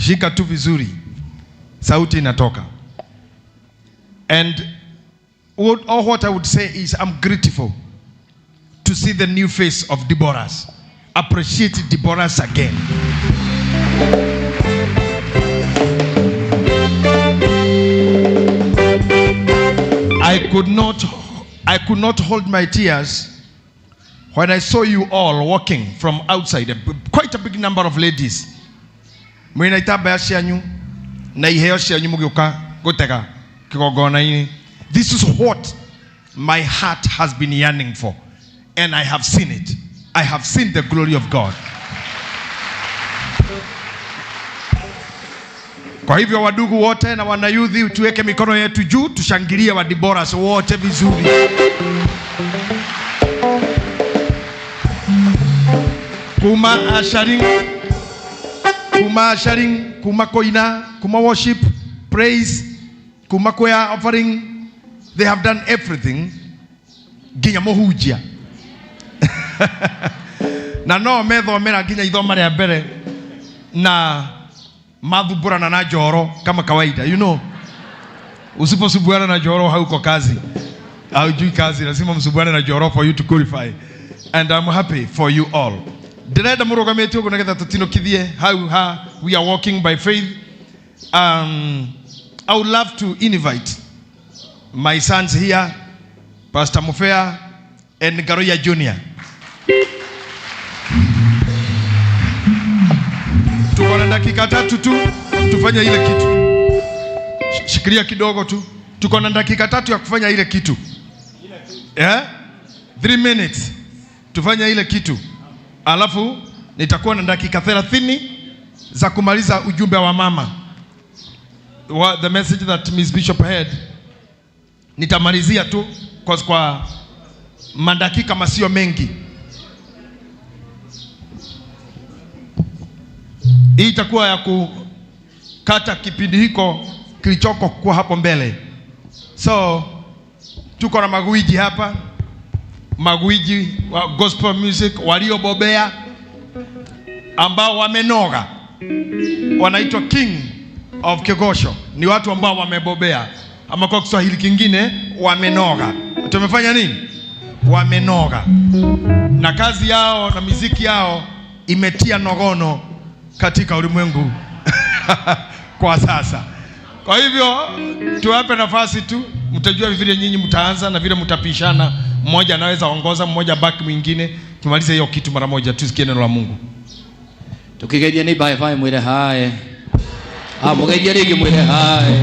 Ukishika tu vizuri sauti inatoka. And all what I would say is I'm grateful to see the new face of Deborah's. Appreciate Deborah's again. I could not hold my tears when I saw you all walking from outside, quite a big number of ladies. Mwina itambaya cianyu na iheo cianyu mugiuka gutega kigongona-inĩ. This is what my heart has been yearning for, and I have seen it. I have seen the glory of God. Kwa hivyo wadugu wote na wanayudhi, tuweke mikono yetu juu, tushangilie wa Deborahs wote vizuri. Kuma ushering, kuma ushering, kuma koina, kuma worship, praise, kuma kwea offering, they have done everything nginya muhunjia. Na no methomera nginya ithoma rĩa mbere na mathumbũrana na njoro kama kawaida. Usiposumbuana na njoro hauko kazi, haujui kazi. Lazima msumbuane na njoro for you to qualify, and I'm happy for you all. Ndĩrenda mũrũgamĩte ũguo nĩgetha tũtinũkithie hau ha we are walking by faith. I would love to invite my sons here, Pastor Mufea and Ngaruiya Junior. Tuko na dakika tatu tu tufanye ile kitu. Shikilia kidogo tu. Tuko na dakika tatu ya kufanya ile kitu. Yeah? 3 minutes. Tufanye ile kitu. Alafu nitakuwa na dakika 30 za kumaliza ujumbe wa mama. What the message that Miss Bishop had. Nitamalizia tu kwa madakika masio mengi. Hii itakuwa ya kukata kipindi hiko kilichoko kwa hapo mbele. So tuko na magwiji hapa, magwiji wa gospel music waliobobea ambao wamenoga, wanaitwa King of Kigosho. Ni watu ambao wamebobea, ama kwa Kiswahili kingine wamenoga. Tumefanya nini? Wamenoga, na kazi yao na miziki yao imetia nogono katika ulimwengu kwa sasa. Kwa hivyo tuwape nafasi tu, mtajua vile nyinyi mtaanza na vile mtapishana. Mmoja anaweza ongoza, mmoja baki mwingine. Tumalize hiyo kitu mara moja, tusikie neno la Mungu. Tukigeithia ni bye bye mwire hai. Mugeithia rĩngĩ mwire hai.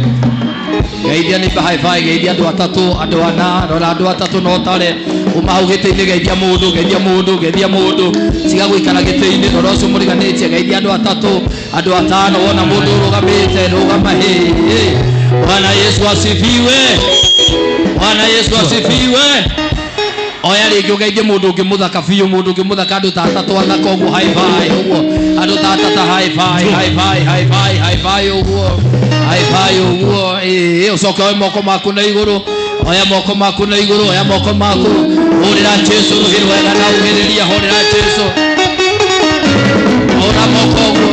Geithia ni bye bye, geithia andũ atatũ, andũ ana, rora andũ atatũ no tare. Uma hau gĩtĩ-inĩ, geithia mũndũ, geithia mũndũ, geithia mũndũ. Tiga gũikara gĩtĩ-inĩ, rora ũcio mũriganĩtie, geithia andũ atatũ, andũ atano, wona mũndũ ũrũgamĩte, rũgama hĩ, hĩ. Bwana Yesu asifiwe. Bwana Yesu asifiwe. Oya rĩngĩ ũgeithie mũndũ ũngĩ mũthaka biũ, mũndũ ũngĩ mũthaka, andũ ta atatũ athaka ũguo, high five ũguo, andũ ta atatũ high five, high five, high five, high five ũguo, high five ũguo. Ĩĩ, ũcoke oe moko maku na igũrũ, oya moko maku na igũrũ, oya moko maku, hũrĩra Jesũ rũhĩ rwega na ugĩrĩria, hũrĩra Jesũ, hũra moko ũguo,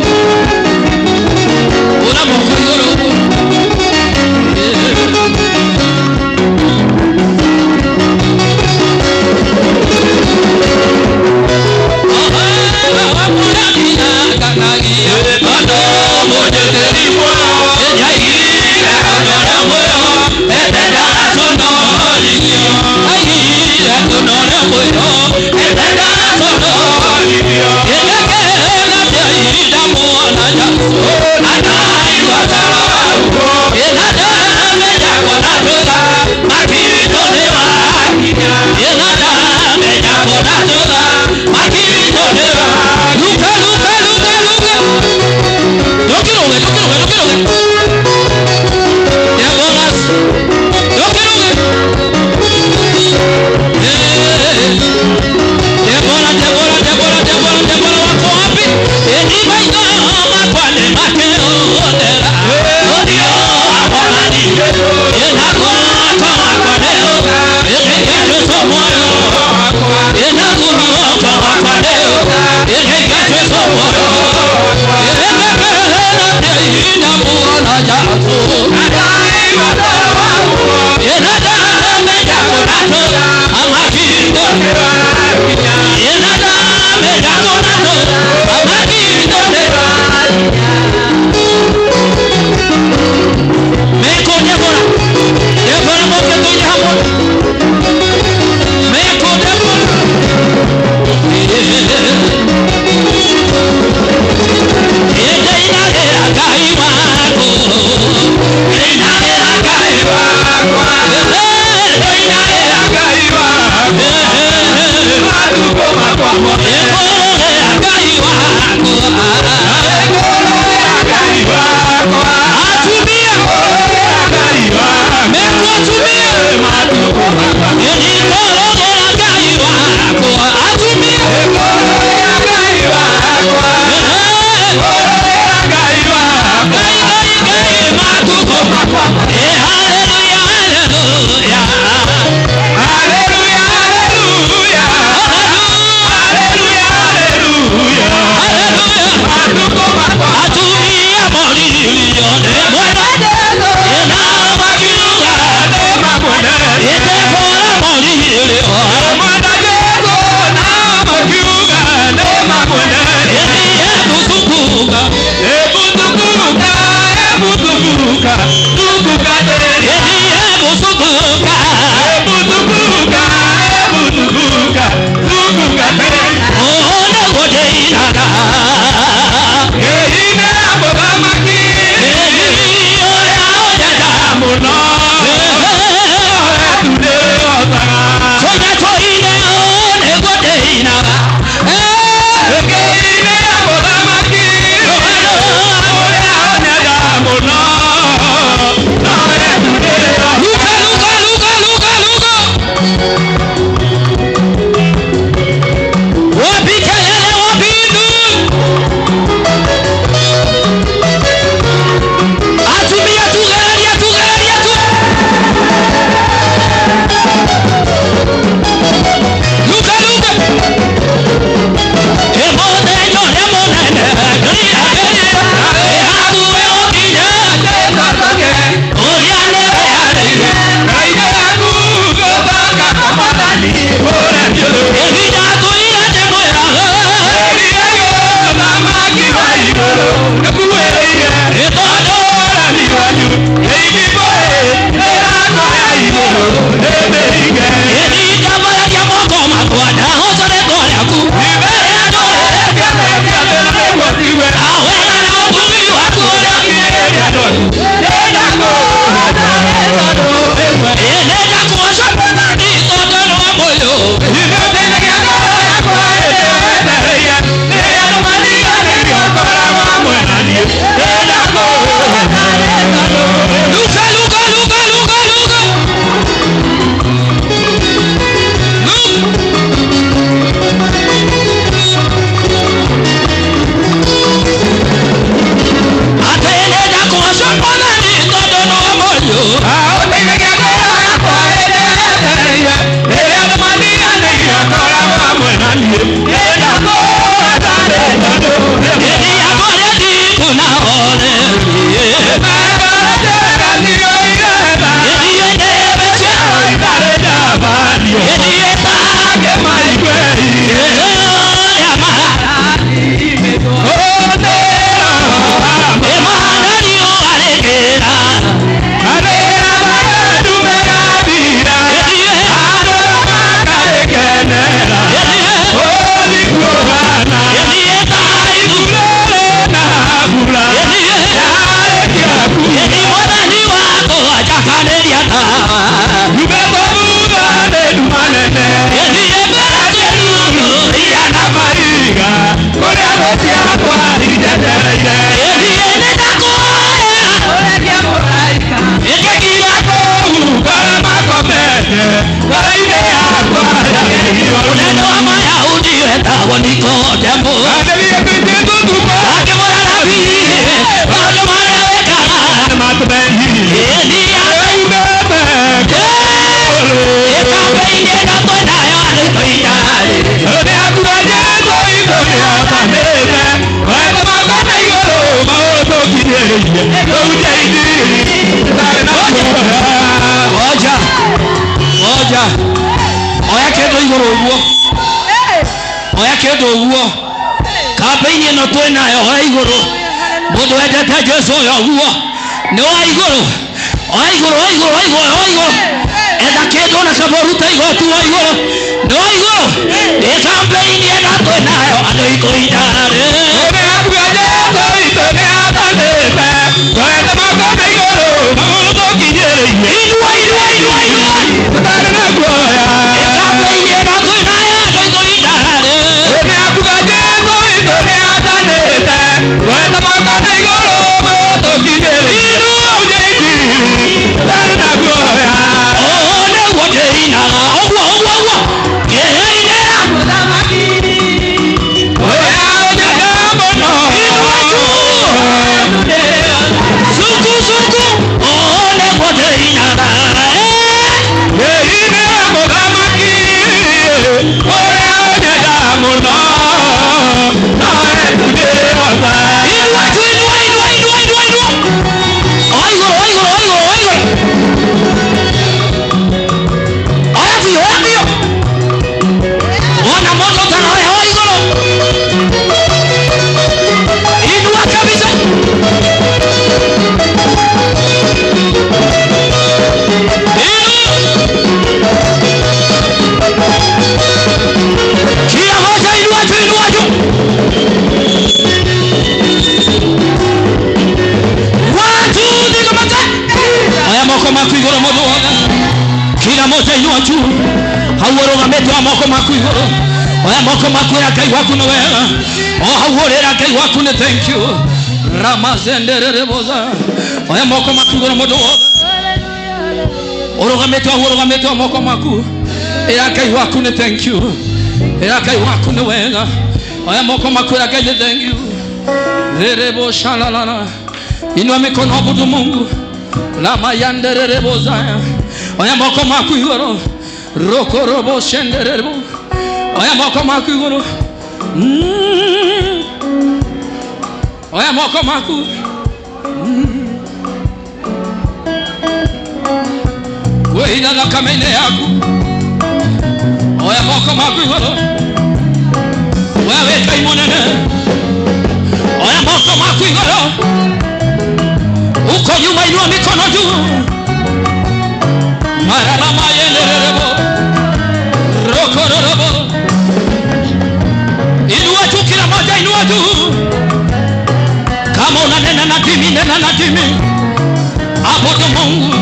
hũra moko igũrũ ũguo. Oya kindu iguru uguo. Oya kindu uguo. Kampeini ĩno twĩ nayo oya igũrũ. Mũndũ wendete Jesu oya ũguo. Nĩ wa igũrũ. Oya igũrũ, oya igũrũ, oya igũrũ, oya igũrũ. Enda kĩndũ na kaba ũrute igoti wa igũrũ. Nĩ wa igũrũ. Nĩ kampeini ĩno twĩ nayo andũ ikũindarĩ. Inua, inua, inua, inua. Nĩ kampeini ĩno twĩ nayo andũ ikũindarĩ. Thank you. Ramazendereboza. Oya moko maku igũrũ mũndũ wothe. Ũrũgamĩte hau, ũrũgamĩte moko maku. Ĩra Ngai waku nĩ thank you. Ĩra Ngai waku nĩ wega. Oya moko maku ĩra Ngai nĩ thank you. Rerebo shalalala. Inua mikono abudu Mungu. Lamayandereboza. Oya moko maku igũrũ. Rokorobo shenderebo. Oya moko maku igũrũ. Oya moko maku. Kwĩina thakame-inĩ yaku. Oya moko maku igũrũ. We wĩ Ngai mũnene. Oya moko maku igũrũ. Uko nyuma inua mikono juu. Mararama yendererebo. Rokororobo. Inua juu kila moja, inua juu. Kama unanena Nena timi, nena na timi. Abudu Mungu,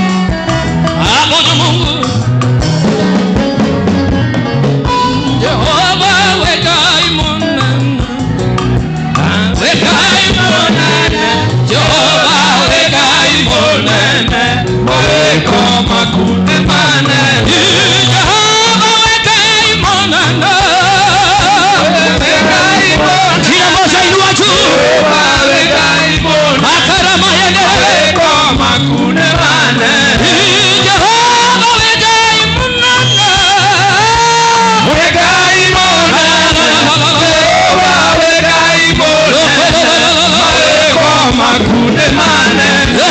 abudu Mungu. Jehova wekai munene, wekai munene. Jehova wekai munene, weko makune manene. Jehova wekai munene, wekai munene. Kila moja inua juu. Jehova wekai munene, makarama yende weko makune manene. Jehova wekai munene, wekai munene. Jehova wekai munene, weko makune manene.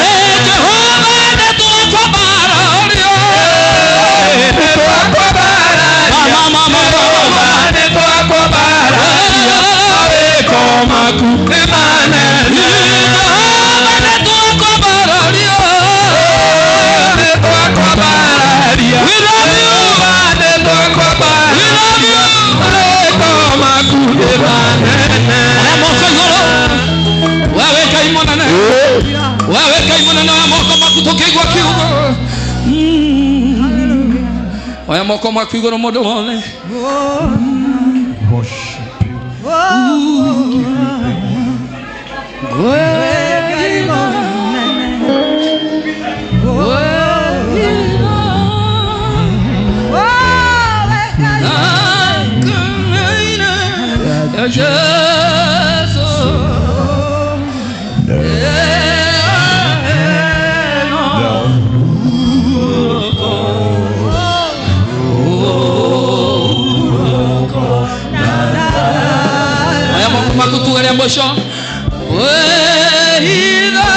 Jehova netwakobararia, netwakobararia, mama mama, netwakobararia, weko makune manene. Jehova netwakobararia, netwakobararia. We love you, netwakobararia, we love you, weko makune manene. Moko igũrũ, wewe Ngai mũnene, wewe Ngai mũnene wa moko maku tũkĩigua kiugo. Oya moko maku igũrũ mũndũ wothe. Worship you. Oya moko maku tuge rĩa mũico. Wĩhithe,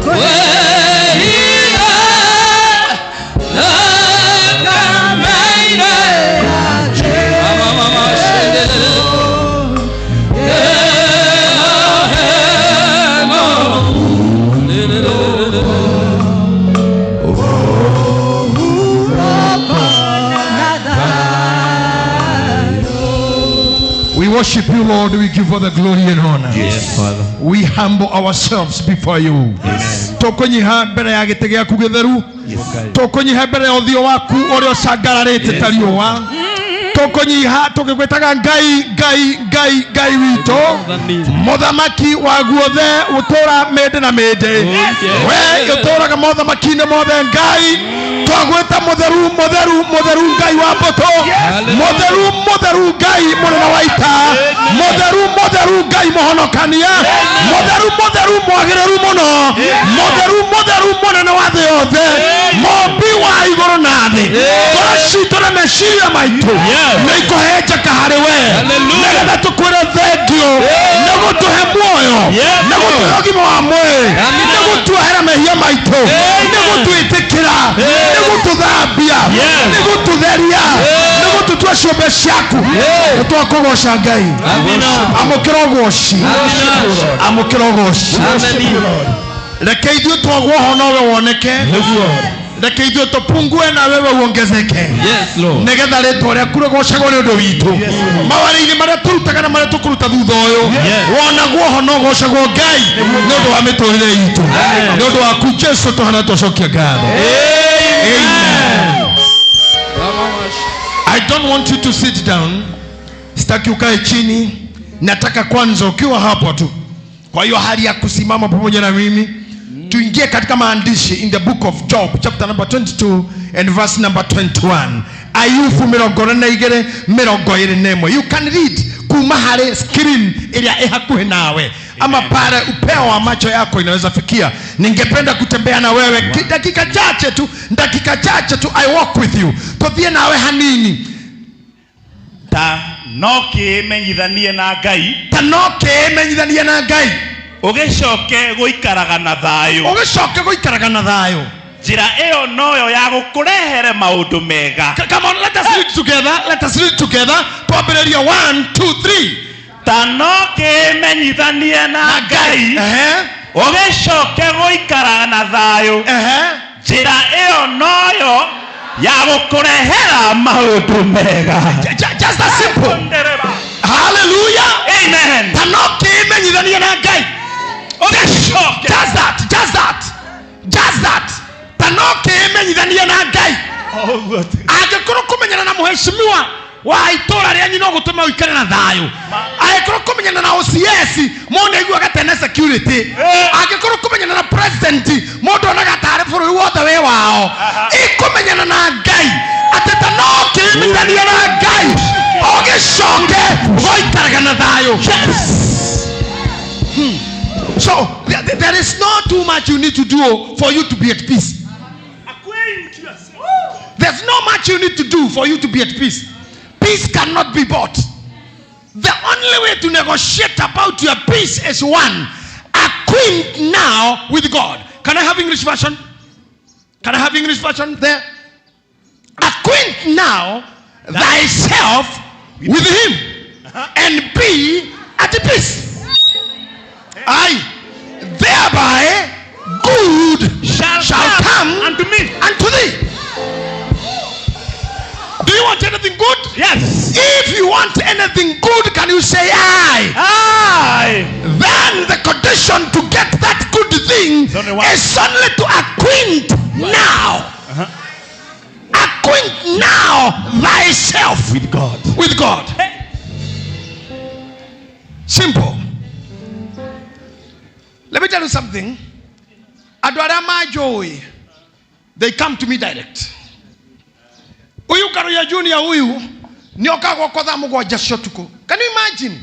wĩhithe, thakameire. Mama, mama, shendelele. We worship you, Lord. We give all the glory and honor. Yes, Father. We humble ourselves before you. Tũkũnyiha mbere ya gĩtĩ gĩaku gĩtheru, tũkũnyiha mbere ya ũthiũ waku ũrĩa ũcangararĩte ta riũa, tũkũnyiha tũgĩgwĩtaga Ngai, Ngai, Ngai, Ngai witũ, mũthamaki wa guothe, ũtũra mĩndĩ na mĩndĩ, we ũtũraga mothamaki-inĩ mothe. Ngai, twagwĩta mũtheru, mũtheru, mũtheru, Ngai wa mbũtũ, mũtheru, mũtheru, Ngai mũnene wa ita, mũtheru, mũtheru, Ngai mũhonokania, mũtheru, mũtheru, mwagĩrĩru mũno, mũtheru, mũtheru, mũnene wa thĩ yothe, mũmbi wa igũrũ na thĩ. Ngoro citũ na meciria maitũ nĩ ikũhenjeka harĩ we, nĩgetha tũkwĩre thengio nĩ gũtũhe muoyo, nĩ gũtũhe ũgima wa mwĩrĩ, nĩ gũtuohera mehia maitũ, nĩ gũtwĩtĩkĩra, nĩ gũtũthambia, nĩ gũtũtheria, nĩ gũtũtua ciũmbe ciaku. Nĩ twakũgoca Ngai. Amũkĩra ũgoci, amũkĩra ũgoci. Reke ithuĩ twagwo ho nowe woneke, reke ithuĩ tũpungue na wewe uongezeke, Yes, Lord. nĩgetha rĩtwa rĩaku rĩgocagwo nĩ ũndũ witũ mawĩra-inĩ marĩa tũrutaga na marĩa tũkũruta thutha ũyũ. Wonagwo ho no gocagwo Ngai nĩ ũndũ wa mĩtũrĩre itũ, nĩ ũndũ waku Jesu tũhana tũcokia ngatho. Amen. I don't want you to sit down. Sitaki ukae chini. Nataka kwanza ukiwa hapo tu. Kwa hiyo hali ya kusimama pamoja na mimi, tuingie katika maandishi in the book of Job chapter number 22 and verse number 21. Ayubu 22:21. You can read kuma harĩ screen ĩrĩa ĩ hakuhĩ nawe ama pale upeo wa macho yako inaweza fikia. Ningependa kutembea na wewe dakika chache tu, dakika chache tu. I walk with you, tuthiĩ nawe hanini. Ta no kĩĩmenyithanie na Ngai, ta no kĩĩmenyithanie na Ngai, ũgĩcoke gũikaraga na thayũ. Ũgĩcoke gũikaraga na thayũ. Njĩra ĩyo noyo ya gũkũrehere maũndũ mega. Come on, let us read together, let us read together. Twambĩrĩrie, 1 2 3. Ta no kĩĩmenyithanie na Ngai, ũgĩcoke gũikaraga na thayũ, njĩra ĩyo noyo ya gũkũrehera maũndũ mega. Just that simple. Hallelujah. Amen. Ta no kĩĩmenyithanie na Ngai, ta Wĩmenyithanie na Ngai. Ũguo tu. Angĩkorwo kũmenyana na mũheshimiwa wa itũra rĩanyu no gũtũme ũikare na thayũ, angĩkorwo kũmenyana na OCS mũndũ aiguaga tena security, angĩkorwo kũmenyana na president mũndũ onaga tarĩ bũrũri wothe wĩ wao, ikũmenyana na Ngai atĩ ta no kĩmenyithanie na Ngai ũgĩcoke ũgaikaraga na thayũ. So there is not too much you need to do for you to be at peace. Acquaint yourself. There's no much you need to do for you to be at peace. Peace cannot be bought. The only way to negotiate about your peace is one: acquaint now with God. Can I have English version? Can I have English version there? Acquaint now thyself with him and be at peace. Aye, thereby good shall come unto me. unto thee. Do you want anything good? Yes. If you want anything good, can you say aye? Aye. Then the condition to get that good thing It's only one. is only to acquaint now. Acquaint now thyself With God. with God. Simple. Let me tell you something. Andũ arĩa manjũĩ, they come to me direct. Huyu Karuya Junior huyu nĩoka gwakwa thaa 7 cia ũtukũ. Can you imagine?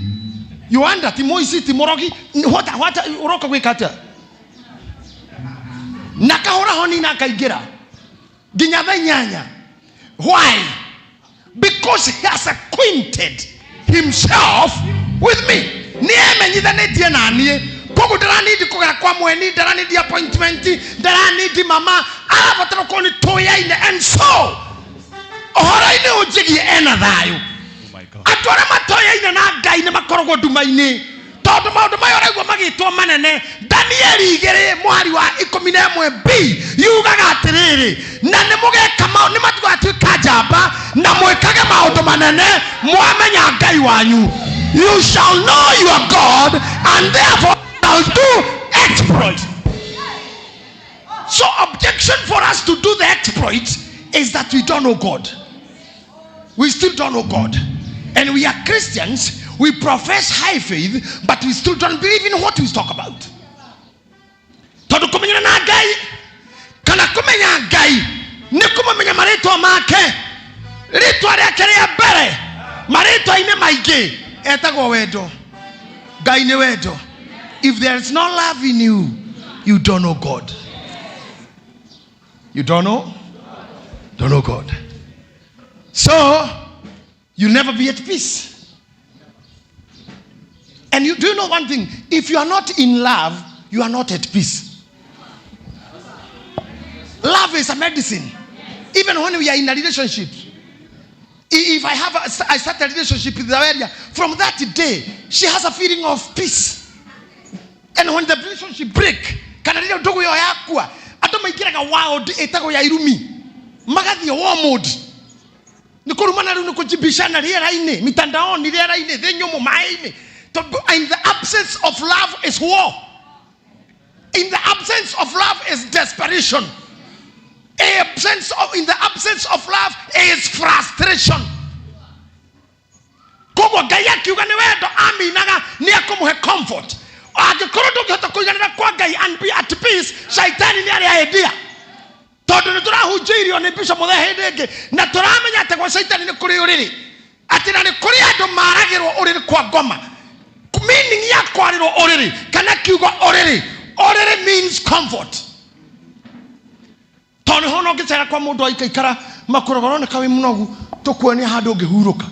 You wonder, ti mũici, ti mũrogi, what ũroka gwĩka atĩa? Na kahũra honi na akaingĩra nginya thaa 8. Why? Because he has acquainted himself with me. Nĩ emenyithanĩtie na niĩ, koguo ndaranindi kũgera kwa mweni, ndaranindi appointment, ndaranindi mama arabatara korwo nĩ tũyaine, and so ũhoro-inĩ ũnjĩgie ena thayũ. Oh my God. Andũ arĩa matoyaine na Ngai nĩ makoragwo nduma-inĩ, tondũ maũndũ maya ũraigua magĩtwo manene. Danieli 2 mũhari wa 11 b yugaga atĩrĩrĩ, na nĩ mũgeka nĩ matigatuĩka njamba na mwĩkage maũndũ manene mwamenya Ngai wanyu. You shall know your God and therefore shall do exploit. So objection for us to do the exploit is that we don't know God. We still don't know God. And we are Christians, we profess high faith, but we still don't believe in what we talk about. Tondũ kũmenyana na Ngai, kana kũmenya Ngai, nĩ kũmũmenya marĩtwa make. Rĩtwa rĩake rĩa mbere, marĩtwa-inĩ maingĩ, etagwo wendo. Ngai nĩ wendo. If there is no love in you, you don't know God. You don't know? Don't know God. So, you'll never be at peace. And you do you know one thing? If you are not in love, you are not at peace. Love is a medicine. Even when we are in a relationship. If I start a relationship with Zaweria, from that day, she has a feeling of peace. And when the relationship break, kana rĩrĩa ndũgũ ĩyo yakua, andũ maingĩraga world ĩtagwo ya irumi, magathiĩ war mode. Nĩ kũrumana rĩu, nĩ kũjibishana rĩera-inĩ, mitandaoni, rĩera-inĩ, thĩ nyũmũ, maĩ-inĩ. Tondũ in the absence of love is war. In the absence of love is desperation. In the absence of love is frustration. Koguo Ngai akiuga nĩ wendo aminaga nĩ ekũmũhe comfort. Angĩkorwo ndũngĩhota kũiganĩra kwa Ngai and be at peace, shaitani nĩ arĩa endia. Tondũ nĩ tũrahunjĩirio nĩ Bishop Mũthee hĩndĩ ĩngĩ, na tũramenya atĩ gwa shaitani nĩ kũrĩ ũrĩrĩ, atĩ na nĩ kũrĩ andũ maragĩrwo ũrĩrĩ kwa ngoma. Meaning ya kwarĩrwo ũrĩrĩ kana kiugo ũrĩrĩ, ũrĩrĩ means comfort. Tondũ nĩho ona ũngĩcera kwa mũndũ aikaikara makũrogoro nĩ wĩ mũnogu, tũkuonia handũ ũngĩhurũka.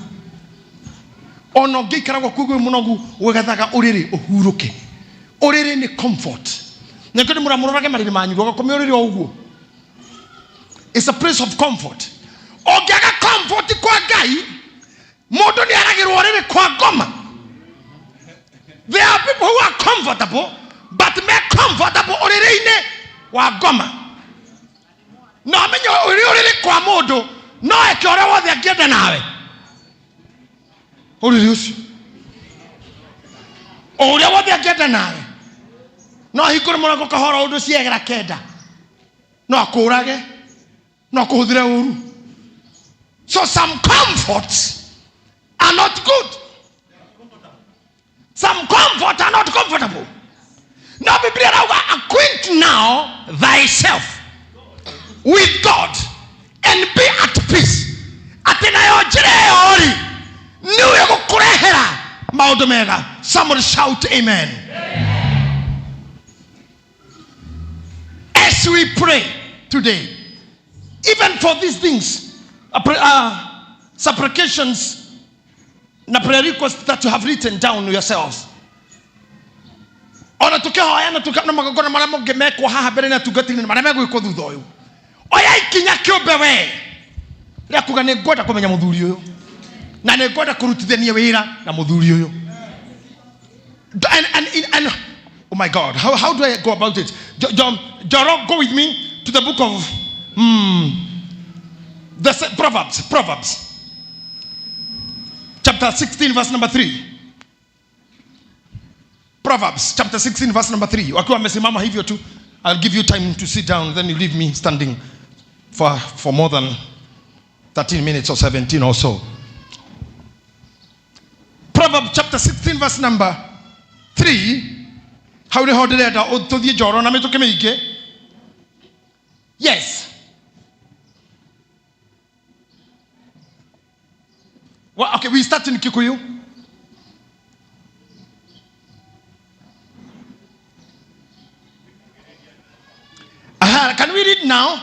Ona ũngĩikara gwaku wĩ mũnogu, wethaga ũrĩrĩ ũhurũke. Ũrĩrĩ nĩ comfort. Nĩkĩo ndĩmũra mũrorage marĩrĩ manyu, ndũgakome ũrĩrĩ o ũguo. It's a place of comfort. Ũngĩaga comfort kwa Ngai, mũndũ nĩ aragĩrwo ũrĩrĩ kwa ngoma. There are people who are comfortable, but me comfortable ũrĩrĩ-inĩ wa ngoma. No amenye ũrĩ ũrĩrĩ kwa mũndũ, no eke ũrĩa wothe angĩenda nawe. Ũrĩrĩ ũcio. O ũrĩa wothe angĩenda nawe. No ahingũre mũrango kahora ũndũ ciegera kenda. No akũrage. No kũhũthĩre ũru. So some comforts are not good. Some comfort are not comfortable. No Biblia rauga, acquaint now thyself with God and be at peace. Atĩ nayo njĩra ĩyo rĩ, nĩwe gũkũrehera maũndũ mega. Somebody shout amen. As we pray today, even for these things, supplications na prayer requests that you have written down yourselves, ona tukihoya na tuka na magongona maria mangĩ mekwo haha mbere na tungatĩri na marĩa megwĩkwo thutha ũyũ, oya ikinya kĩũmbe we rĩa kuga nĩ ngwenda kũmenya mũthuri ũyũ na nĩ ngwenda kũrutithania wĩra na mũthuri ũyũ. And oh my God, how do I go about it? Joro, go with me to the book of the Proverbs chapter 16 verse number 3. Proverbs chapter 16 verse number 3. Wakiwa wamesimama hivyo tu, I'll give you time to sit down, then you leave me standing for more than 13 minutes or 17 or so. Proverbs chapter 16 verse number 3. Hau nĩho ndĩrenda tũthiĩ njoro na mĩtũkĩ mĩingĩ. Yes. Well, okay, we start in Kikuyu. Aha, can we read now?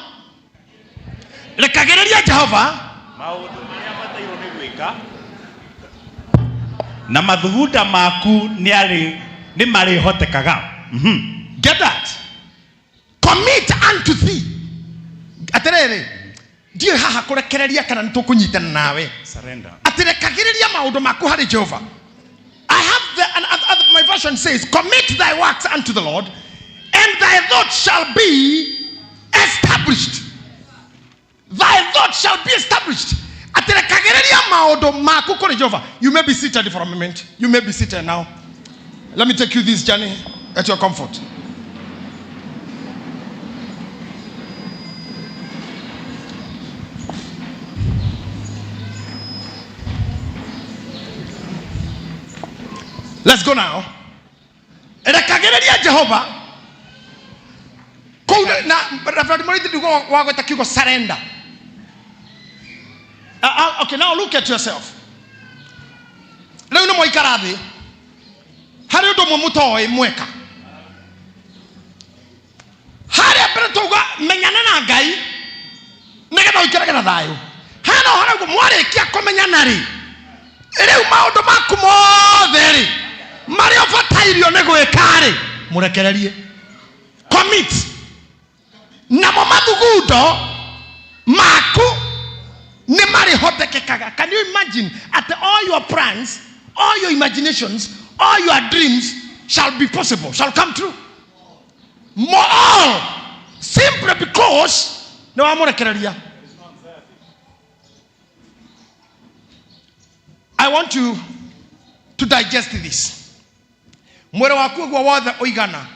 Rekagĩrĩria Jehova maũndũ marĩa batairwo nĩ gwĩka na mathugunda maku nĩ marĩhotekaga. Get that? Commit unto thee. Atĩrĩrĩ, ndiũĩ haha kũrekereria kana nĩ tũkũnyitana nawe. Surrender. Atĩ rekagĩrĩria maũndũ maku harĩ Jehova. I have the, and, and, and my version says, commit thy works unto the Lord, and thy thoughts shall be established. Thy thoughts shall be established. Atĩ rekagĩrĩria maũndũ maku kũrĩ Jehova. You may be seated for a moment. You may be seated now. Let me take you this journey at your comfort. Let's go now. Rekagĩrĩria Jehova. Kũu na Reverend Muriithi nĩguo wagweta kiugo surrender. Okay, now look at yourself. Rĩu nĩ mwaikara thĩ. Harĩ ũndũ ũmwe mũtoĩ mweka. Harĩa mbere twauga menyana na Ngai nĩgetha ũikarage na thayũ. Hena ũhoro ũguo mwarĩkia kũmenyana rĩ, rĩu maũndũ maku mothe rĩ marĩa ũbatairio nĩ gwĩka rĩ, mũrekererie. Commit. Namo mathugundo maku nĩ marĩhotekekaga. Can you imagine at all your plans, all your imaginations, all your dreams shall be possible, shall come true? More all simply because nĩ wamũrekereria. I want you to digest this. Mwĩrĩ waku ũguo wothe ũigana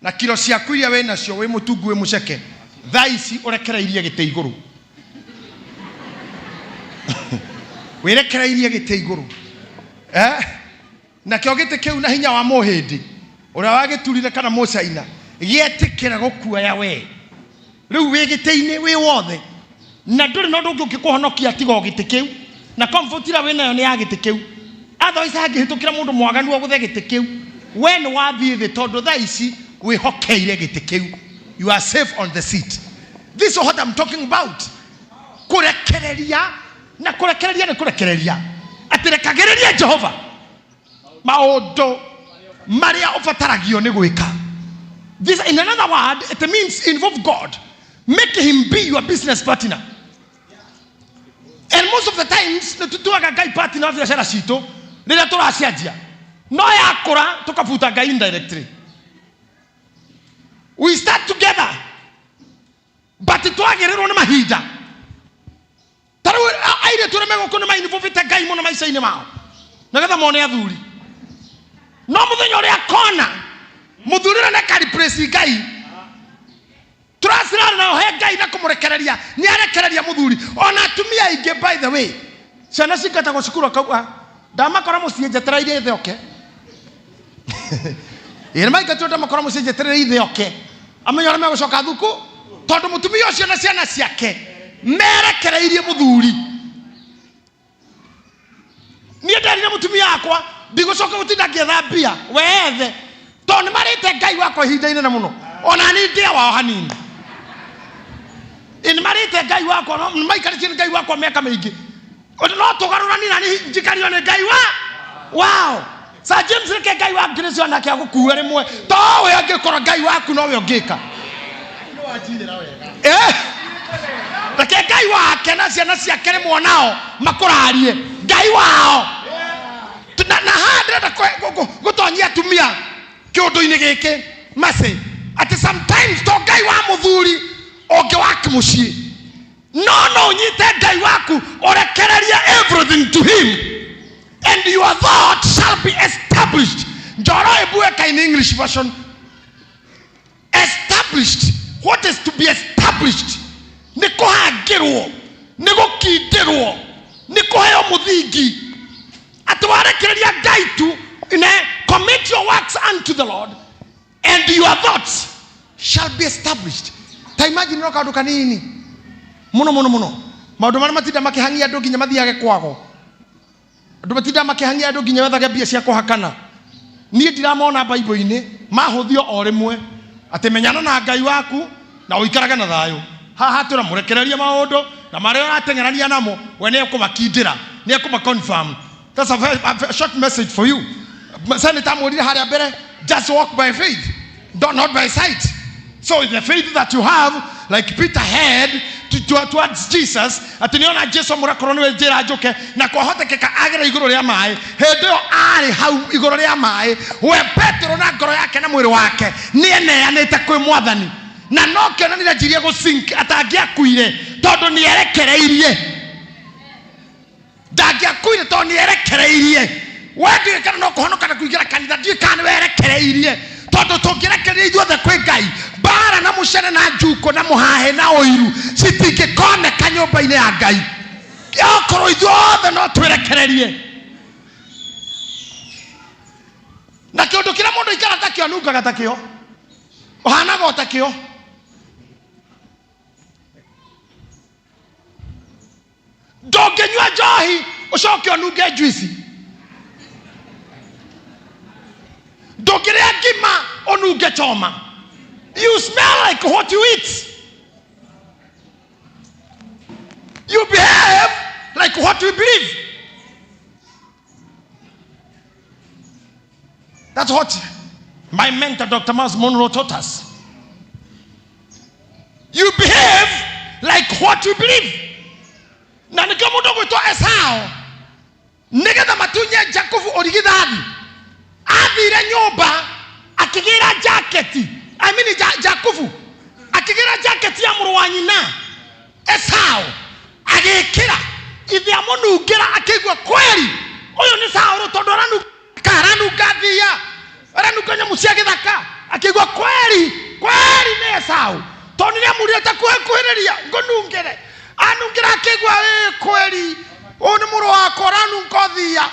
na kiro ciaku iria wĩ nacio, wĩ mũtungu, wĩ mũceke, thaa ici ũrekereirie gĩtĩ igũrũ, wĩrekereirie gĩtĩ igũrũ, eh? Nakĩo gĩtĩ kĩu na hinya wa mũhĩndĩ ũrĩa wagĩturire kana mũcaina gĩetĩkĩra gũkuoya we. Rĩu wĩ gĩtĩ-inĩ wĩ wothe na ndũrĩ na ũndũ ũngĩ ũngĩkũhonokia tiga o gĩtĩ kĩu, na comfort ĩrĩa wĩ nayo nĩ ya gĩtĩ kĩu. Otherwise hangĩhĩtũkĩra mũndũ mwaganu agũthe gĩtĩ kĩu, we nĩ wathiĩ thĩ, tondũ thaa ici wĩhokeire gĩtĩ kĩu. You are safe on the seat. This is what I'm talking about. Kũrekereria na kũrekereria nĩ kũrekereria. Atĩ rekagĩrĩria Jehova maũndũ marĩa ũbataragio nĩ gwĩka. This, in another word, it means involve God. Make him be your business partner. And most of the times nĩ tũtuaga Ngai partner wa biacara citũ rĩrĩa tũracianjia, no yakũra tũkabuta Ngai indirectly. We start together, but twagĩrĩrwo nĩ mahinda. Ta rĩu airĩtu arĩa megũkũ nĩ mainvolvĩte Ngai mũno maica-inĩ mao nĩgetha mone athuri, no mũthenya ũrĩa akona mũthuri ũrĩa nĩaka replace Ngai, trust nayo he Ngai. Ngai na kũmũrekereria, nĩ arekereria mũthuri. Ona atumia aingĩ, by the way, ciana cingatagwo cukuru akauga ndamakora mũciĩ njetereire ithe oke. Ĩ nĩ maingatirwo, ndamakora mũciĩ njetereire ithe oke amenye ũrĩa megũcoka thuku, tondũ mũtumia ũcio na ciana ciake merekereirie mũthuri. Niĩ nderire mũtumia wakwa ndigũcoka gũtinda ngĩetha mbia, wethe, tondũ nĩ marĩte Ngai wakwa ihinda inene mũno, ona ni ndĩa wao hanini. Ĩ nĩ marĩte Ngai wakwa, nĩ maikarĩtie nĩ Ngai wakwa mĩaka mĩingĩ. Ũndũ no tũgarũrani na niĩ njikario nĩ Ngai wa wao. Sir James, reke Ngai wa Grace onake agũkue rĩmwe, to we angĩkorwo Ngai waku nowe ũngĩka. Eh, reke Ngai wake na ciana ciake rĩmwe nao makũrarie Ngai wao. Na haha ndĩrenda gũtonyia atumia kĩũndũ-inĩ gĩkĩ macĩ atĩ sometimes to Ngai wa mũthuri ũngĩ wake mũciĩ, no ũnyite Ngai waku ũrekererie everything to him and your thought shall be established. Njoro ĩbueka in English version, established. What is to be established? Nĩ kũhangĩrwo, nĩ gũkindĩrwo, nĩ kũheo mũthingi, atĩ warekereria Ngai tu ne commit your works unto the Lord and your thoughts shall be established. Ta imagine, no kaũndũ kanini mũno mũno mũno, maũndũ marĩa matinda makĩhang'ia andũ nginya mathiage kwago, andũ matinda makĩhang'ia andũ nginya wethage mbia cia kũhakana. Niĩ ndiramona Bible-inĩ mahũthio o rĩmwe atĩ menyana na Ngai waku na ũikarage na thayũ. Haha tũra mũrekererie maũndũ na marĩa ũrateng'erania namo, we nĩ ekũmakindĩra, nĩ ekũma confirm. That's a short message for you. Senator amwĩrire harĩa mbere, just walk by faith, not by sight. So the faith that you have, like Peter had towards Jesus, atĩ nĩona Jesu mũrakorwo nĩwe njĩra njũke na kwahotekeka agere igũrũ rĩa maĩ. Hĩndĩ ĩyo arĩ hau igũrũ rĩa maĩ, we Petero na ngoro yake na mwĩrĩ wake nĩ eneanĩte kwĩ Mwathani, na no kĩonanire njirie gũsink atangĩakuire tondũ nĩ erekereirie. Ndangĩakuire tondũ nĩ erekereirie. We ndiũĩ kana no kũhonoka na kũingĩra kanitha, ndiũĩ kana nĩ werekereirie, tondũ tũngĩrekereria ithuothe kwĩ Ngai, mbara na mũcene na njukũ na mũhahĩ na ũiru citingĩkoneka nyũmba-inĩ ya Ngai, okorwo ithuothe no twĩrekererie. Na kĩũndũ kĩrĩa mũndũ aikara takĩo anungaga takĩo, ũhanaga o takĩo. Ndũngĩnyua njohi ũcoke ũnunge juici, ndũngĩrĩa ngima ũnunge choma. You smell like what you eat, you behave like what you believe. That's what my mentor Dr. Myles Munroe taught us. You behave like what you believe. Na nĩkĩo mũndũ gwĩtwo Esau, nĩgetha matunye Jakubu ũrigithathi, athire nyũmba akĩgĩra jaketi, I mean, Jakubu akĩgĩra jaketi ya mũrũ wa nyina Esau, agĩkĩra ithe amũnungĩra, akĩigua kweri ũyũ nĩ Saũlũ, tondũ aranunga, aranunga thia, aranunga nyamũ cia gĩthaka. Akĩigua kweri kweri nĩ Esau, tondũ nĩ amũrĩte kuhĩkuhĩrĩria ngũnungĩre. Anungĩra akĩigua ĩ kweri ũyũ nĩ mũrũ wakwa, ũranunga ũthia.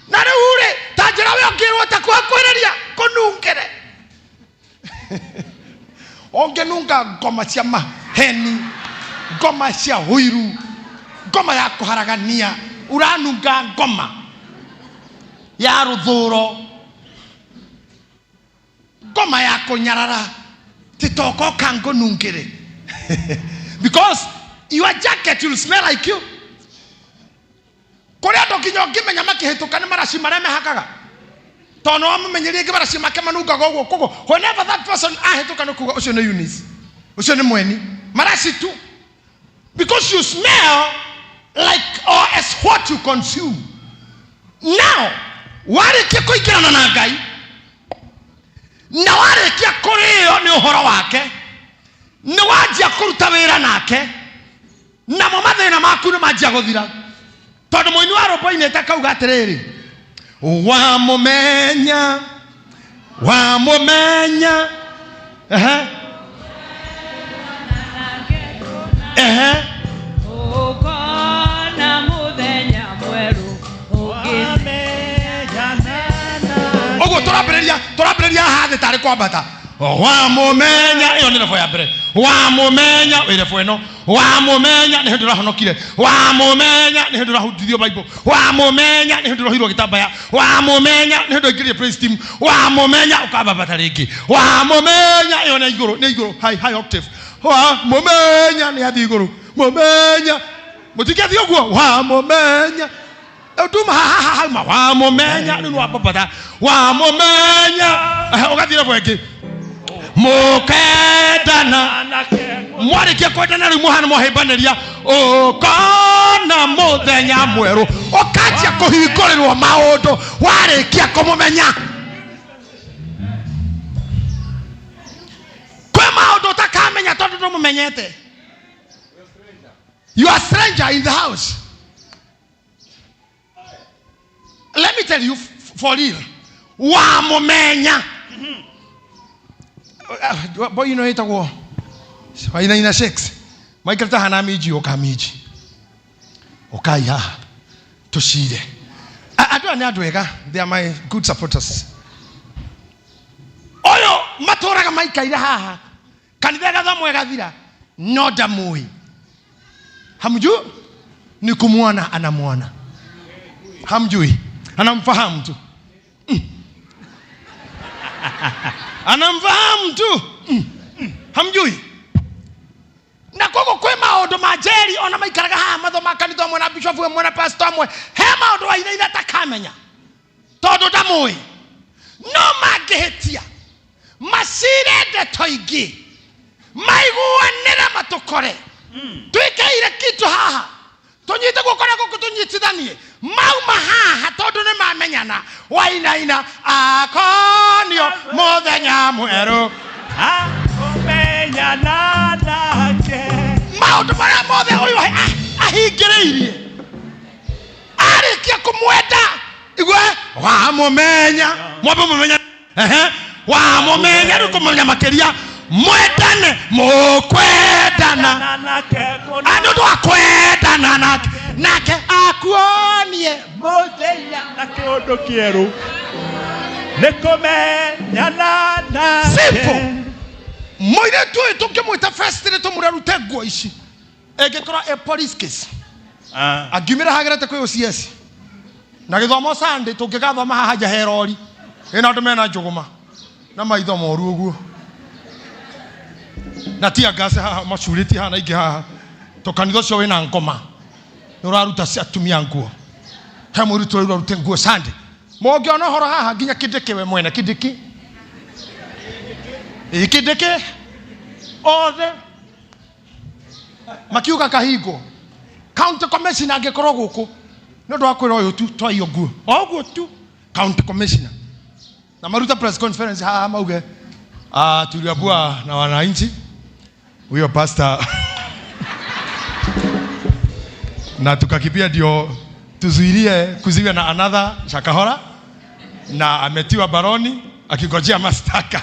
Na rĩu rĩ, ta njĩra we ũngĩrwo ta kuhĩkuhĩrĩria ngũnungĩre, ũngĩnunga ngoma cia maheni, ngoma cia ũiru, ngoma ya kũharagania, ũranunga ngoma ya rũthũro, ngoma ya kũnyarara, titokoka ngũnungĩre, because your jacket will smell like you. Kũrĩ andũ nginya ũngĩmenya makĩhĩtũka nĩ maraci marĩa mehakaga, tondũ nĩ wamũmenyeria ingĩ maraci make manungaga ũguo. Koguo whenever that person ahĩtũka nĩ kuga ũcio nĩ Eunice, ũcio nĩ mweni maraci tu, because you smell like or as what you consume. Now warĩkia kũingĩrana na Ngai na warĩkia kũrĩo nĩ ũhoro wake, nĩ wanjia kũruta wĩra nake, namo mathĩna maku nĩ manjia gũthira, tondũ mũini wa rũmbo inĩte akauga atĩrĩrĩ, wamũmenya, wamũmenya, ehe. Kwambata wamũmenya, ĩyo nĩ level ya mbere. Wamũmenya wĩ level ĩno, wamũmenya nĩ hĩndĩ ũrahonokire, wamũmenya nĩ hĩndĩ ũrahutithio Bible, wamũmenya nĩ hĩndĩ ũrohirwo gĩtambaya, wamũmenya nĩ hĩndĩ ũingĩrire praise team, wamũmenya ũkambambata rĩngĩ, wamũmenya ĩyo nĩ igũrũ, nĩ igũrũ, high, high octave. Wamũmenya nĩ athiĩ igũrũ, mũmenya mũtingĩathiĩ ũguo, wamũmenya tuma haha wamũmenya rĩu nĩwambambata, wamũmenya ũgathiĩ level ĩngĩ, mũkendana. Mwarĩkia kwendana rĩu mũhana mwahĩmbanĩria, ũkona mũthenya mwerũ, ũkanjia kũhingũrĩrwo maũndũ warĩkia kũmũmenya. Kwĩ maũndũ ũtakamenya tondũ ndũmũmenyete. You are stranger in the house. Let me tell you for real, wamũmenya boy ino ĩtagwo Wainaina 6 maikarĩte haha na minji, ũka minji, ũkai haha tũcire. Andũ aya nĩ andũ ega, they are my good supporters. Ũyũ matũraga maikaire haha, kanitha ĩgathomwo ĩgathira, no ndamũĩ, hamjui, ni kumwona anamwona, hamjui, anamfahamu tu. Anamfahamu tu. Hamjui. Na koguo kwĩ maũndũ ma njeri ona maikaraga haha mathoma kanitha ũmwe na bishop ũmwe na pastor ũmwe, he maũndũ Wainaina atakamenya tondũ ndamũĩ. No mangĩhĩtia macire ndeto ingĩ, maiguanĩre, matũkore twĩkĩire kitu haha, tũnyite guoko na gũkũ, tũnyitithanie, mauma haha tondũ nĩ mamenyana, Wainaina akonio mũthenya mwerũ. Akũmenyana nake. Maũndũ marĩa mothe ũyũ ahingĩrĩirie arĩkia kũmwenda, igwe wamũmenya, mwambe mũmenya, ehe, wamũmenya rĩu kũmenya makĩria, mwendane, mũkwendana. Nake. Nĩ ũndũ wa kwendana nake, nake akuonie mũthenya na kĩũndũ kĩerũ nĩ kũmenyana nake. Simple. Mũirĩtu ũyũ tũngĩmwĩta first nĩ tũmũre arute nguo ici, ĩngĩkorwo ĩ police case, angiumĩra hagerete kwĩ OCS na gĩthomo Sunday, tũngĩgathoma haha nja he rori ĩna andũ mena njũgũma na maitho moru ũguo na tia ngase haha macurĩtie haha na ingĩ haha, to kanitha ũcio wĩna ngoma nĩ ũraruta atumia nguo. He mũirĩtu ũrairwo arute nguo Sunday, mũngĩona ũhoro haha nginya Kindiki we mwene, Kindiki, ĩ Kindiki othe makiuga kahingwo. County commissioner angĩkorwo gũkũ nĩ ũndũ wa kwĩra ũyũ tu twaiyo nguo o ũguo tu, county commissioner na maruta press conference haha mauge, "Tuliambiwa na wananchi huyo pastor na tukakimbia ndio tuzuilie kuziwe na another Shakahola, na ametiwa baroni akingojea mashtaka.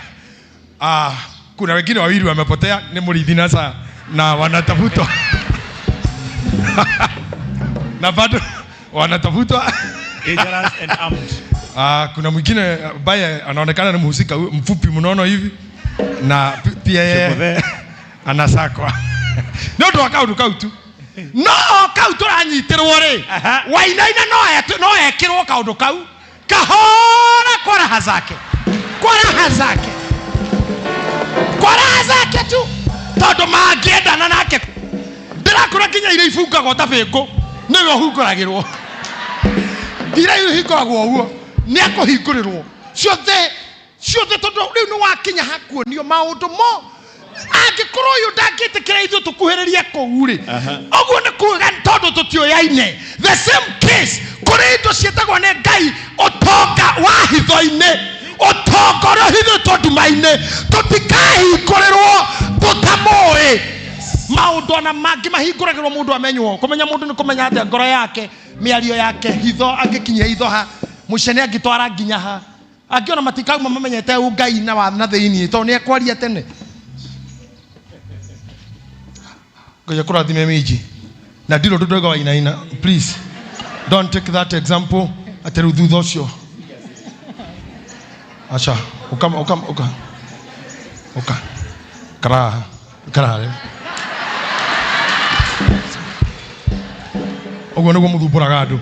Kuna wengine wawili wamepotea, ni Muriithi na sa na wanatafutwa na bado wanatafutwa." Dangerous and armed. Kuna mwingine ambaye anaonekana ni mhusika mfupi mnono hivi na pia yeye Kĩbũthe. anasakwa nĩ ũndũ wa kaũndũ kau tu, no kau tũranyitirwo rĩ. Wainaina no ekĩrwo kaũndũ kau kahora kwa raha zake, kwa raha zake, kwa raha zake tu, tondũ mangĩendana nake ndĩrakũra nginya iria ibungagwo ta bĩngũ nĩwe ũhungũragĩrwo, iria ihingũragwo ũguo nĩ akũhingũrĩrwo ciothe ciothe, tondũ rĩu nĩ wakinya hakuonio maũndũ mo angĩkorwo ũyũ ndangĩtĩkĩra ithuĩ tũkuhĩrĩrie kũu rĩ, ũguo nĩ kuga tondũ tũtiũyaine. The same case, kũrĩ indo ciĩtagwo nĩ Ngai ũtonga wa hitho-inĩ, ũtonga ũrĩa ũhithĩtwo nduma-inĩ, tũtikahingũrĩrwo tũtamũĩ. Maũndũ ona mangĩ mahingũragĩrwo mũndũ amenywo. Kũmenya mũndũ nĩ kũmenya atĩa? Ngoro yake, mĩario yake, hitho angĩkinyia hitho ha, mũcene angĩtwara nginya ha, angĩona matikauma mamenyete ũngai na wa na thĩiniĩ, tondũ nĩ ekwaria tene. Ngai akũrathime minji na ndirĩ ũndũ ndauga Wainaina, please don't take that example atĩ rĩu thutha ũcio aca ũka ũka ũka. Ũka. Karaha. Karaha. Ũguo nĩguo mũthumbũraga andũ.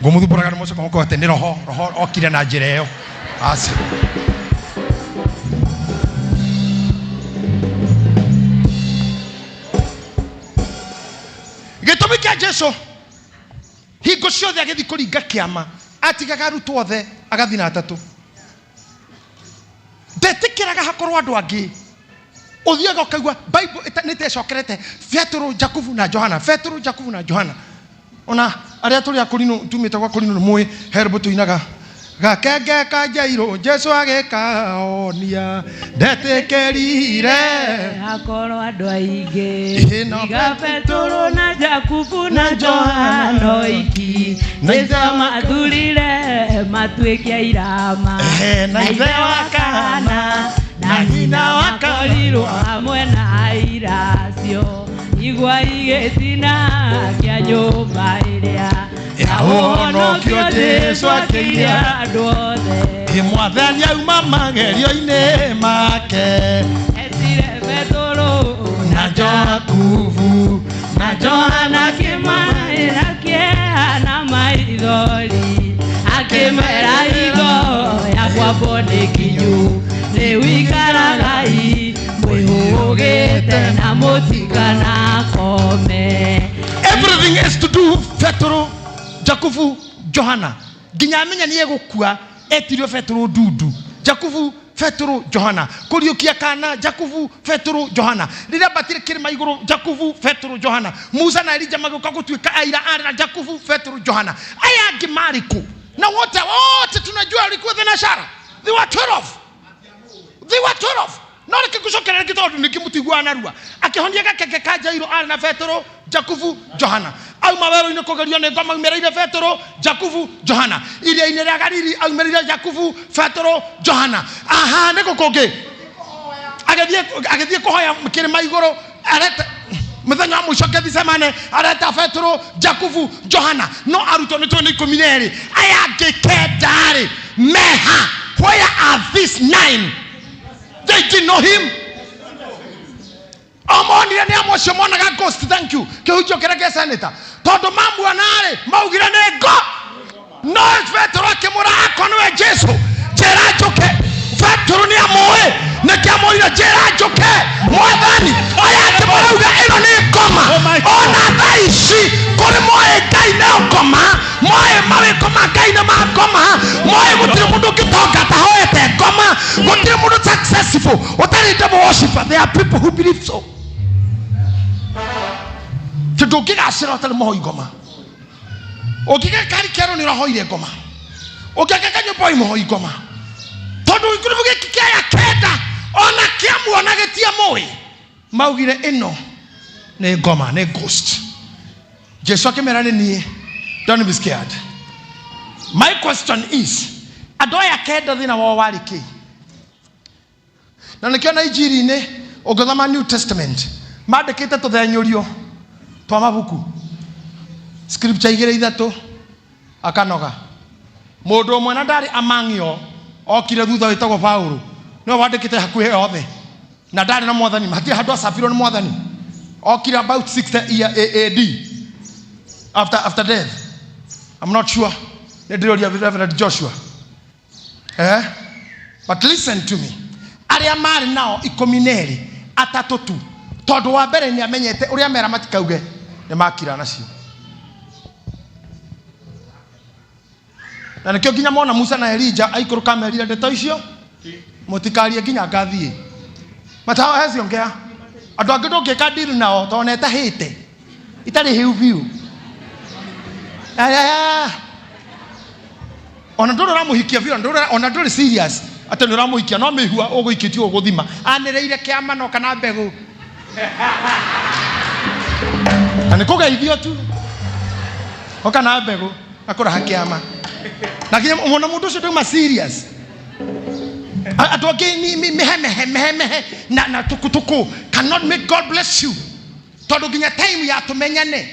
Ngũmũthumbũraga nĩ mũcoka mũkoga atĩ nĩ roho, roho okire na njĩra ĩyo. Aca. Gĩtũmi kĩa Jesu hingo ciothe agĩthiĩ kũringa kĩama atigaga arutwo othe agathiĩ na atatũ. Ndetĩkĩraga hakorwo andũ angĩ. Ũthiaga ũkaigua Bible nĩ ĩtecokerete Petero, Jakubu na Johana, Petero, Jakubu na Johana. Ona arĩa tũrĩ akũrinũ tumĩte gwa kũrinũ nĩ mũĩ he rwĩmbo tũinaga gakenge ka Jairũ Jesu agĩkahonia ndetĩkĩrire hakorwo andũ aingĩ Ĩĩ, no tiga Petero na Jakubu na Johana oiki Na Jesu ithe wa- amathurire matuĩke airama Ehe, na ithe wa kana na na nyina nyina wa makorirwo hamwe na aira acio igwa igĩtina kĩa nyũmba ĩrĩa Ya ũhonokio Jesu akĩiria andũ othe Ĩ mwathani auma magerio-inĩ make etire Petero na Jakubu na Johana akĩmaĩra kĩeha na maithori akĩmera higo ya kwambwo nĩ kinyu rĩu ikaragai mwĩhũgĩte na mũtikanakome. Everything is to do Petero, Jakubu, Johana nginya amenya nĩ egũkua etirio Petero ndundu Jakubu Petero Johana kũriũkia kana Jakubu Petero Johana rĩrĩa ambatire kĩrĩma igũrũ Jakubu Petero Johana Musa na Elija magĩũka gũtuĩka aira arĩ na Jakubu Petero Johana aya angĩ marĩ kũ na wote wote tunajua walikuwa thenashara they were 12 they were 12 no reke ngũcokerere rĩngĩ tondũ ningĩ mũtiguaga narua akĩhonia gakenge ka Jairũ arĩ na Petero Jakubu Johana auma werũ-inĩ kũgerio nĩ ngoma aumĩrĩire Petero Jakubu Johana iria-inĩ rĩa Galili aumĩrĩire Jakubu Petero Johana aha nĩ kũ kũngĩ agĩthiĩ kũhoya kĩrĩma igũrũ areta mũthenya wa mũico Gethsemane areta Petero Jakubu Johana no arutwo nĩ tũĩ nĩ ikũmi na erĩ aya angĩ kenda rĩ meha where are these nine they didn't know him omonire nĩ amwe acio monaga ghost thank you kĩhunjio kĩrĩa kĩa senator tondũ mamuona rĩ maugire nĩ ngo no Petero akĩmũra akorwo nĩwe Jesu njĩra njũke Petero nĩ amũĩ nĩkĩ amũrire njĩra njũke mwathani aya angĩ marauga ĩno nĩ ngoma Oh my God. ona thaa ici kũrĩ moĩ Ngai nĩ ngoma moĩ mawĩko ma Ngai nĩ ma ngoma moĩ gũtirĩ mũndũ ũngĩtonga atahoete ngoma gũtirĩ mũndũ successful ũtarĩ devil worshiper there are people who believe so tondũ ũngĩgacĩra ũtarĩ mũhoi ngoma ũngĩgĩa kari kerũ nĩ ũrahoire ngoma ũngĩaka kanyũmba wĩ mũhoi ngoma tondũ gĩkurubu gĩkĩ kĩa kenda ona kĩamuona gĩtiamũĩ maugire ĩno nĩ ngoma nĩ ghost Jesu akĩmera nĩ niĩ don't be scared my question is andũ aya kenda thĩna wao warĩ kĩ na nĩkĩo na injiri-inĩ ũngĩthoma New Testament mandĩkĩte tũthenyũrio twa mabuku scripture igĩrĩ ithatũ akanoga mũndũ ũmwe na ndarĩ amang'io okire thutha wĩtagwo Paulo nĩwe wandĩkĩte hakuhĩ yothe na ndarĩ na mwathani hatirĩ handũ acabirwo nĩ mwathani okire about 60 year AD after death I'm not sure nĩ ndĩroria Reverend Joshua But listen to me arĩa marĩ nao ikũmi na erĩ atatũ tu tondũ wa mbere nĩ amenyete ũrĩa mera matikauge nĩ makira nacio na nĩkĩo nginya mona Musa na Elija aikũrũka merire ndeto icio mũtikarie nginya ngathiĩ matahecio ngea andũ angĩ ndũngĩka deal nao tondũ nĩ ĩtahĩte itarĩ hĩu biũ Aya. Ona ndũrĩ ũramũhikia biũ ona ndũrĩ serious atĩ nĩ ũramũhikia no mĩhua ũgũikĩtio ũgũthima anĩrĩire kĩama no kana mbegũ na nĩ kũgeithio tu oka na mbegũ na kũraha kĩama na nginya ona mũndũ ũcio ndauma serious andũ angĩ ni mehemehe mehemehe na tukutuku cannot make God bless you tondũ nginya time ya tũmenyane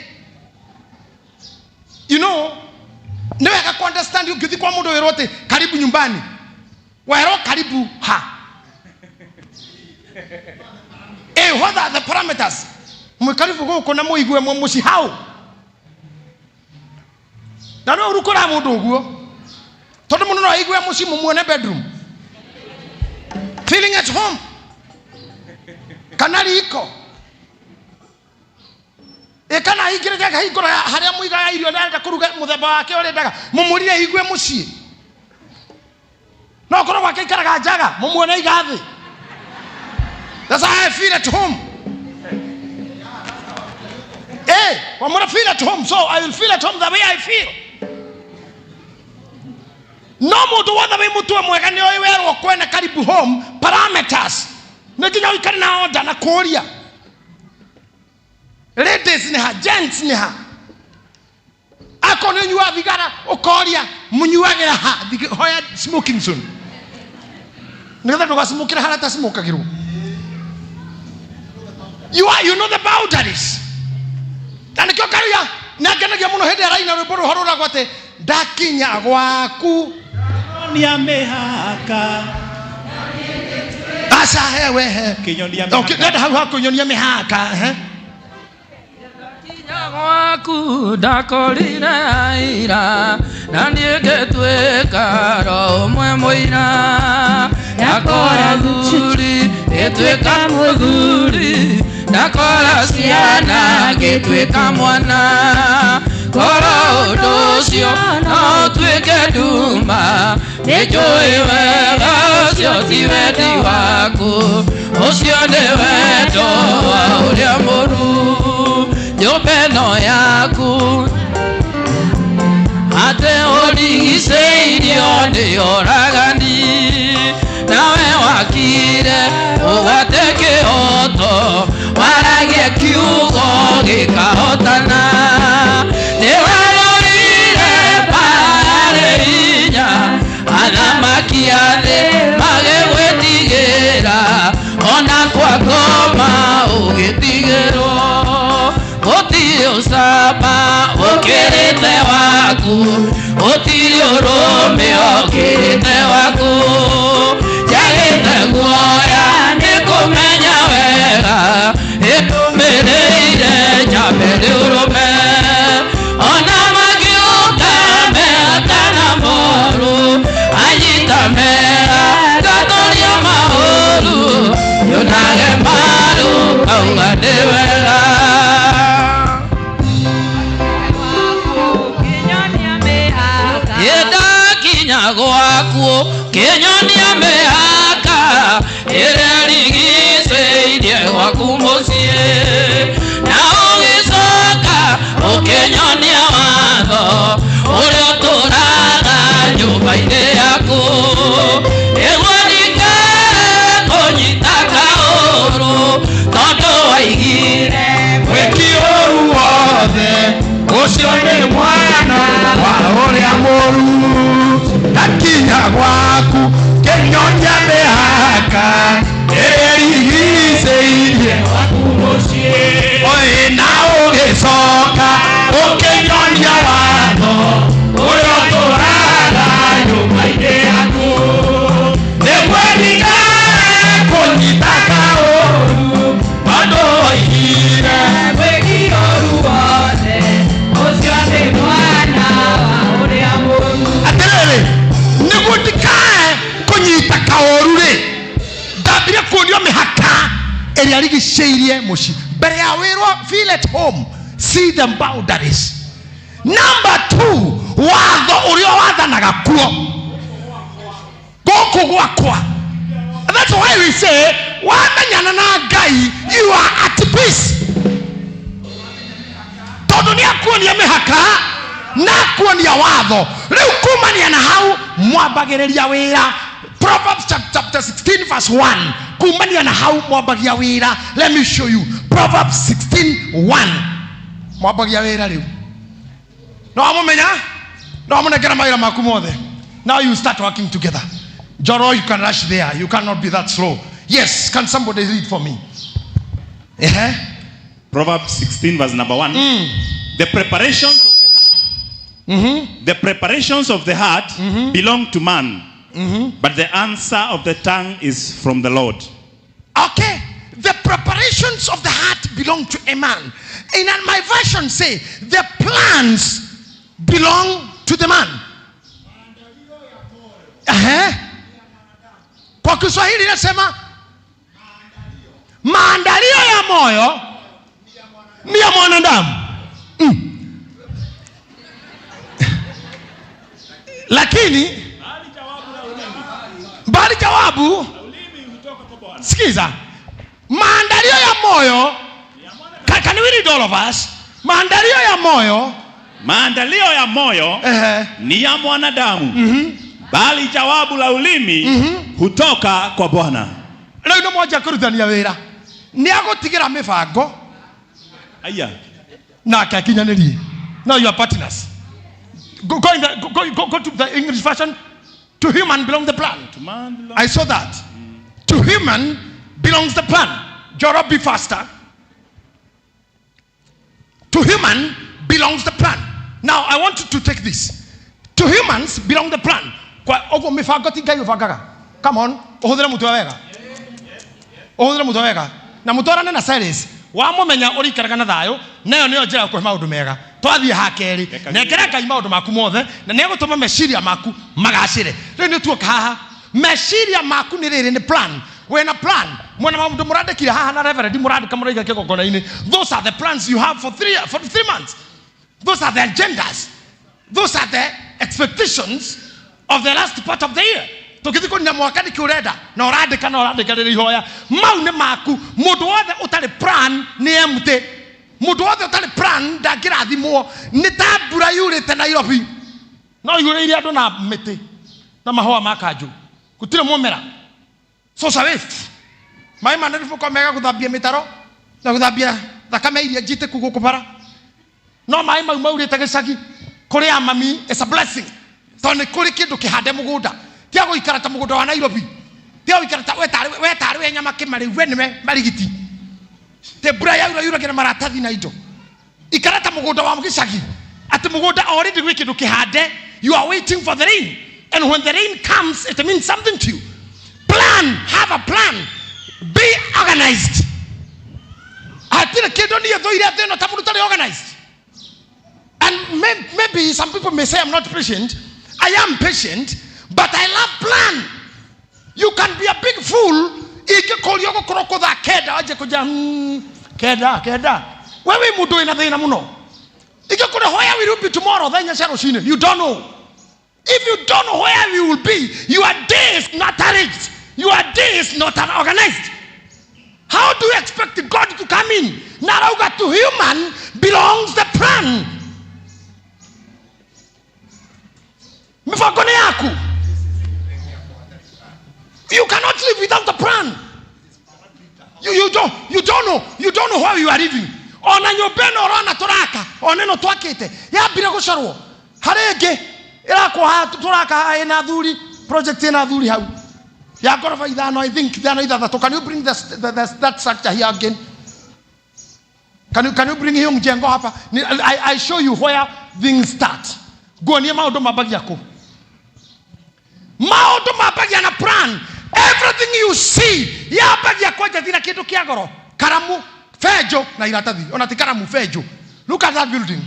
you know nĩ wega ku understand ũngĩthiĩ kwa mũndũ wĩrwo atĩ karibu nyumbani Werwo karibu ha. What are the parameters? Mwĩ karibu gũkũ na mũigue mwe mũciĩ hau. Na no ũrukũra mũndũ ũguo. Tondũ mũndũ no aigue mũciĩ mũmuone bedroom. Feeling at home. Kana riko. Ĩ kana aingĩrĩte akahingũra harĩa mũigaga irio arenda kũruga mũthemba wake ũrĩa endaga. Mũmũrire aigue mũciĩ. No korwo gwake aikaraga njaga, mũmuone aiga thĩ. That's how I feel at home. Hey, I'm gonna feel at home, so I will feel at home the way I feel. No mũndũ wothe wĩ mũtwe mwega nĩ oĩ werwo kwene karibu home parameters. Nĩ nginya ũikare na order na kũũria. Ladies nĩ ha, gents nĩ ha. Akorwo nĩ ũnyuaga thigara ũkoria mũnyuagĩra ha, hoya smoking zone. Nĩgetha ndũgacimũkĩre harĩa atacimũkagĩrwo. You are, you know the boundaries. Na nĩkĩo Karuya nĩangenagia mũno hĩndĩ araina rwĩmbo rũu rũragwo atĩ ndakinya gwaku. Nyonia mĩhaka. Aca he we he. Kĩnyonia mĩhaka. Okay, nenda hau ha kũnyonia mĩhaka, he. Ndakinya gwaku ndakorire aira na niĩ ngĩtuĩka ro ũmwe mũira. Ndakora thuri ngĩtuĩka mũthuri, ndakora ciana ngĩtuĩka mwana. Korwo ũndũ ũcio no ũtuĩke nduma, nĩnjũĩ wega ũcio ti wendi waku, ũcio nĩ wendo wa ũrĩa mũru. Nyũmba ĩno yaku atĩ ũrigicĩirio nĩ oragani, nawe wakire ũgwate kĩhoto, waragie kiugo gĩkahotana. Nĩ warorire mbaara hinya, athamaki a thĩ magĩgwĩtigĩra, ona kwa ngoma ũgĩtigĩrwo. Gũtirĩ ũcamba ũkĩrĩte waku, gũtirĩ ũrũme ũkĩrĩte waku. Njagĩte guoya nĩ kũmenya wega, ĩtũmĩrĩire njambe nĩ ũrũme. Ona magiũka mega kana moru, anyita mega ngatũria maũru, nyonage maru ngauga nĩ wega. Ndakinya gwaku kĩnyonia mĩhaka ĩrĩa ĩrigicĩirie gwaku mũciĩ, na ũgĩcoka ũkĩnyonia watho ũrĩa ũtũraga nyũmba-inĩ yaku. Nĩguo ndikae kũnyita kaũru, tondũ waigire mwĩki ũru wothe ũcio nĩ mwana wa ũrĩa mũru. Ndakinya gwaku kĩnyonia mĩhaka ĩrĩa ĩrigicĩirie gwaku mũciĩ, oi na ũgĩcoka ũkĩnyonia watho ũrĩa ũtũraga nyũmba-inĩ yaku. Nĩguo ndikae kũnyita kaũru, tondũ waigire mwĩki ũru wothe ũcio nĩ mwana wa ũrĩa mũru. Atĩrĩrĩ, nĩguo ndikae kũnyita kaũru rĩ, ndambire kuonio mĩhaka ĩrĩa ĩrigicĩirie mũciĩ. Mbere ya wĩrwo feel at home, see the boundaries. Number 2, watho ũrĩa wathanaga kuo gũkũ gwakwa. That's why we say wamenyana na Ngai you are at peace, tondũ nĩ akuonia mĩhaka na akuonia watho. Rĩu kumania na hau mwambagĩrĩria wĩra. Proverbs chapter 16 verse 1, kumania na hau mwambagia wĩra. Let me show you Proverbs 16:1, mwambagia wĩra rĩu. No amũmenya, no amũnengera mawĩra maku mothe. Now you start working together. Joro, you can rush there. You cannot be that slow. Yes, can somebody read for me? Proverbs 16 verse number 1. The preparations of the heart, the preparations of the heart belong to man. But the answer of the tongue is from the Lord. Okay. The preparations of the heart belong to a man. In my version say the plans belong to the man. Ehe. Kwa Kiswahili nasema maandalio ya moyo ni ya mwanadamu. Lakini bali jawabu, sikiza, maandalio ya moyo, can we read all of us? Maandalio ya moyo, Maandalio ya moyo ehe, ni ya mwanadamu, bali jawabu la ulimi hutoka kwa Bwana. Rĩu nĩ mwanja kũrutania wĩra nĩ agũtigĩra mĩbango Aya. nake akinyanĩrie. Now you are partners. Go, go, in the, go, go, go to the English version. To human belong the plan. To man belongs- I saw that. To human belongs the plan. Joro, be faster. To human belongs the plan. Now I want you to take this. To humans belong the plan. Kwa oguo mibango ti Ngai ũbangaga. Come on, ũhũthĩre mũtwe wega. Ũhũthĩre mũtwe wega. Na mũtwarane na Cyrus. Wamũmenya ũrĩikaraga na thayũ, nayo nĩyo njĩra ya kũhe maũndũ mega. Twathiĩ ha kerĩ, nengera Ngai maũndũ maku mothe, na nĩegũtũma meciria maku magacĩre. Rĩu nĩ tuoka haha. Meciria maku nĩ rĩrĩ, nĩ plan. Wĩna plan. Mwena maũndũ mũrandĩkire haha na reverend mũrandĩka mũraiga kĩgongona-inĩ. Those are the plans you have for 3 months. Those are the agendas. Those are the expectations of the last part of the year. Tũgĩthiĩ kũnina mwaka nĩkĩ ũrenda na ũrandĩka na ũrandĩka rĩrĩ ihoya mau nĩ maku. Mũndũ wothe ũtarĩ plan nĩ empty. Mũndũ wothe ũtarĩ plan ndangĩrathimwo. Nĩ ta mbura yurĩte Nairobi, no yurĩire andũ na mĩtĩ na mahũa ma kanjũ, gũtirĩ mũmera. Social waste. Maĩ ma Nairobi makoragwo mega gũthambia mĩtaro na gũthambia thakame iria njitĩku gũkũ bara, no maĩ mau maurĩte gĩcagi kũrĩ a mami is a blessing, tondũ nĩ kũrĩ kĩndũ kĩhande mũgũnda. Tia gũikara ta mũgũnda wa Nairobi, tia gũikara ta we tarĩ we nyama kĩmarĩ, we nĩwe marigiti te mbura yaura yuragĩra maratathi na indo. Ikara ta mũgũnda wa gĩcagi, atĩ mũgũnda already gwĩ kĩndũ kĩhande. You are waiting for the rain, and when the rain comes, it means something to you. Plan. Have a plan. Be organized. Hatirĩ kĩndũ niĩ thũire thĩ ĩno ta mũndũ ũtarĩ organized. And maybe some people may say I'm not patient. I am patient, but I love plan. You can be a big fool. Ingĩkũria gũkorwo kũ thaa 9 wanjie kũnja kenda kenda. We wĩ mũndũ wĩna thĩna mũno. Ingĩkũria where will you be tomorrow thaa 4 cia rũcinĩ? You don't know. If you don't know where you will be, your day is not arranged. Your day is not organized. How do you expect God to come in? Na arauga to human belongs the plan. Mibango nĩ yaku. You cannot live without a plan. You don't know how you are living. Ona nyũmba ĩno ũrona tũraka, ona ĩno twakĩte yambire gũcorwo harĩ ĩngĩ ĩrakwo haha tũraka haha ĩna athuri, project ĩna athuri hau ya ngoroba ithano, I think ithano, ithathatũ. Can you bring that structure here again? Can you bring hiyo mjengo hapa? I show you where things start. Nguonie maũndũ mambagia kũ. Maũndũ mambagia na plan. Everything you see yambagia kwanja thira kĩndũ kĩa goro, karamu, benjo na iratathi. Ona ti karamu, benjo. Look at that building.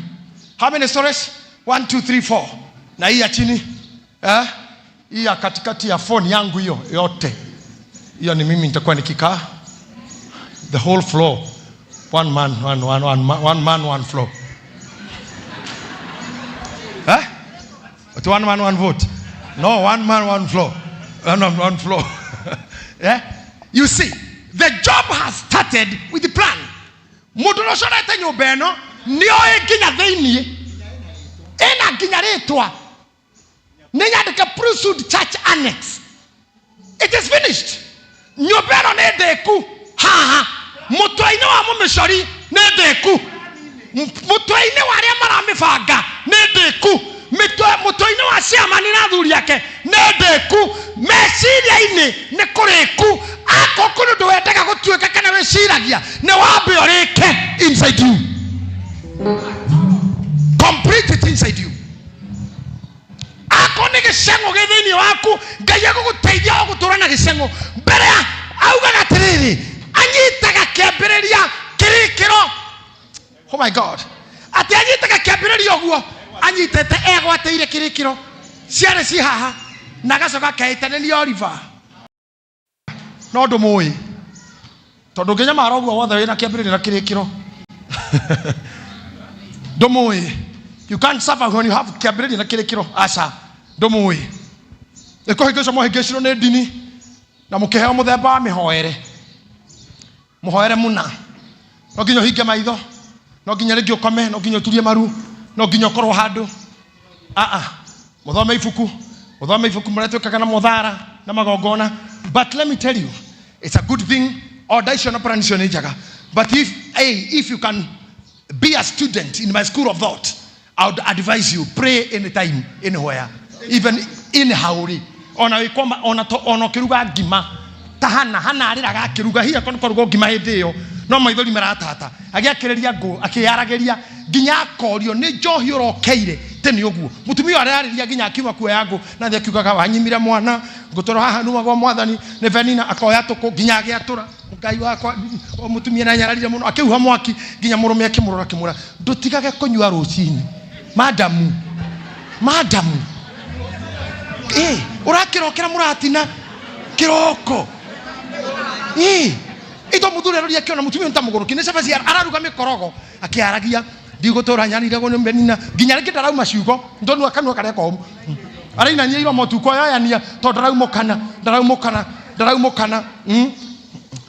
How many stories? One, two, three, four. Na hii ya chini, eh? Hii ya katikati ya phone yangu, hiyo yote hiyo ni mimi nitakuwa nikikaa the whole floor. One man, one, one, one, one man, one floor, eh? But one man, one vote. No, one man, one floor. One man, one floor. Yeah? You see, the job has started with the plan. Mũndũ ũrĩa ũcorete nyũmba ĩno nĩoĩ nginya thĩiniĩ ĩna nginya rĩtwa nĩ nyandĩke Brucewood Church Annex. It is finished. Nyũmba ĩno nĩ ndĩku haha mũtwe-inĩ wa mũmĩcori, nĩ ndĩku mũtwe-inĩ wa arĩa maramĩbanga, nĩ ndĩku mũtwe-inĩ wa ciamani na athuri ake, nĩ ndĩku meciria-inĩ, nĩ kũrĩku. Akorwo kũrĩ ũndũ wendaga gũtuĩka kana wĩciragia, nĩ wambe ũrĩke inside you. Complete it inside you. Akorwo nĩ gĩceng'o gĩ thĩinĩ waku, Ngai egũgũteithia o gũtũra na gĩceng'o. Mbere ya augaga atĩrĩrĩ, anyitaga kĩambĩrĩria kĩrĩkĩro. Oh my God, atĩ anyitaga kĩambĩrĩria ũguo anyitĩte egwatĩire kĩrĩkĩro, ciarĩ ci haha, na agacoka akeĩtanĩria Oliver. No ndũmũĩ tondũ ũngĩnyamara ũguo wothe wĩna kĩambĩrĩria na kĩrĩkĩro, ndũmũĩ. You can't suffer when you have kĩambĩrĩria na kĩrĩkĩro. Aca, ndũmũĩ. Ĩkũhĩngĩcwo mwahĩngĩcirwo nĩ ndini na mũkĩheo mũthemba wa mĩhoere, mũhoere mũna. No nginya ũhinge maitho, no nginya rĩngĩ ũkome, no nginya ũturie maru, no nginya ũkorwo handũ. Aa, mũthome ibuku, mũthome ibuku marĩa twĩkaga na mũthara na magongona. But let me tell you, it's a good thing. Order icio na plan icio nĩ njega, but if, hey, if you can be a student in my school of thought, I would advise you, pray anytime, anywhere, even anyhow rĩ, ona wĩkoma, ona to, ona ũkĩruga ngima ta Hana. Hana arĩraga akĩruga, hihi akorwo kũrugwo ngima hĩndĩ ĩyo, no maithori maratata agĩakĩrĩria ngũ, akĩyaragĩria nginya akorio nĩ njohi ũrokeire tene ũguo. Mũtumia ũyũ ararĩria nginya akiuma kuoya ngũ na thĩ, akiugaga wanyimire mwana, ngũtũra haha numagwo mwathani nĩ Venina, akoya tũkũ nginya agĩatũra. Ngai wakwa, o mũtumia nanyararire mũno akĩhuha mwaki nginya mũrũme akĩmũrora akĩmwĩra, ndũtigage kũnyua rũcinĩ, madamu, madamu, ĩ ũrakĩrokera mũratina kĩroko ĩ ito. Mũthuri aroria akĩona mũtumia nĩ ta mũgũrũki nĩ cabaci araruga mĩkorogo, akĩaragia, ndigũtũra nyaniragwo nĩ Menina, nginya rĩngĩ ndarauma ciugo ndonua kanua karĩa komu, arainania iromo tukũ oyoyania tondũ ndaraumũkana, ndaraumũkana, ndaraumũkana.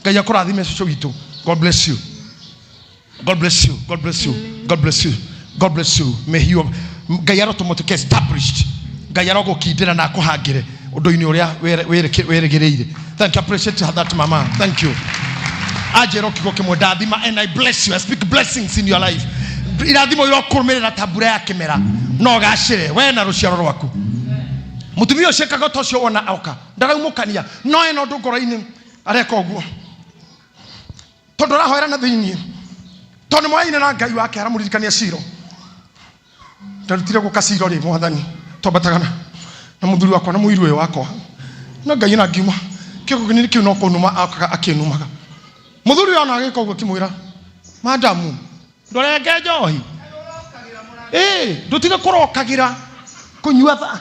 Ngai akũrathime, cũcũ witũ. God bless you, God bless you, God bless you, God bless you, God bless you. May you, Ngai arotũma ũtuĩke established. Ngai arogũkindĩra na akũhangĩre ũndũ-inĩ ũrĩa wĩrĩgĩrĩire. Thank you, appreciate that, mama. Thank you. Anjĩra kiugo kĩmwe, ndathima, and I bless you. I speak blessings in your life. Irathimo irokũrũmĩrĩra ta mbura ya kĩmera, no gacĩre we na rũciaro rwaku. Mũtumia ũcio ekaga ta ũcio, wona oka ndaraumũkania, no ena ũndũ ngoro-inĩ areka ũguo tondũ arahoera na thĩiniĩ, tondũ nĩ moyaine na Ngai wake. Aramũririkania ciro ndarutire gũka ciro rĩ, mwathani, twambataga na mũthuri wakwa na mũiru ũyũ wakwa na Ngai na ngiuma kĩoko kĩnini kĩu no kũnuma okaga akĩnumaga. Mũthuri ũyũ ona agĩka ũguo akĩmwĩra, madamu, ndũrenge njohi ĩ, ndũtige kũrokagĩra kũnyua tha,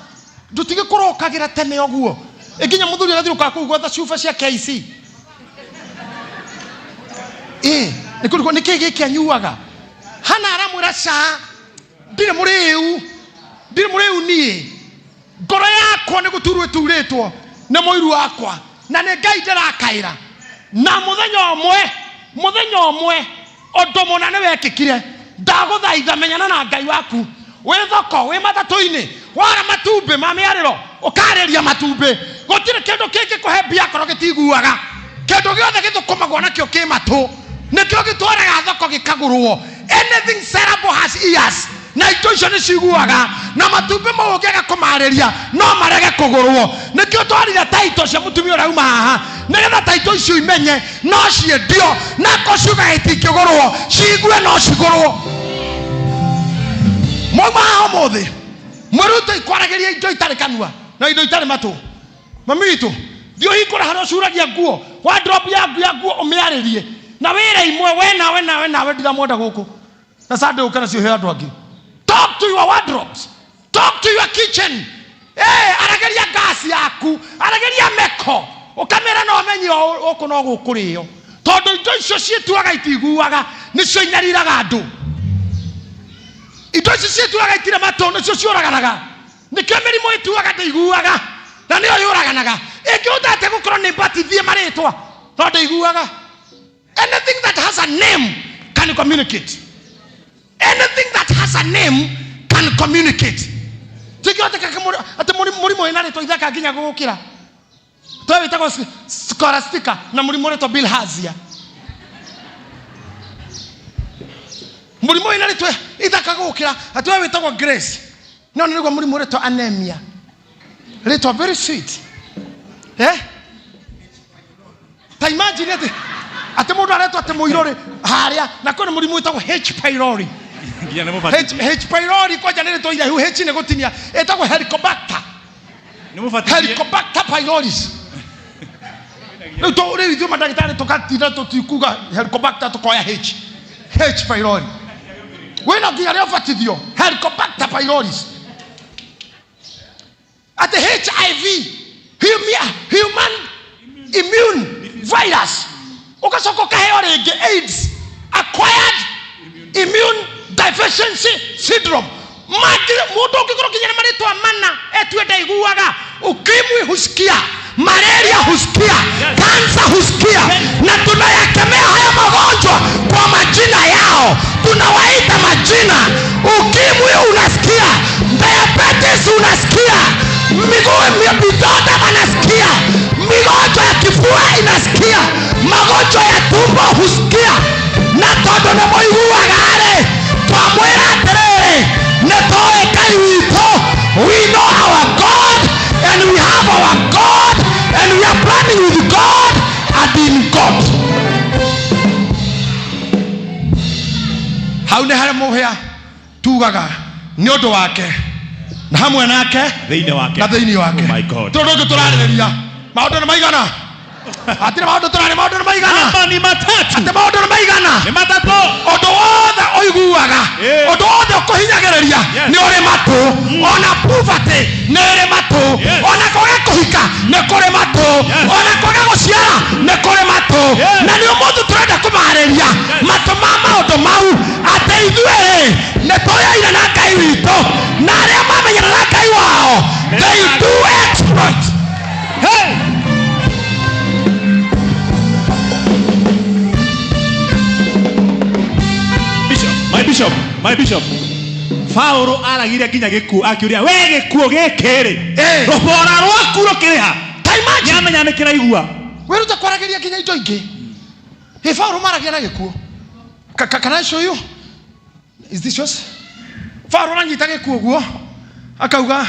ndũtige kũrokagĩra tene ũguo. Ĩ nginya mũthuri agathiũka kũu gwetha cuba cia KC ĩ nĩ kũrigwo nĩ kĩĩ gĩkĩ anyuaga. Hana aramwĩra, ca, ndirĩ mũrĩu, ndirĩ mũrĩu niĩ, ngoro yakwa nĩ gũturwo ĩturĩtwo nĩ mũiru wakwa, na nĩ Ngai ndĩrakaĩra. Na mũthenya ũmwe, mũthenya ũmwe ũndũ mũna nĩ wekĩkire. Ndagũthaitha, menyana na Ngai waku wĩ thoko, wĩ matatũ-inĩ, wara matumbĩ ma mĩarĩro, ũkarĩria matumbĩ. Gũtirĩ kĩndũ kĩngĩkũhe mbia akorwo gĩtiguaga. Kĩndũ gĩothe gĩthũkũmagwo nakĩo kĩ matũ, nĩkĩo gĩtwaraga thoko gĩkagũrwo. Anything sellable has ears, na indo icio nĩ ciguaga, na matumbĩ mau ũngĩaga kũmarĩria no marege kũgũrwo. Nĩkĩo twarire taito cia mũtumia ũrĩa uma haha, nĩgetha taito icio imenye no ciendio, na ko ciugaga itingĩgũrwo, ciigue no cigũrwo. Mwauma haha ũmũthĩ, mwĩrute ikwaragĩria indo itarĩ kanua na indo itarĩ matũ. Mami witũ, thiĩ ũhingũre harĩa ũcuragia nguo, wardrobe yaku ya nguo, ũmĩarĩrie na wĩre imwe, we nawe, nawe, nawe, ndiramwenda gũkũ na Sunday ũke nacio he andũ angĩ. Talk to your wardrobes, talk to your kitchen. Aragĩria gas yaku, aragĩria meko, ũkamĩra no menye gũkũ no gũkũrĩo, tondũ indo icio ciĩtuaga itiguaga nĩcio inyariraga andũ. Indo icio ciĩtuaga itirĩ matũ nĩcio ciũraganaga. Nĩkĩo mĩrimũ ĩtuaga ndĩiguaga na nĩyo yũraganaga. Ĩngĩhota atĩa gũkorwo nĩ mbatithie marĩtwa no ndĩiguaga? Anything that has a name can communicate. Anything that has a name can communicate. Tingĩhoteka atĩ mũrimũ wĩna rĩtwa ithaka nginya gũgũkĩra twe wĩtagwo scholastica na mũrimũ ũretwo bilharzia, mũrimũ wĩna rĩtwa ithaka gũgũkĩra atĩ we wĩtagwo Grace, no nĩ nĩguo mũrimũ ũretwo anemia, rĩtwa very sweet, eh? Ta imagine atĩ mũndũ aretwo atĩ mũirũrĩ harĩa, na kwĩna mũrimũ wĩtagwo H pylori. Nginya nĩ mũbatithie. H pylori kwanja nĩ rĩtwa iraihu, H nĩ gũtinia, ĩtagwo Helicobacter. Nĩ mũbatithie. Helicobacter pylori. Rĩu rĩu ithuĩ mandagĩtarĩ tũgatinda tũtikuga Helicobacter, tũkoya H H pylori. Wĩna nginya rĩa ũbatithio Helicobacter pylori, atĩ HIV, human immune virus, ũgacoka ũkaheo rĩngĩ AIDS, acquired immune deficiency syndrome. Mũndũ ũngĩkorwo kinya na marĩtwa mana etue ndaiguaga. Ukimwi husikia, malaria husikia, kansa husikia, na tunayakemea haya magonjwa kwa majina yao, tunawaita majina. Ukimwi unasikia, diabetes unasikia, miguu vidonda wanasikia, migonjwa ya kifua inasikia, magonjwa ya tumbo husikia. Na tondũ nĩ mũiguaga-rĩ, twamwĩra atĩrĩrĩ, nĩ tũĩ Ngai witũ. We know our God and we have our God and we are planning with God and in God. Hau nĩ harĩa mũhĩa tugaga nĩ ũndũ wake na hamwe nake Thĩinĩ wake. Na thĩinĩ wake. Oh my God. Tondũ ũngĩ tũrarĩrĩria maũndũ nĩ maigana, atĩ maũndũ tũrarĩ maũndũ nĩ maigana. Mambo ni matatu. Atĩ maũndũ nĩ maigana. Nĩ matatũ. Ũndũ wothe ũiguaga, ũndũ wothe ũkũhinyagĩrĩria, nĩ ũrĩ matũ. Ona poverty nĩ ĩrĩ matũ. Ona kwaga kũhika nĩ kũrĩ matũ. Ona kwaga gũciara nĩ kũrĩ matũ. Na nĩ ũmũthĩ tũrenda kũmarĩria matũ ma maũndũ mau, atĩ ithuĩ-rĩ nĩ tũyaire na Ngai witũ, na arĩa mamenyana na Ngai wao, they do exploit. Hey! Bishop, my bishop, my bishop. Paulo aragire nginya gĩkuũ akiuria we gĩkuũ gĩkĩ rĩ, rũbora rwaku rũkĩrĩ ha? Ta imagine. Nĩamenya nĩ kĩraigua. Wĩrute kwaragĩria nginya indo ingĩ. Ĩ Paulo maragia na gĩkuũ. Can I show you? Is this yours? Paulo aranyita gĩkuũ ũguo akauga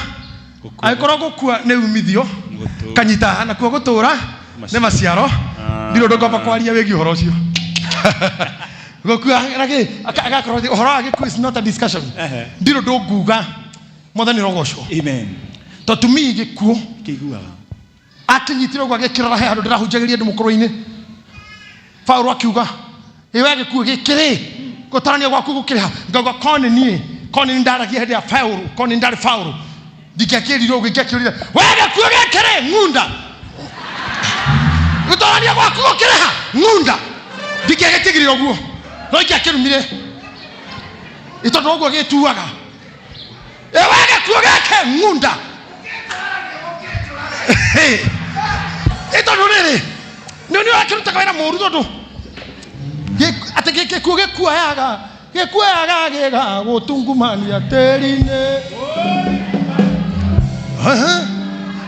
angĩkorwo gũkua nĩ umithio, kanyita nakuo gũtũra nĩ maciaro. Ndirĩ ũndũ ngwamba kwaria wĩgiĩ ũhoro ũcio. Gũkua na kĩ agakorwo atĩ ũhoro wa gĩkuũ is not a discussion. Ndirĩ ũndũ nguga. Mwathani rogocwo. Amen. Tondũ to me gĩkuũ Kĩiguaga. Akinyitire ũguo agĩkĩrora he handũ ndĩrahunjagĩria andũ mũkũrũ-inĩ. Paulo akiuga ĩ we gĩkuũ gĩkĩ rĩ, gũtarania gwaku gũkĩrĩ ha? Ngauga ko nĩ niĩ, ko nĩ niĩ ndaragia hĩndĩ ya Paulo, ko nĩ niĩ ndarĩ Paulo, ndingĩakĩrire ũguo, ingĩakĩũrire we gĩkuũ gĩkĩ rĩ, ng'unda, gũtarania gwaku gũkĩrĩ ha? Ng'unda. Ndingĩagĩtigire ũguo, no ingĩakĩrumire ĩ tondũ ũguo gĩtuaga ĩ we gĩkuũ gĩkĩ, ng'unda. Ĩ tondũ rĩrĩ nĩ nĩ ũrakĩrutaga wĩra mũru, tondũ atĩ gĩkuũ gĩkuoyaga gĩgagũtungumania tĩri-inĩ.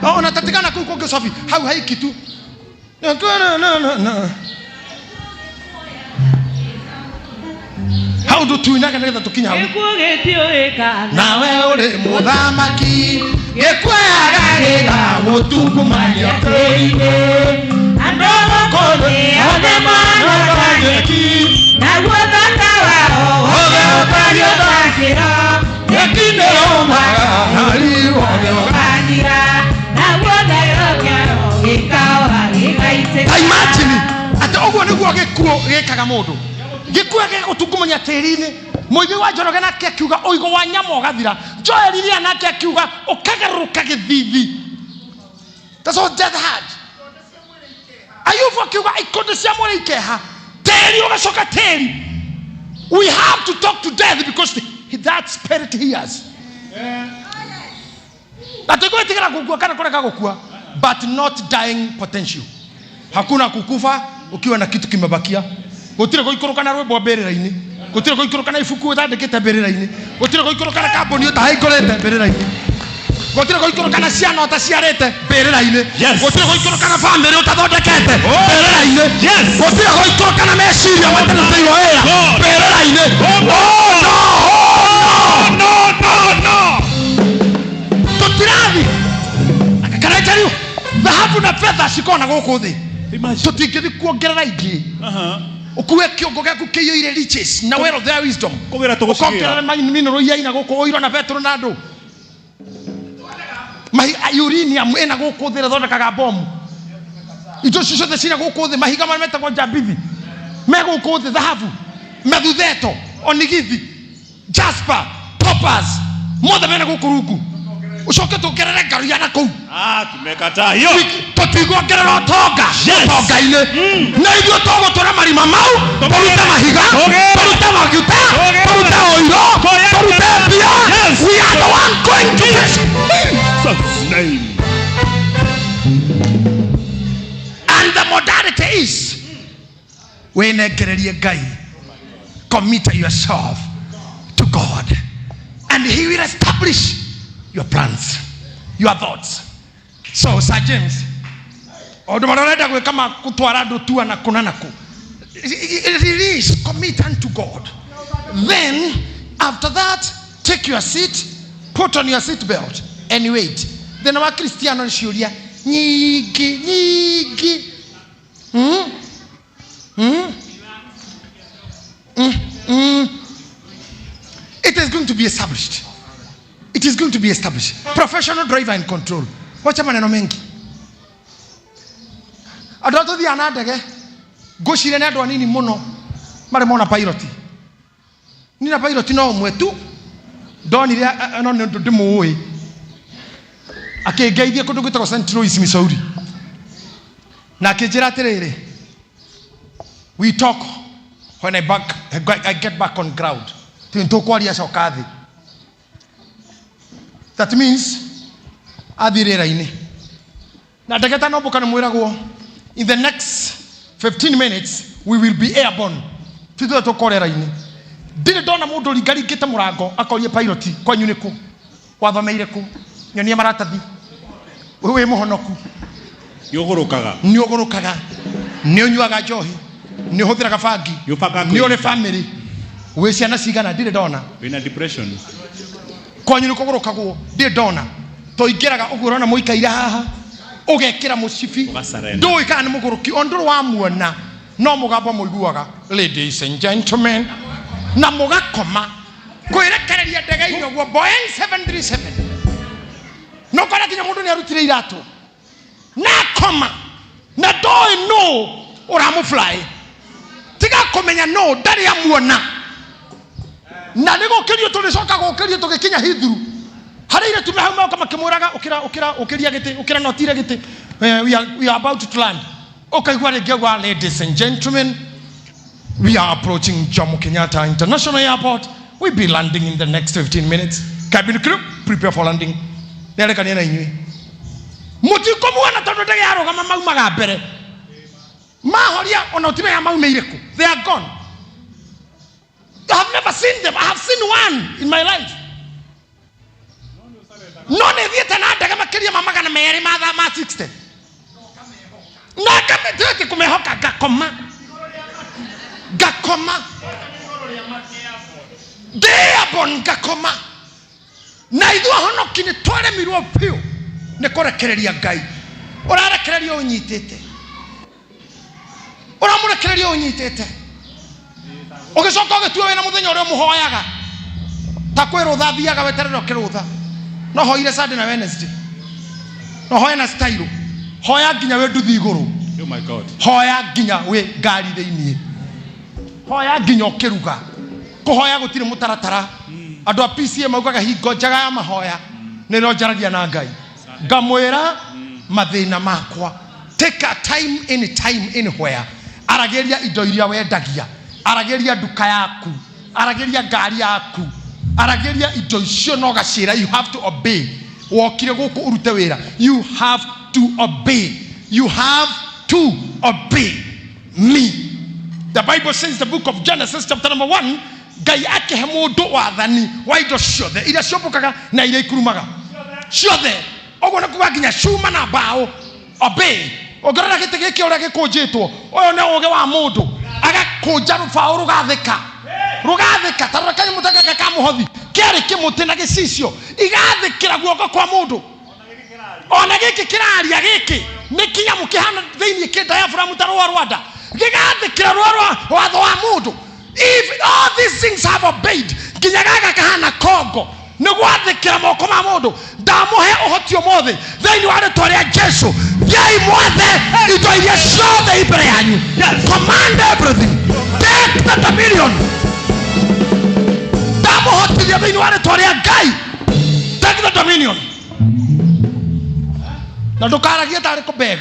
Ona tatigana kũu kũngĩ Sophie, hau haiki tu. Na, na, na, na, na. Hau ndũtuinaga nĩgetha tũkinye hau. Gĩkuũ gĩtiũĩkana. Nawe ũrĩ mũthamaki, gĩkuoyaga gĩgagũtungumania tĩri-inĩ. Andũ gũkũ thĩ othe monaga nyeki, naguo thaka wao wothe ũtariĩ ta kĩro. Nyeki nĩyũmaga na riũa ũgathira, naguo thero kĩao gĩkaoha gĩgaitĩka. Ta imagine atĩ ũguo nĩguo gĩkuũ gĩkaga mũndũ, gĩkuũ gĩgũtungumania tĩri-inĩ. Mũigi wa Njoroge nake akiuga ũigũ wa nyama ũgathira. Joel Iria nake akiuga ũkagarũrũka gĩthithi. That's what death had. Ayubu akiuga ikundi cia mwĩrĩ ikeha, tĩri ũgacoka tĩri. We have to talk to death because that spirit hears. Atĩ gwĩtigĩra gũkua kana kũrega gũkua, but not dying potential. Hakuna kukufa ukiwa na kitu kimebakia. Gũtirĩ gũikũrũka na rwĩmbo mbĩrĩra-inĩ, gũtirĩ gũikũrũka na ibuku ũtandĩkĩte mbĩrĩra-inĩ, gũtirĩ gũikũrũka na kambuni ũtahingũrĩte mbĩrĩra-inĩ, gũtirĩ gũikũrũka na ciana ũtaciarĩte mbĩrĩra-inĩ, gũtirĩ gũikũrũka na bamĩrĩ ũtathondekete mbĩrĩra-inĩ, gũtirĩ gũikũrũka na meciria matarutĩirwo wĩra God. mbĩrĩra-inĩ. Oh, no, oh, no. No, no, no. Tũtirathi. Can I tell you, thahabu na fedha cikona gũkũ thĩ, tũtingĩthi kuongerera ingĩ. Ũkue kĩongo gĩaku kĩiyũire riches na wealth ya wisdom, Kũgĩra tũgũcigĩra. ũkongerera minũrũ iria ina gũkũ ũiro na betũrũ na andũ. Uranium ĩna gũkũ thĩ ĩrĩa ĩthondekaga bomu, indo icio ciothe cina gũkũ thĩ, mahiga marĩa metagwo njambithi me gũkũ thĩ, thahabu, methutheto, onigithi, jasper, topaz, mothe mena gũkũ rungu. Ũcoke tuongerere ngaru ya na kũu. Ah, tumekataa hiyo. Tũtiguongerera ũtonga Yes. ũtonga-inĩ, na ithuĩ tũgũtũra marima mau, tũrute mahiga, Tũgĩre. tũrute maguta, Tũgĩre. tũrute ũiro, Tũgĩre. tũrute mbia. Yes. We are the one going to this. Jesus name. And the modality is wĩnengererie Ngai, commit yourself to God and he will establish your plans, your thoughts. So Sir James, ũndũ marĩa ũrenda gwĩka ma gũtwara andũ tua na kũ na na kũ, release, commit unto God. Then after that, take your seat, put on your seat belt and wait. Thĩna wa Kristiano nĩ ciũria nyingĩ nyingĩ. Mm? Mm? Mm? Mm. It is going to be established. It is going to be established. Professional driver in control. Wacha maneno mengi. Andũ arĩa tũthiaga na ndege, ngwĩciria nĩ andũ anini mũno marĩ mona pilot. Niĩ na pilot no ũmwe tu ndonire, no nĩ ũndũ ndĩmũĩ, akĩngeithia kũndũ gwĩtagwo St. Louis, Missouri, na akĩnjĩra atĩrĩrĩ, "We talk when I get back on ground." Tĩ tũkwaria acoka thĩ. That means athiĩ rĩera-inĩ na ndege ĩtanombũka nĩ mwĩragwo, "In the next 15 minutes we will be airborne." Tithuĩ tũkorwo rĩera-inĩ. Ndirĩ ndona mũndũ ringaringĩte mũrango akorie pilot, "Kwanyu nĩ kũ? Wathomeire kũ? Nyonia maratathi. Wĩ mũhonoku?" Nĩ ũgũrũkaga. Nĩ ũgũrũkaga? Nĩ ũnyuaga njohi? Nĩ ũhũthĩraga bangi? Nĩ ũbangaga Nĩ ũrĩ kwĩruta. family? Wĩ ciana cigana? Ndirĩ ndona. Wĩna depression. Kwanyu nĩ kũgũrũkagwo? Ndirĩ ndona. Tũingĩraga ũguo ũrona mũikaire haha, ũgekĩra mũcibi. Ũgasurrender. Ndũĩ kana nĩ mũgũrũki o ndũrĩ wamuona, no mũgambo mũiguaga, "Ladies and gentlemen," na mũgakoma kwĩrekereria ndege-inĩ ũguo, Boeing 737, no kora nginya mũndũ nĩ arutire iratũ na akoma na ndoĩ nũ ũramũfly, tiga kũmenya nũ, ndarĩ amuona. Na nĩ gũkĩrio tũrĩcoka gũkĩrio tũgĩkinya Heathrow, harĩ irĩtu me hau moka makĩmwĩraga, "Ũkĩra, ũkĩra, ũkĩria gĩtĩ, ũkĩra, no tire gĩtĩ. We are about to land." Ũkaigua rĩngĩ auga, "Ladies and gentlemen, we are approaching Jomo Kenyatta International Airport. We'll be landing in the next 15 minutes. Cabin crew, prepare for landing." Nĩarekania na inyuĩ mũtikũmuona tondũ ndege yarũgama maumaga mbere mahoria, ona ũtimenya maumĩire kũ. They are gone. I have never seen them. I have seen one in my life. No nĩ thiĩte na ndege makĩria ma 200 ma thaa ma 60 na ngamĩtĩte kũmehoka, ngakoma, ngakoma ndĩ airborne, ngakoma. Na ithuĩ ahonoki nĩ twaremirwo biũ nĩ kũrekereria Ngai. Ũrarekereria ũnyitĩte, ũramũrekereria ũnyitĩte, ũgĩcoka ũgĩtua wĩna mũthenya ũrĩa ũmũhoyaga ta kwĩ rũtha thiaga weterere ũkĩrũtha. No hoire Sunday na Wednesday, no hoye na style, hoya nginya wĩ nduthi igũrũ. Oh my God. Hoya nginya wĩ ngari thĩiniĩ, hoya nginya ũkĩruga. Kũhoya gũtirĩ mũtaratara. Andũ a PCA maugaga hingo njega ya mahoya nĩ rĩo njaragia na Ngai, ngamwĩra mathĩna makwa. Take a time, any time, anywhere. Aragĩria indo iria wendagia, aragĩria nduka yaku, aragĩria ngari yaku, aragĩria indo icio no gacĩra. You have to obey. Wokire gũkũ ũrute wĩra. You have to obey. You have to obey me. The Bible says, the book of Genesis chapter number 1, Ngai akĩhe mũndũ wathani wa indo ciothe iria ciũmbũkaga na iria ikurumaga ciothe. Ũguo nĩ kuga nginya cuma na mbaũ. Obey. Ũngĩrora gĩtĩ gĩkĩ ũrĩa gĩkũnjĩtwo, ũyũ nĩ ũgĩ wa mũndũ agakũnja rũbaũ rũgathĩka, rũgathĩka ta rora kanyamũ ta gaka ka mũhothi kĩarĩ kĩmũtĩ na gĩcicio, igathĩkĩra guoko kwa mũndũ. Ona gĩkĩ kĩraria gĩkĩ nĩ kĩnyamũ kĩhana thĩinĩ kĩ diaphragm ta rũa rwanda, gĩgathĩkĩra rũa rwa watho wa mũndũ. If all these things have obeyed, nginya gaka kahana kongo. Nĩ gwathĩkĩra moko ma mũndũ. Ndamũhe ũhoti ũmũthĩ thĩinĩ wa rĩtwa rĩa Jesu. Thiai mwathe indo iria ciothe i mbere yanyu. Command everything. Take the dominion. Ndamũhotithia thĩinĩ wa rĩtwa rĩa Ngai. Take the dominion. Na ndũkaragie tarĩ kũ beg.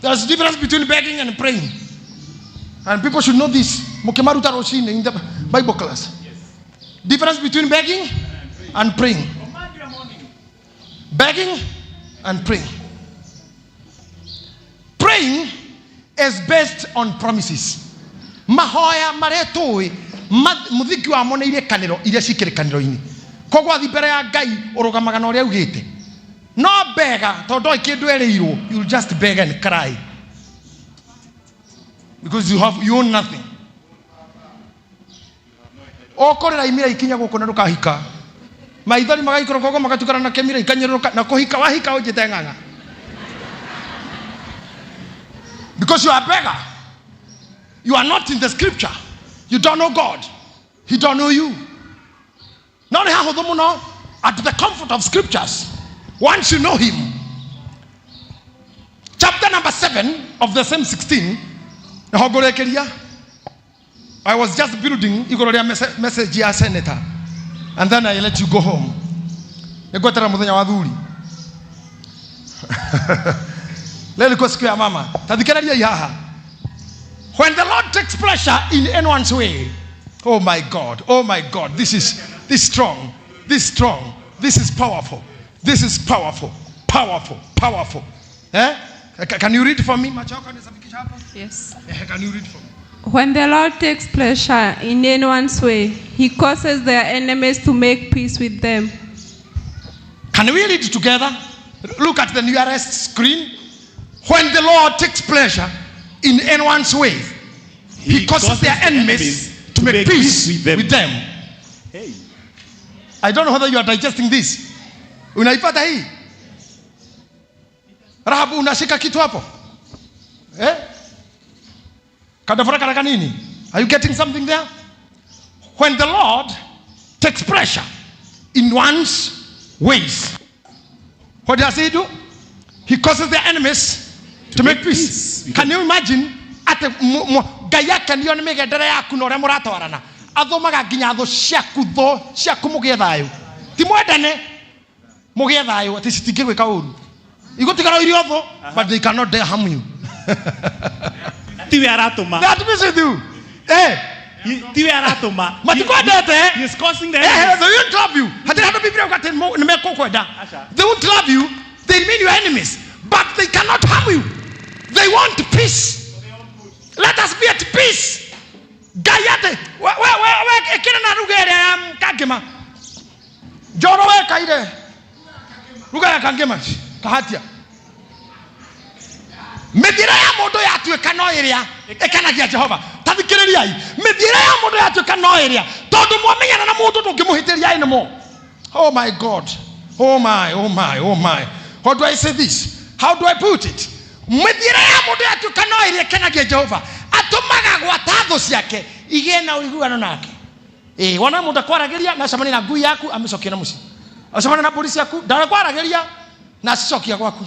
There's a difference between begging and praying. And people should know this. Mũkĩmaruta rũcinĩ in the Bible class. Difference between begging and praying. Begging and praying. Praying is based on promises. Mahoya marĩa tũĩ mũthingi wamo nĩ irĩkanĩro iria cikĩrĩkanĩro-inĩ. Koguo athi mbere ya Ngai ũrũgamaga na ũrĩa augĩte. No bega tondũ ndoĩ kĩndũ erĩirwo, you'll just beg and cry. Because you own nothing. Ũkũrĩra imira ikinya gũkũ na ndũkahika. Maithori magaikũrũka ũguo magatukana na kĩmira ikanyũrũrũka na kũhika wahika ũnjĩte ng'ang'a. Because you are a beggar. You are not in the scripture. You don't know God. He don't know you. No nĩ hahũthũ mũno at the comfort of scriptures. Once you know him. Chapter number 7 of the same 16. Nĩho ngũrĩkĩria. I was just building igũrũ rĩa message ya senator and then I let you go home. Nĩngweterera mũthenya wa thuri. Leo ilikuwa siku ya mama. Tathikĩrĩriai haha. When the Lord takes pleasure in anyone's way, oh my God, oh my God, this is this strong, this strong, this is powerful, this is powerful, powerful, powerful. Eh? Can you read for me? Macho yako yanafikisha hapo? Yes. Can you read for me? When the Lord takes pleasure in anyone's way, he causes their enemies to make peace with them. Can we read together? Look at the nearest screen. When the Lord takes pleasure in anyone's way, he causes their enemies to make peace with them. Hey. I don't know whether you are digesting this. Unaipata hii? Rahabu, unashika kitu hapo? Eh? Kadafura karaka nini? Are you getting something there? When the Lord takes pleasure in one's ways, what does he do? He causes the enemies to make peace. Can you imagine? Ate Ngai akenio nĩ mĩgendere yaku na ũrĩa mũratwarana. Athomaga nginya thũ ciaku, thũ ciaku mũgĩe thayũ. Ti mwendane, mũgĩe thayũ, atĩ citingĩgwĩka ũru. Igũtigara irio thũ, but they cannot dare harm you. Tiwe aratũma. They are to be with you. Tiwe aratũma. Matikwendete. He is causing the enemies. They won't love you. Hatirĩ handũ Biblia yuga atĩ nĩ mekũkwenda. Aca. They won't love you. They remain your enemies, but they cannot harm you. They want peace. Let us be at peace. Ngai atĩ, we, ĩkĩra na ruga ĩrĩa ya Kangĩma. Njoro wekaire. Ruga ya Kangĩma. Kahatia. Mĩthiĩre ya mũndũ yatuĩka no ĩrĩa ĩkenagia Jehova. Ta thikĩrĩriai. Mĩthiĩre ya mũndũ yatuĩka no ĩrĩa, tondũ mwamenyana na mũndũ ndũngĩmũhĩtĩria anymore. Oh my God. Oh my, oh my, oh my. How do I say this? How do I put it? Mĩthiĩre ya mũndũ yatuĩka no ĩrĩa ĩkenagia Jehova, atũmaga gwata thũ ciake igĩe na ũiguano nake. Wona mũndũ akwaragĩria na acemanie na ngui yaku amĩcokie na mũciĩ. Acemanie na mbũri ciaku ndakwaragĩria na acicokia gwaku.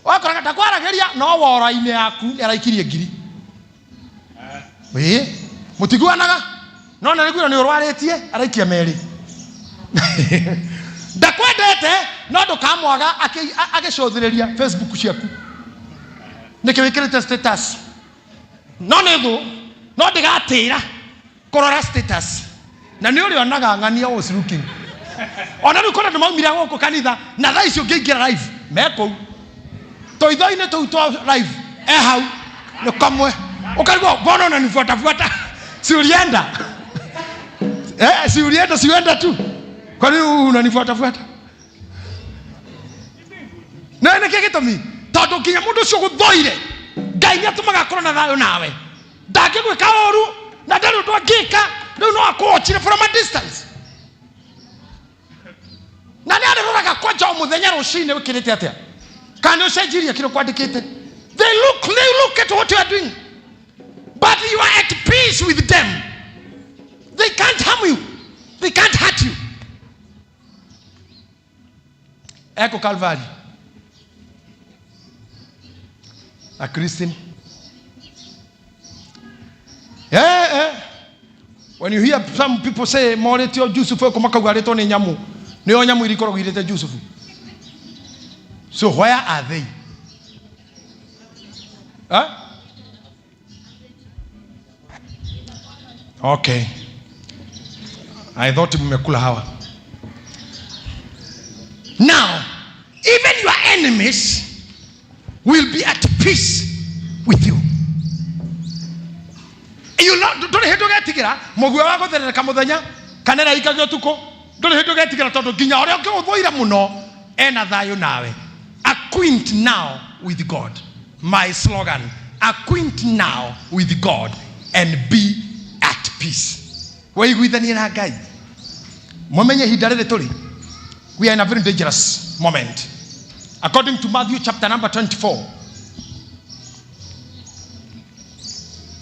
Wakoraga ndakwaragĩria no wora-inĩ yaku nĩ araikirie ngiri. Mũtiguanaga no nĩ araiguire nĩ ũrwarĩtie araikia merĩ. Ndakwendete no ndũkamwaga agĩcũthĩrĩria Facebook ciaku. Nĩkĩ wĩkĩrĩte status? No nĩ thũ, no ndĩgatĩra kũrora status. Na nĩ ũrĩonaga ng'ania was looking. Ona rĩu kũrĩ andũ maumire gũkũ kanitha na thaa ici ũngĩingĩra live me kũu. Tũitho-inĩ tũu twa live e hau nĩ kamwe. Ũkarigwo mbona unanifuatafuata? Si ulienda? Si ulienda, si uenda tu. Kwa nini unanifuatafuata? Na nĩ kĩ gĩtũmi? Tondũ nginya mũndũ ũcio ũgũthũire, Ngai nĩ atũmaga akorwo na thayũ nawe. Ndangĩgwĩka ũru na ndarĩ ũndũ angĩka, rĩu no akũwatchire from a distance. Na nĩ arĩroraga kwanja o mũthenya rũcinĩ wĩkĩrĩte atĩa. Kana nĩ ũcenjirie kĩrĩa ũkwandĩkĩte. They look at what you are doing. But you are at peace with them. They can't harm you. They can't hurt you. Eko Calvary na Christine. Eh. When you hear some people say morĩtio Jusufu eko makauga arĩtwo nĩ nyamũ, nĩo nyamũ iria ikoragwo irĩte Jusufu. So where are they? Huh? Okay. I thought mmekula hawa. Now, even your enemies will be at peace with you. You know, ndũrĩ hĩndĩ ũgetigĩra mũguĩ wa gũtherereka mũthenya kana ĩraikagio ũtukũ. Ndũrĩ hĩndĩ ũgetigĩra tondũ nginya ũrĩa ũngĩgũthũire mũno ena thayũ nawe. Acquaint now with God. My slogan, acquaint now with God and be at peace. Wĩiguithanie na Ngai. Mũmenye ihinda rĩrĩ tũrĩ. We are in a very dangerous moment. According to Matthew chapter number 24.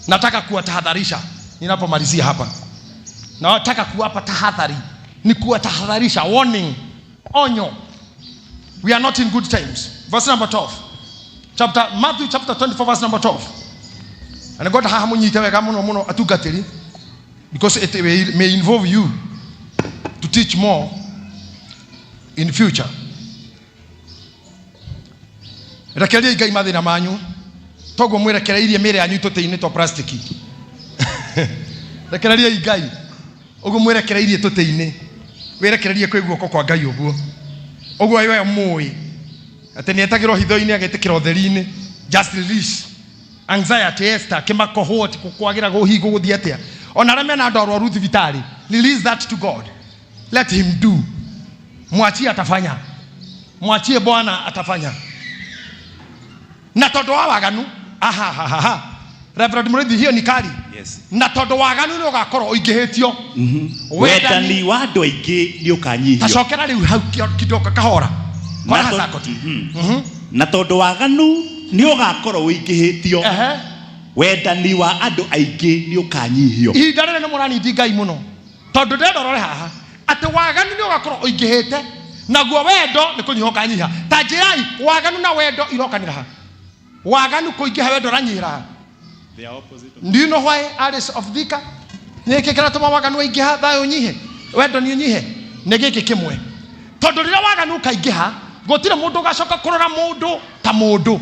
Nataka kuwatahadharisha ninapomalizia hapa. Nataka kuwapa tahadhari, ni kuwatahadharisha, warning, onyo. We are not in good times. Verse number 12. Chapter Matthew chapter 24 verse number 12. And God haha munyite wega muno muno atungatĩri because it may involve you to teach more in future. Rekereria Ngai mathĩna manyu toguo mwĩrekereirie mĩĩrĩ yanyu tũtĩ-inĩ twa plastiki. Rekereriai Ngai ũguo mwĩrekereirie tũtĩ-inĩ, wĩrekererie kwĩ guoko kwa Ngai ũguo ũguo we mũĩ atĩ nĩ etagĩrwo hitho-inĩ agetĩkĩra ũtheri-inĩ. Just release anxiety, Esther, kĩmako, what, kwagĩra gũhingo gũthiĩ atĩa, ona arĩa mena andũ arwaru thibitarĩ, release that to God, let him do. Mwachie atafanya, mwachie Bwana atafanya. Na tondũ wa waganu, ahahaha, Reverend Mũrĩithi, hiyo ni kali. Yes. Na tondũ waganu nĩ ũgakorwo ũingĩhĩtio, Wendani wa andũ aingĩ nĩ ũkanyihio. Tacokera rĩu hau kidogo kahora Na kora to- hasakoti. Na tondũ waganu nĩ ũgakorwo ũingĩhĩtio, wendani wa andũ aingĩ nĩ ũkanyihio. Ihinda rĩrĩ nĩ mũranindi Ngai mũno tondũ ndĩrenda ũrore haha atĩ waganu nĩ ũgakorwo ũingĩhĩte naguo wendo nĩ kũnyiha ũkanyiha. Ta njĩrai, waganu na wendo irokanĩra ha? Waganu kũingĩha, wendo ũranyihĩra ha? Do you know why Alice of Thika? Nĩ gĩkĩ kĩratũma waganu ũingĩha, thayũ ũnyihe, wendo nĩ ũnyihe? Nĩ gĩkĩ kĩmwe. Tondũ rĩrĩa waganu ũkaingĩha, gũtirĩ mũndũ ũgacoka kũrora mũndũ ta mũndũ.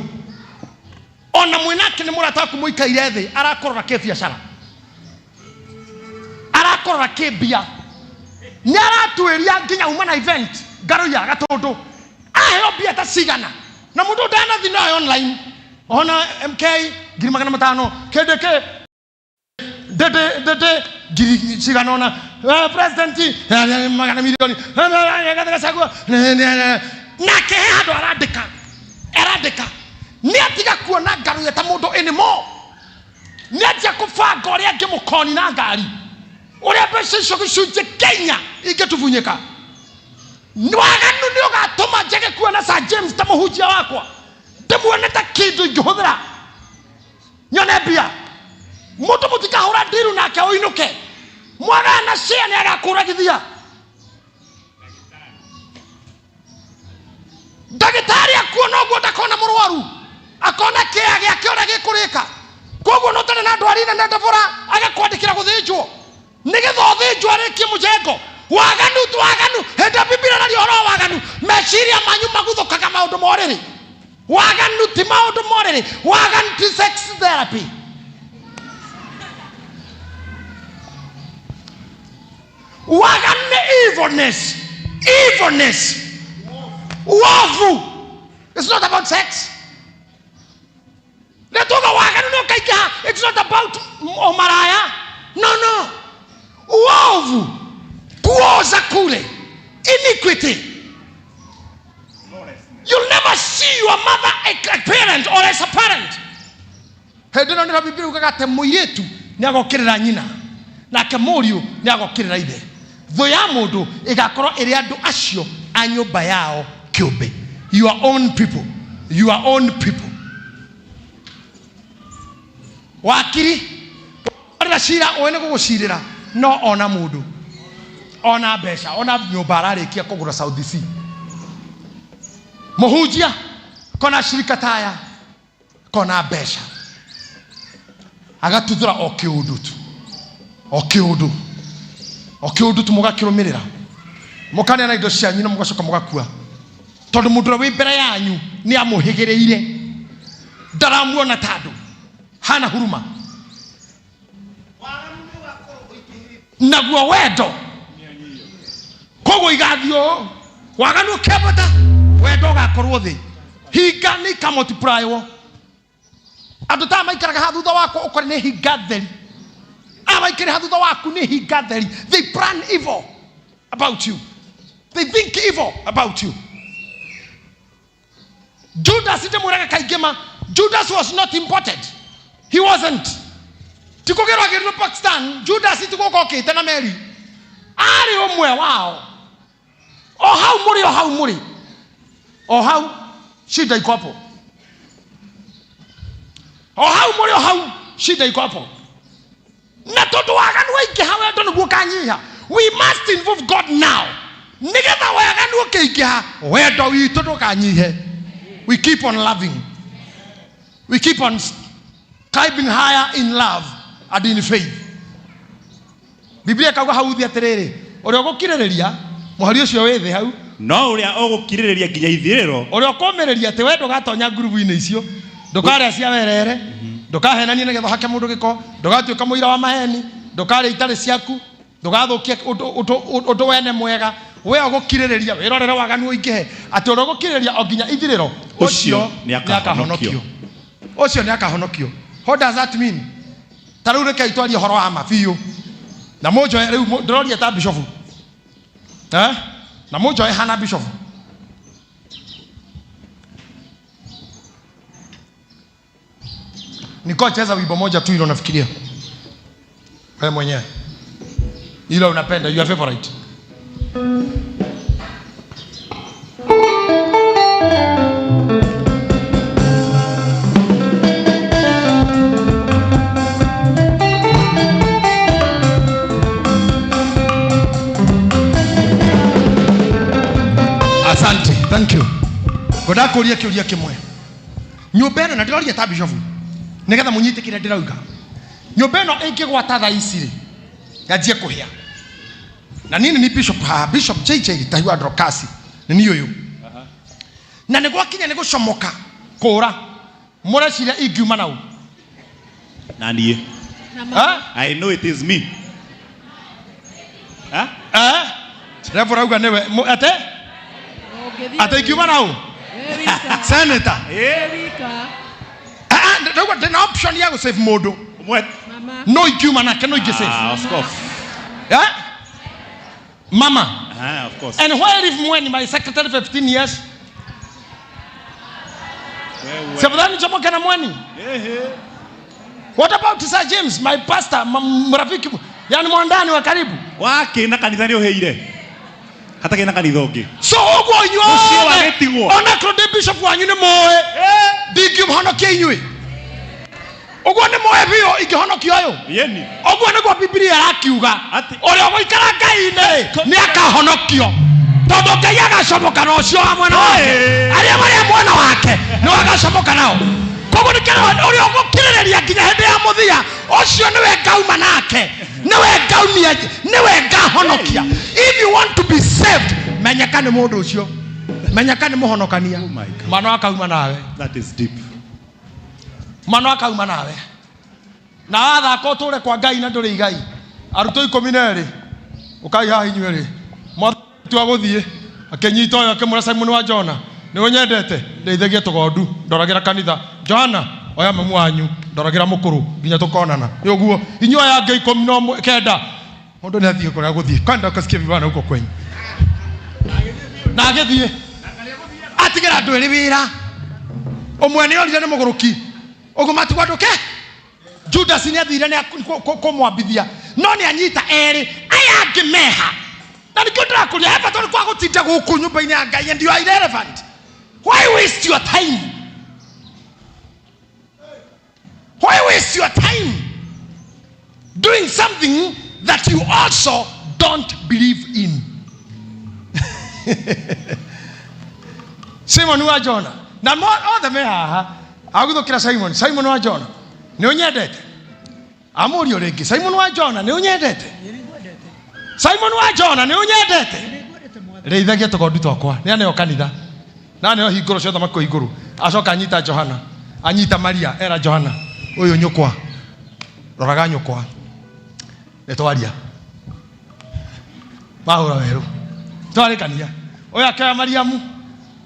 Ona mwĩnake nĩ mũrata waku mũikaire thĩ, arakũrora kĩbiacara, arakũrora kĩmbia, nĩ aratuĩria nginya uma na event ngaruya gatũndũ aheo mbia ta cigana na mũndũ ndanathi nayo online ona MK ngiri magana matano kĩndũ kĩ ndende ndende ngiri cigana ona president magana milioni Gachagua nake he handũ arandĩka arandĩka nĩ atiga kuona ngaruya ta mũndũ anymore, nĩ anjia kũbanga ũrĩa angĩmũkoni na ngari ũrĩa mbeca icio gĩcunjĩ kenya ingĩtubunyĩka. Waganu nĩ ũgatũma njage kuona Sir James ta mũhunjia wakwa, ndĩmuone ta kĩndũ ingĩhũthĩra nyone mbia. Mũndũ mũtikahũra ndiru nake ũinũke mwagana cia nĩ agakũragithia. Ndagĩtarĩ akuona ũguo ndakona mũrwaru, akona kĩa gĩake ũrĩa gĩkũrĩka. Koguo no ũtarĩ na ndwari nene ndabũra agakwandĩkĩra gũthĩnjwo nĩgetha ũthĩnjwo arĩkie mũjengo. Waganu tu waganu, hĩndĩ ĩrĩa Biblia ĩraria ũhoro wa waganu, meciria manyu maguthũkaga maũndũ ma ũrĩrĩ. Waganu ti maũndũ ma ũrĩrĩ, waganu ti sex therapy. Waganu nĩ evilness, evilness, uovu. It's not about sex. Nĩtuga waganu nĩ ũkaingĩha, it's not about ũmaraya. No, no. Uovu, kuoza kule, iniquity. You'll never see your mother a parent or as a parent. Hĩndĩ ĩno nĩrĩo Biblia yugaga atĩ mũirĩtu nĩ agokĩrĩra nyina nake mũriũ nĩ agokĩrĩra ithe. Thũ ya mũndũ ĩgakorwo ĩrĩ andũ acio a nyũmba yao kĩũmbe. Your own people, your own people. Wakiri rĩra cira ũĩ nĩ gũgũcirĩra, no ona mũndũ ona mbeca ona nyũmba ararĩkia kũgũra South C. Mũhunjia kona shirika taya kona mbeca agatuthũra o kĩũndũ tu o kĩũndũ o kĩũndũ tu mũgakĩrũmĩrĩra mũkaneana indo cianyu na mũgacoka mũgakua tondũ mũndũ ũrĩa wĩ mbere yanyu nĩ amũhĩgĩrĩire ndaramuona ta andũ hana huruma naguo wendo koguo igathiĩ ũũ waganu ũkĩambata wendo ũgakorwo thĩ hinga nĩ ikamultiplywo andũ ta maikaraga ha thutha wakwa ũkore nĩ hinga theri aya maikare ha thutha waku nĩ hinga theri. They plan evil about you, they think evil about you. Judas ndĩmwĩraga kaingĩ ma Judas was not imported, he wasn't. Ti kũgĩrwo agĩrirwo Pakistan. Judas ti gũka okĩte na meri, arĩ ũmwe wao. O hau mũrĩ, o hau mũrĩ, o hau shida iko hapo, o hau mũrĩ, o hau shida iko hapo. Na tondũ waganu waingĩha wendo nĩguo ũkanyiha. We must involve God now nĩgetha waganu ũkĩingĩha wendo witũ ndũkanyihe. We keep on loving, we keep on climbing higher in love and in faith. Biblia ĩkauga hau thĩ atĩrĩrĩ, ũrĩa ũgũkirĩrĩria mũhari ũcio wĩ thĩ hau. No ũrĩa ũgũkirĩrĩria nginya ithirĩro, ũrĩa ũkũmĩrĩria atĩ we ndũgatonya ngurubu-inĩ icio, ndũkarĩa cia werere, ndũkahenanie nĩgetha ũhake mũndũ gĩko, ndũgatuĩka mũira wa maheni, ndũkarĩa itarĩ ciaku, ndũgathũkie ũndũ wene mwega, we ũgũkirĩrĩria wĩrorere waganu ũingĩhe, atĩ ũrĩa ũgũkirĩrĩria o nginya ithirĩro ũcio nĩakahonokio. Ũcio nĩakahonokio. What does that mean? Ta rĩu rekei twarie ũhoro wa ma biũ na mũnjoe rĩu ndĩroria ta bishofu, eh? Na mũnjoe hana bishofu. Niko cheza wimbo moja tu ile unafikiria wewe mwenyewe, ile unapenda, your favorite. Asante, thank you. Ngwenda kũria kĩũria kĩmwe. Nyũmba ĩno, na ndĩroria ta bishofu nĩgetha mũnyite kĩrĩa ndĩrauga, nyũmba ĩno ĩngĩgwata thaa ici rĩ, yanjie kũhĩa, na nini ni bishop haha, Bishop JJ Gĩtahi wa Dorcas nĩ niĩ ũyũ, na nĩ gwakinya nĩ gũcomoka kũra, mũreciria ingiuma nau? Na niĩ Eh? I know it is me. Huh? Eh? Reverend auga nĩwe ate atĩ ingiuma nau, senator? Ah, ah, ndauga ndĩna option ya gũsave mũndũ. Ũmwe. No ingiuma nake, no ingĩ save. Ah, of course. Eh? Mama. Ah, of course. And why leave Mweni, my secretary 15 years? Wewe. Si afadhali nichomoke na Mweni? Ehe. What about Sir James, my pastor, mrafiki, yani mwandani wa karibu? Wakĩ na kanitha nĩ ũhĩire hatakĩ na kanitha ũngĩ. So ũguo Ũcio inyuothe wagĩtigwo. ona korwo ndĩ bishop wanyu nĩ mũĩ ndingĩmũhonokia inyuĩ. Ũguo nĩ mũĩ biũ ingĩhonokia ũyũ. Yeni. Ũguo nĩguo Bibilia ĩrakiuga. Atĩ- Ũrĩa ũgũikara Ngai-inĩ nĩ akahonokio, tondũ Ngai agacomoka na ũcio wa mwena wake. Hey. Arĩa marĩa mwena wake nĩ agacomoka nao. Koguo nĩ kĩrĩa ũrĩa ũgũkirĩrĩria nginya hĩndĩ ya mũthia, ũcio nĩwe ngauma nake, nĩwe ngaumia, nĩwe ngahonokia. If you want to be saved, menyeka nĩ mũndũ ũcio, menyeka nĩ mũhonokania. Oh my God. Mano akauma nawe. That is deep. Mano akauma nawe na wathaka ũtũre kwa Ngai na ndũrĩ igai. Arutwo 12 ũkai haha inyuĩ rĩ, tua gũthiĩ akĩnyita ũyũ akĩmwĩra, Simon wa Jona, nĩ ũnyendete? Ndeithagia tũgondu, ndoragĩra kanitha. Johana, oya mamu wanyu, ndoragĩra mũkũrũ nginya tũkonana. Nĩ ũguo inyuĩ aya angĩ 19, mũndũ nĩ athiĩ kũrĩa gũthiĩ kwenda ũkasikia vibana huko kwenyu, na agĩthiĩ atigĩra andũ erĩ wĩra. Ũmwe nĩ orire nĩ mũgũrũki, ũguo matigwo andũ ke Judas nĩ athire nĩ kũmwambithia, no nĩ anyita erĩ aya angĩ meha. Na nĩkĩo ndĩrakũria, he bata ũrĩkũ wa gũtinda gũkũ nyũmba-inĩ ya Ngai and you are irrelevant? Why waste your time? Why waste your time doing something that you also don't believe in? Simon wa Jona na othe me haha aguthukira Simon. Simon wa Jona nĩ ũnyendete? Amũrio rĩngĩ, Simon wa Jona nĩ ũnyendete? Simon wa Jona nĩ ũnyendete? Rĩithagia tũgondu twakwa. Nĩ aneo kanitha na aneo hingũrũ cia ũthamaki wa igũrũ. Acoka anyita Johana, anyita Maria, era Johana ũyũ nyũkwa, roraga nyũkwa, nĩ twaria mahũra werũ twarĩkania. Ũyũ akĩoya Mariamu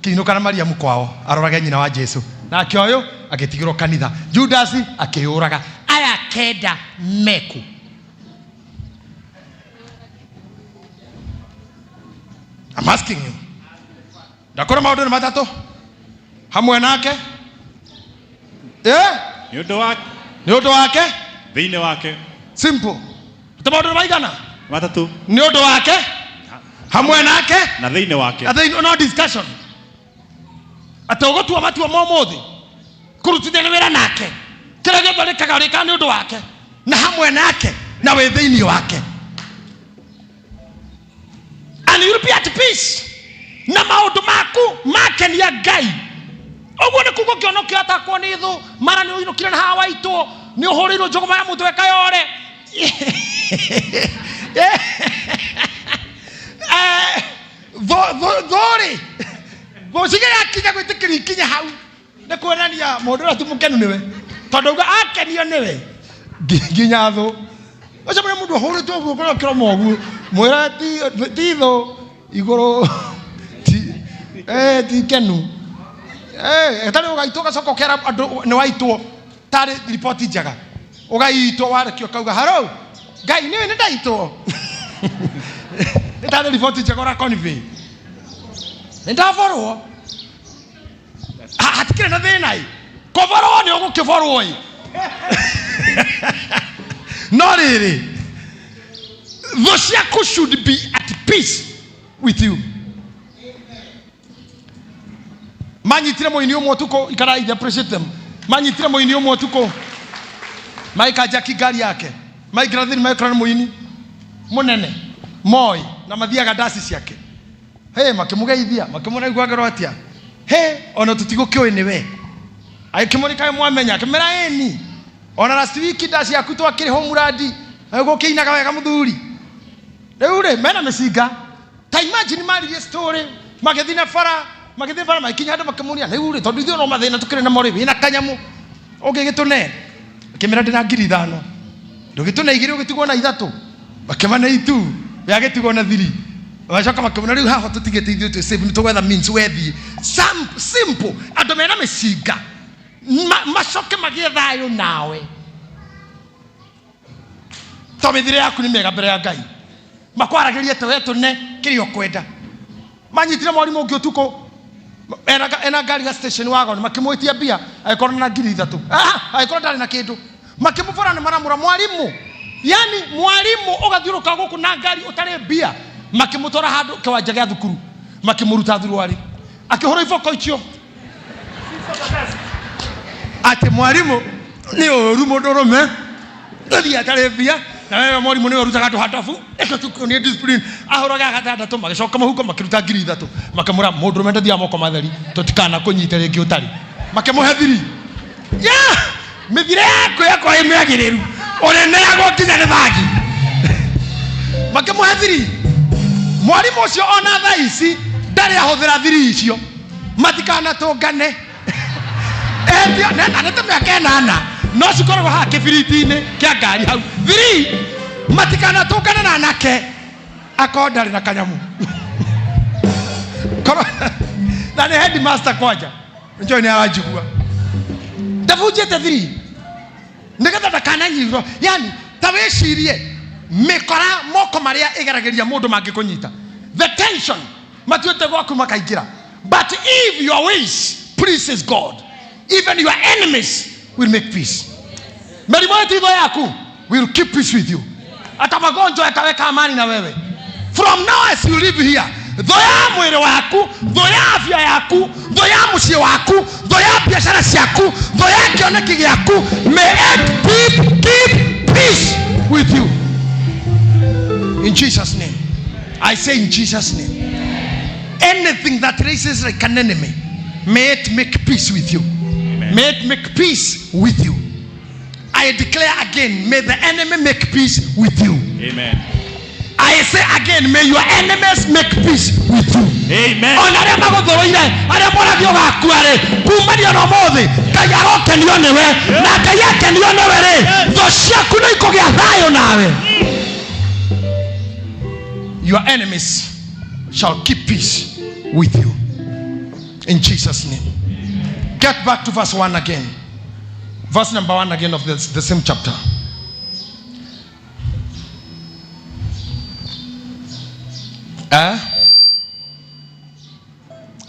kĩinũka na Mariamu kwao arorage nyina wa Jesu, nake ũyũ agĩtigĩrwo kanitha. Judasi akĩyũraga. Aya kenda meku. I'm asking you. Ndakora maũndũ nĩ matatũ hamwe nake, eh? Nĩ ũndũ wa Nĩ ũndũ wake. Thĩinĩ wake. Simple. Te maũndũ nĩ maigana? Matatũ. Nĩ ũndũ wake, hamwe nake, na thĩinĩ wake. I think no discussion. Atĩ ũgũtua matua ma ũmũthĩ kũrutithania wĩra nake, kĩrĩa gĩothe ũrĩkaga ũrĩkaga nĩ ũndũ wake na hamwe nake na wĩ thĩinĩ wake, and you'll be at peace na maũndũ maku makenia Ngai. Ũguo nĩ kuga ũkĩona ũkĩatakwo nĩ thũ, mara nĩ ũinũkire na haha waitwo, nĩ ũhũrĩirwo njũgũma ya mũtwe kayore. Eh, thũ rĩ thũ cigakinya gwĩtĩkĩria ikinye hau nĩ kuonania mũndũ ũrĩa ti mũkenu nĩwe, tondũ auga akenio nĩwe nginya thũ ũcio mũrĩa mũndũ ahũrĩtwo ũguo kũrĩa kĩromo ũguo mwĩra ti thũ igũrũ ti ti kenu, ĩtarĩ ũgaitwo ũgacoka ũkera andũ nĩ waitwo tarĩ riboti njega, ũgaitwo warekio ũkauga haro Ngai nĩwe nĩ ndaitwo, nĩ tarĩ riboti njega ũra convey nĩ ndaborwo. Hatikĩrĩ na thĩna ĩ kũborwo nĩ ũgũkĩborwo ĩ no rĩrĩ thũ ciaku should be at peace with you. Manyitire mũini ũmwe ũtukũ, ikara I appreciate them. Manyitire mũini ũmwe ũtukũ maikajaki ngari yake, maingĩra thĩinĩ, magĩkora nĩ mũini mũnene moi na mathiaga ndaci ciake. He makĩmũgeithia, makĩmwĩra iguagĩrwo atĩa he ona tũtigũkĩũĩ nĩwe. Agĩkĩmũrĩka mwamenya, akĩmera ĩni ona last week ndaci yaku twakĩrĩ homurandi gũkĩinaga wega mũthuri. Rĩu rĩ mena mĩcinga ta imagine maririe story, magĩthiĩ na bara, magĩthiĩ bara, magĩkinya handũ makĩmũria, rĩu rĩ tondũ ithuĩ no mathĩna tũkĩrĩ namo rĩ, wĩna kanyamũ ũngĩgĩtũne? Akĩmera ndĩna 5,000. Ndũgĩtũne igĩrĩ ũgĩtigwo na ithatũ. Makĩmane itu we agĩtigwo na thiri. Magacoka makĩmona rĩu haha tũtigĩte ithuĩ twĩ safe, nĩ tũgwetha means wethiĩ. Simple andũ mena mĩcinga macoke magĩe thayũ nawe to mĩthire yaku nĩ mĩega mbere ya Ngai, makwaragĩrie te we tũne kĩrĩa ũkwenda. Manyitire mwarimũ ũngĩ ũtukũ ena ngari ya station wagon, makĩmwĩtia mbia, agĩkorwo na 3,000. Agĩkorwo ndarĩ na kĩndũ, makĩmũbora nĩ maramũra mwarimũ, yani mwarimũ ũgathiũrũka gũkũ na ngari ũtarĩ mbia. Makĩmũtwara handũ kĩwanja gĩa thukuru, makĩmũruta thuruarĩ, akĩhũrwo iboko icio atĩ mwarimũ nĩ ũru mũndũ ũrũme ũthiĩ atarĩ mbia, na wewe mwarimũ nĩwe ũrutaga andũ handabu nĩ discipline. Ahũraga gatandatũ, magĩcoka mũhuko, makĩruta 3,000, makĩmũra mũndũ ũrũme ndathiaga moko matheri, tũtikana kũnyite rĩngĩ ũtarĩ. Makĩmũhe thiri ya mĩthire yaku yakwa ĩ mĩagĩrĩru ũrĩneagwo nginya nĩ thagi. Makĩmũhe thiri. Mwarimũ ũcio ona thaa ici ndarĩ ahũthĩra thiri icio. Matikanatũngane. Etio nena nĩ ta mĩaka 8 no cikoragwo haha kĩbiriti-inĩ kĩa ngari hau thiri. Matikanatũngane na anake akorwo ndarĩ na kanyamũ. Korwo na nĩ headmaster kwanja njũĩ nĩ aranjigua ndabunjĩte thiri nĩgetha ndakananyitwo. Yani ta wĩcirie mĩkora moko marĩa ĩgeragĩria mũndũ mangĩkũnyita, the tension matuĩte gwaku makaingĩra. But if your ways pleases God, even your enemies will make peace. Mĩrimũ ĩtitho yaku will keep peace with you, hata magonjwa yataweka amani na wewe. From now as you live here, thũ ya mwĩrĩ waku, thũ ya afya yaku, thũ ya mũciĩ waku, thũ ya biashara ciaku, thũ ya kĩoneki gĩaku, may it keep peace with you in Jesus' name. I say in Jesus' name, anything that raises like an enemy. May it make peace with you. Amen. May it make peace with you. I declare again, may the enemy make peace with you. Amen. I say again, may your enemies make peace with you. Amen. Ona arĩa magũthũrũire, arĩa moragio gakua rĩ, kumaria na ũmũthĩ Ngai arokenio nĩwe, na Ngai akenio nĩwe rĩ, thũ ciaku nĩ ikũgĩa thayũ nawe. Your enemies shall keep peace with you, in Jesus' name. Get back to verse 1 again. Verse number 1 again of the same chapter.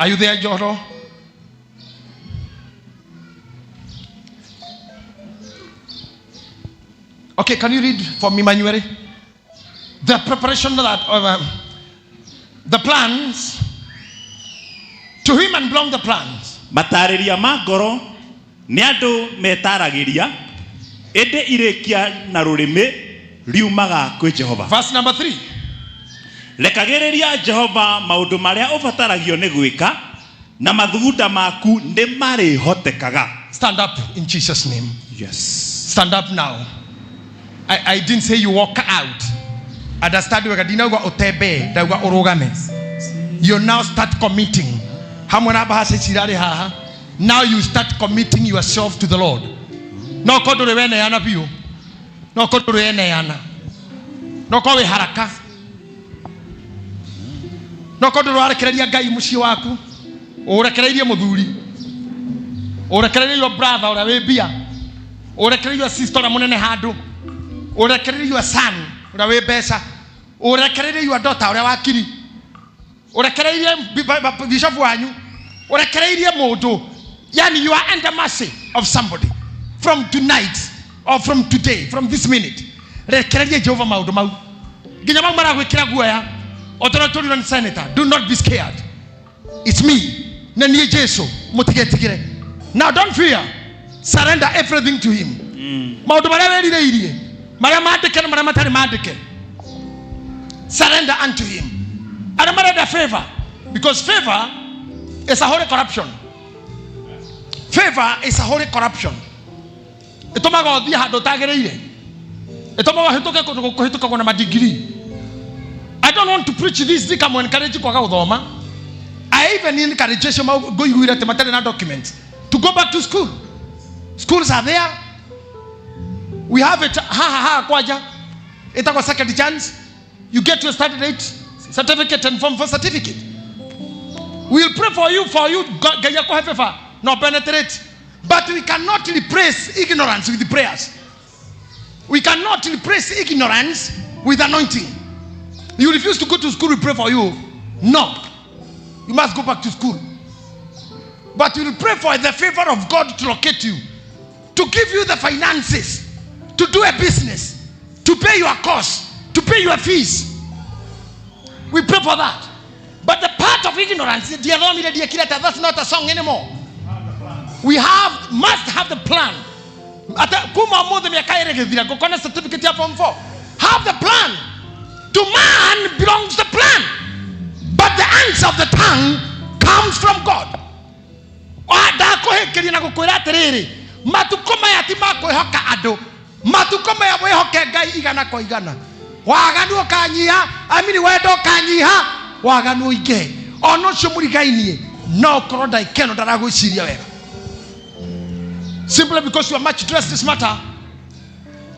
Are you there, Joro? Okay, can you read for me, Manuel? The preparation that the plans, to him and belong the plans. Matarĩria ma ngoro nĩ andũ metaragĩria, ĩndĩ irĩkia na rũrĩmĩ riumaga kwĩ Jehova. Verse number 3. Rekagĩrĩria Jehova maũndũ marĩa ũbataragio nĩ gwĩka, na mathugunda maku nĩ marĩhotekaga. Stand up in Jesus' name. Yes. Stand up now. I didn't say you walk out. Understand wega, ndinauga utembee, ndauga urugame. You now start committing. Hamwe na bahasa ici irarĩ haha. Now you start committing yourself to the Lord. No ko ndũrĩ weneana biũ. No ko ndũrĩ weneana. No ko wĩ haraka. No ko ndũrĩ warekereria Ngai mũciĩ waku. Ũrekereirie mũthuri. Ũrekereirie your brother ũrĩa wĩ mbia. Ũrekereirie your sister ũrĩa mũnene handũ. Ũrekereirie your son ũrĩa wĩ mbeca. Ũrekereirie your daughter ũrĩa wakiri. Ũrekereirie bishop wanyu. Ũrekereirie mũndũ. Yani you are under mercy of somebody. From tonight or from today, from this minute. Rekererie Jehova maũndũ mau. Nginya mau maragwĩkĩra guoya. O ta ũrĩa tũrirwo nĩ senator, do not be scared. It's me. Na niĩ Jesu, mũtigetigĩre. Now don't fear. Surrender everything to him. Maũndũ marĩa wĩrirĩirie, marĩa mandĩke na marĩa matarĩ mandĩke. Surrender unto him. Arĩa marenda favor, because favor is a holy corruption. Favor is a holy corruption. Ĩtũmaga ũthiĩ handũ ũtagĩrĩire. Ĩtũmaga ũhĩtũke kũndũ kũhĩtũkagwo na madigiri. I don't want to preach this ndikamu encourage kwaga gũthoma. I even encourage acio ngũiguire atĩ matarĩ na documents to go back to school. Schools are there. We have it haha haha kwanja. Ĩtagwo second chance. You get your study date certificate and form for certificate. We'll pray for you, Ngai akũhe favor, no penetrate. But we cannot replace ignorance with prayers. We cannot replace ignorance with anointing. You refuse to go to school, we pray for you. No. You must go back to school. But we will pray for the favor of God to locate you, to give you the finances, to do a business, to pay your costs, to pay your fees. We pray for that. But the part of ignorance, that's not a song anymore. We must have the plan. Kuma ũmũthĩ mĩaka ĩrĩ gĩthira, ngũkona certificate ya form 4. Have the plan. To man belongs the plan. But the answer of the tongue comes from God. Ndakũhĩkĩria na gũkwĩra atĩrĩrĩ, matukũ maya ti ma kwĩhoka andũ, matukũ maya mwĩhoke Ngai igana kwa igana. Waganu ũkanyiha, amini wendo ũkanyiha, waganu ũingĩhe. Ona ũcio mũrigainie, no ũkorwo ndagĩka ĩno ndaragwĩciria wega. Simply because you are much dressed smarter.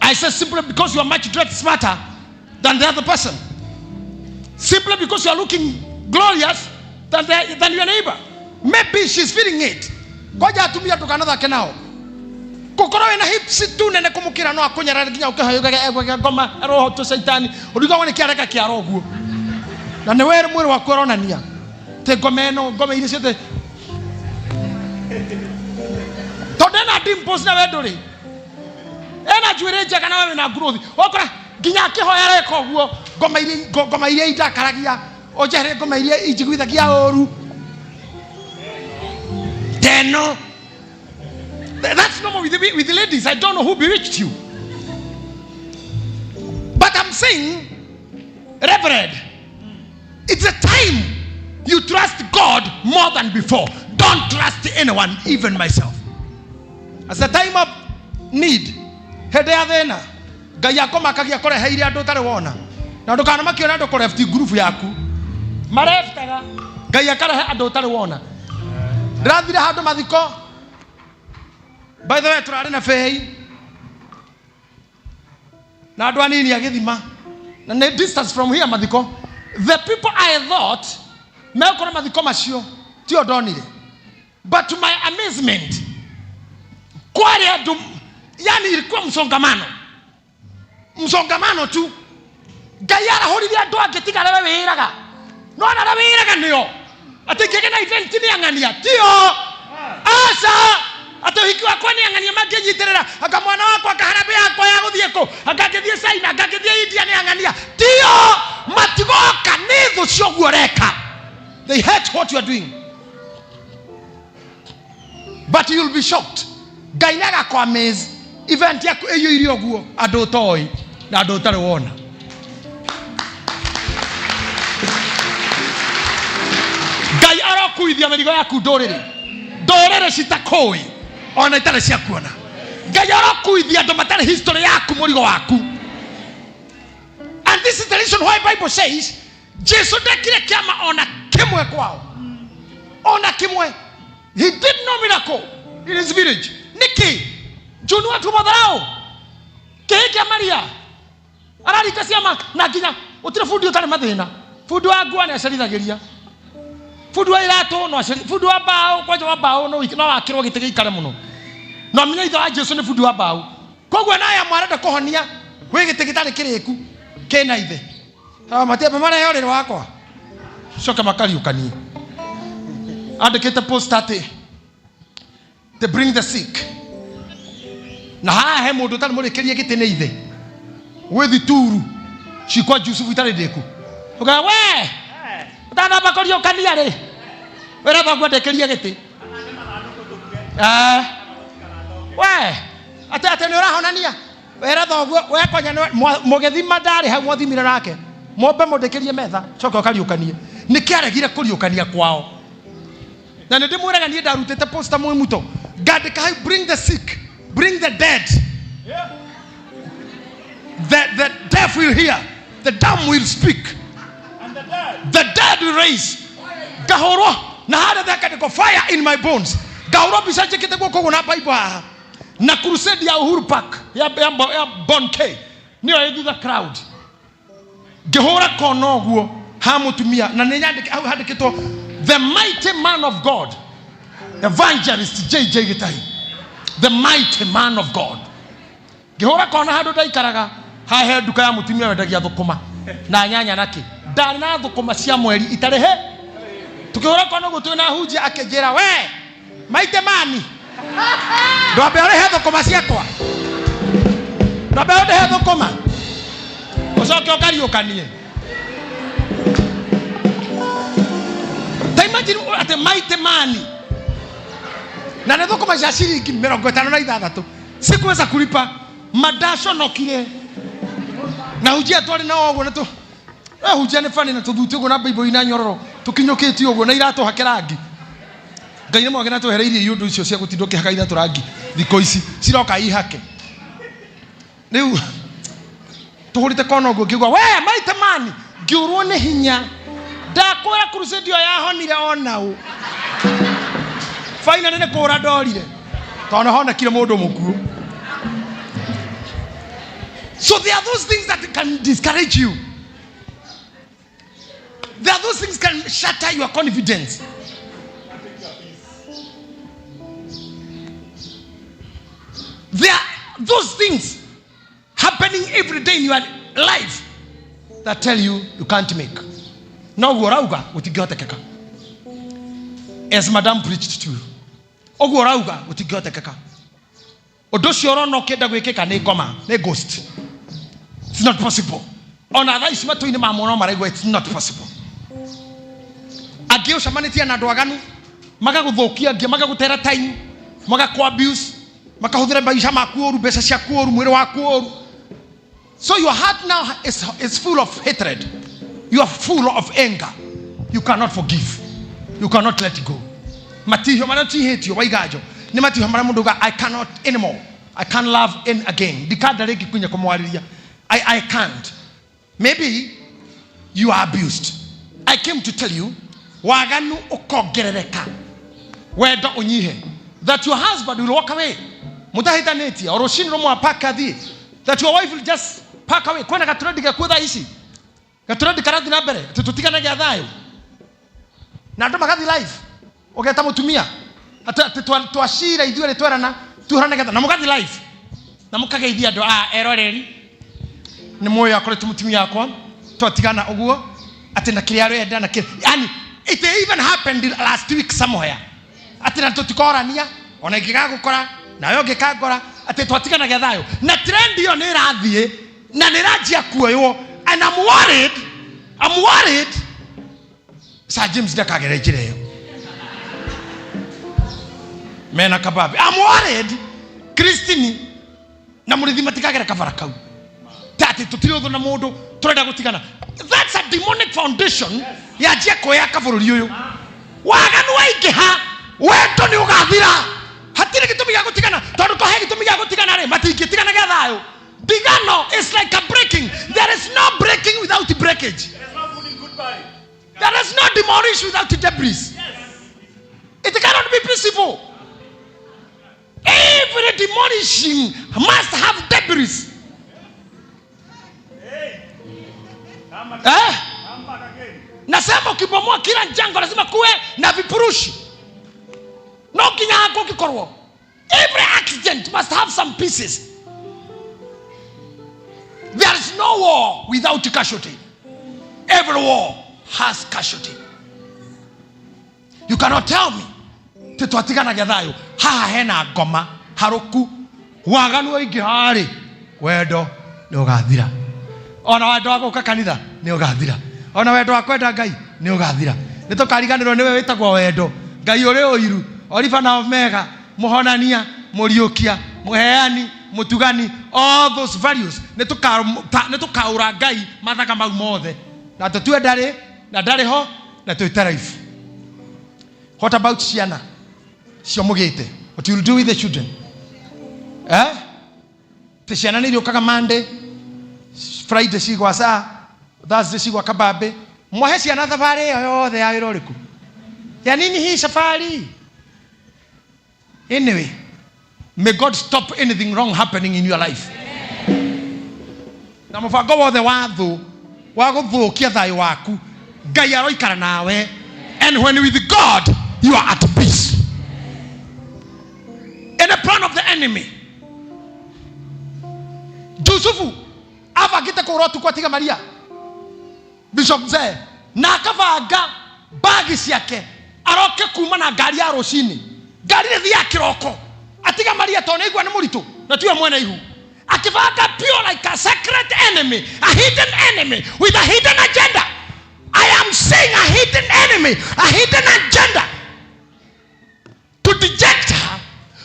I say simply because you are much dressed smarter than the other person. Simply because you are looking glorious than your neighbor. Maybe she's feeling it. Ngoja atumia ndũkanathake nao. Gũkorwo wĩna hips tu nene kũmũkĩra no akũnyarare nginya ũkĩhayũkaga ngoma roho tu caitani. Ũrigagwo nĩ kĩareka kĩara ũguo. Na nĩ we mwĩrĩ waku ũronania. Tĩ ngoma ĩno, ngoma iria ciothe. Tondũ ena dimples na we ndũrĩ. Ena njuĩrĩ njega na we wĩna growth. Ũkora nginya akĩhoya areka ũguo, ngoma iria indakaragia, ũnjeherie ngoma iria injiguithagia ũru. Teno. That's normal with the ladies. I don't know who bewitched you. But I'm saying, Reverend, it's a time you trust God more than before. Don't trust anyone, even myself. As a time of need, hĩndĩ ya thĩna, Ngai akũmakagia kũreheire andũ ũtarĩ wona. Na ndũkanamakio nĩ andũ kũrefti ngurubu yaku. Mareftaga, Ngai akarehe andũ ũtarĩ wona. Ndĩrathire handũ mathiko. By the way, tũrarĩ na bei na andũ anini a gĩthima na nĩ distance from here mathiko. The people I thought megũkorwo mathiko macio tio ndonire, but to my amazement kwarĩ andũ, yani ilikuwa msongamano, msongamano tu. Ngai arahũrire andũ angĩ tiga arĩa we wĩraga, no ona arĩa wĩraga nĩo atĩ ngĩgĩa na event nĩ ang'ania tio aca atĩ ũhiki wakwa nĩ ang'ania mangĩnyitĩrĩra, anga mwana wakwa anga harambĩ yakwa ya gũthiĩ kũ, anga ngĩthiĩ China, anga ngĩthiĩ India nĩ ang'ania tio, matigoka nĩ thũ cia ũguo ũreka. They hate what you are doing, but you'll be shocked. Ngai nĩ agakũ amaze event yaku ĩiyũire ũguo andũ ũtoĩ na andũ ũtarĩ wona. Ngai arokuithia mĩrigo yaku ndũrĩrĩ, ndũrĩrĩ citakũĩ ona itarĩ ciakuona. Ngai arokuithia andũ matarĩ history yaku mũrigo waku. And this is the reason why Bible says Jesu ndekire kĩama ona kĩmwe kwao, ona kĩmwe. He did no miracle in his village. Nĩkĩ? Juu nĩ watu madharau. Kĩhĩ kĩa Maria araringa ciama na nginya gũtirĩ bundi ũtarĩ mathĩna. Bundi wa nguo nĩ acerithagĩria, bundi wa iratũ no aceri, bundi wa mbaũ kwanja wa mbaũ no no wakĩrwo gĩtĩ gĩikare mũno. No menya ithe wa Jesu nĩ bundi wa mbaũ, koguo naye mwarenda kũhonia gwĩ gĩtĩ gĩtarĩ kĩrĩku kĩna ithe matiamba marehe ũrĩrĩ wakwa coke makariũkanie. Andĩkĩte post atĩ they bring the sick, na haha he mũndũ ũtarĩ mũrĩkĩrie gĩtĩ nĩ ithe gwĩ thituru cikwa Jusufu itarĩ ndĩku, ũkauga we ũtanamba kũriũkania rĩ wĩra thoguo ndĩkĩrie gĩtĩ. We atĩ atĩ nĩ ũrahonania wĩra thoguo we kwanya nĩ mũgĩthima ndarĩ hau mwathimire nake mombe mũndĩkĩrie metha coke ũkariũkanie. Nĩkĩ aregire kũriũkania kwao? Na nĩ ndĩmwĩraga niĩ ndarutĩte poster mwĩ muto ngandĩka hau bring the sick, bring the dead, the deaf will hear, the dumb will speak, the dead will raise. Ngahũrwo na harĩa thekandĩko fire in my bones, ngahũrwo mbica njĩkĩte guoko ũguo na Bible haha na crusade ya Uhuru Park ya Bon K nĩyo ĩ thutha crowd, ngĩhũra kona ũguo ha mũtumia na nĩ nyandĩke hau handĩkĩtwo the mighty man of God, evangelist JJ Gĩtahi, the mighty man of God. Ngĩhũra kona handũ ndaikaraga hahe nduka ya mũtumia wendagia thũkũma na nyanya na kĩ, ndarĩ na thũkũma cia mweri itarĩ he. Tukĩhũra kona ũguo twĩna hunjia akĩnjĩra we maite mani ndwambe ũrĩhe thũkũma ciakwa, ndwambe ũndĩhe thũkũma ũcoke ũkariũkanie. Ta imagine atĩ maite mani na nĩ thũkũma cia ciringi mĩrongo ĩtano na ithathatũ sikuweza kulipa, mandaconokire na hunjia twarĩ nao ũguo nĩ tũ we hunjia nĩ bani na tũthuti ũguo na Bible ina nyororo tũkinyũkĩtie ũguo na iratũ hake rangi. Ngai nĩ mwage na twehereirie iũndũ icio cia gũtinda ũkĩhaka iratũ rangi thikũ ici ciroka ihake. Rĩu tũhũrĩte kona ũguo ngĩigua we maite mani ngĩũrwo nĩ hinya, ndakwĩra crusade ĩyo yahonire ona ũ finally nĩ kũra ndorire tondũ nĩ honekire mũndũ mũkuũ. So there are those things that can discourage you. There are those things can shatter your confidence. There are those things happening every day in your life that tell you you can't make. No ũguo ũrauga gũtingĩhotekeka. As madam preached to you. Ũguo ũrauga gũtingĩhotekeka. Ũndũ ũcio ũrona ũkĩenda gwĩkĩka nĩ ngoma, nĩ ghost. It's not possible. Ona thaa ici matũ-inĩ ma mwana maraigua it's not possible. Angĩ ũcemanĩtie na andũ aganu magagũthũkia, angĩ magagũtera time, magakũ abuse, makahũthĩra maica maku ũru, mbeca ciaku ũru, mwĩrĩ waku ũru. So your heart now is full of hatred. You are full of anger. You cannot forgive. You cannot let go. Matihio marĩa ũtihĩtio waiganjo nĩ matihio marĩa mũndũ uga I cannot anymore. I can't love in again. Ndikanda rĩngĩ kinya kũmwarĩria. I can't. Maybe you are abused. I came to tell you waganu ũkongerereka wendo ũnyihe that your husband will walk away mũtahĩtanĩtie o rũcinĩ rũmwe apake athiĩ that your wife will just pack away kwĩna gatũrendi gakuo thaa ici gatũrendi karathiĩ na mbere atĩ tũtigane gĩa thayũ na andũ magathiĩ live ũgeta mũtumia atĩ atĩ twacira ithuĩ rĩ twerana tuhorane getha na mũgathiĩ live na mũkageithia andũ a eroreri nĩ muoyo akoretwo mũtumia wakwa twatigana ũguo atĩ na kĩrĩa arenda na kĩrĩa yani it even happened last week somewhere atĩ na tũtikorania ona ingĩgagũkora nawe ũngĩkangora atĩ twatigana gĩa thayũ na trend ĩyo nĩ ĩrathiĩ na nĩ ĩranjia kuoywo and I'm worried, I'm worried Sir James ndakagere njĩra ĩyo mena kababi I'm worried Christine na mũrĩthi matikagere kabara kau ta atĩ tũtirĩ ũthũ na mũndũ tũrenda gũtigana that's a demonic foundation yanjia kwĩyaka bũrũri ũyũ waganu waingĩha wendo nĩ ũgathira hatirĩ gĩtũmi gĩa gũtigana tondũ twahe gĩtũmi gĩa gũtigana rĩ matingĩtigana gĩa thayũ ndigano is like a breaking. There is no breaking without breakage. There is no demolish without debris. It cannot be peaceful. Every demolishing must have debris. Eh? Nasema ukibomoa kila jengo lazima kuwe na vipurushi. No nginya hakũngĩkorwo. Every accident must have some pieces. There is no war without casualty. Every war has casualty. You cannot tell me ti twatiganagia thayũ haha hena ngoma harũku waganu waingĩha rĩ wendo nĩ ũgathira ona wendo wa gũka kanitha nĩ ũgathira ona wendo wa kwenda ngai nĩ ũgathira nĩ tũkariganĩrwo nĩwe wĩtagwo wendo ngai ũrĩ ũiru oriba na omega mũhonania mũriũkia mũheani mũtugani all those values nĩ tũkaũra ngai mathaga mau mothe na tũtue ndarĩ na ndarĩ ho na twĩte life. What about ciana cio mũgĩte? What you will do with the children? Eh? Ti ciana nĩ iriũkaga Monday, Friday cigwa saa, Thursday cigwa kabambe. Mwahe ciana thabarĩ ĩyo yothe ya wĩra ũrĩkũ? Ya nini hii safari? Anyway, may God stop anything wrong happening in your life. Na mũbango wothe wa thũ wa gũthũkia thayũ waku ngai aroikara nawe and when with God you are at peace. In the plan of the enemy Jusufu abangĩte kũũra ũtukũ atiga Maria Bishop Mzee na akabanga bagi ciake aroke kuma na ngari ya rũcinĩ ngari ĩthiaga kĩroko atiga Maria tondũ nĩaigua nĩ mũritũ na tiwe mwene ihu akĩbanga pure like a secret enemy, a hidden enemy with a hidden agenda. I am saying a hidden enemy, a hidden agenda to deject her,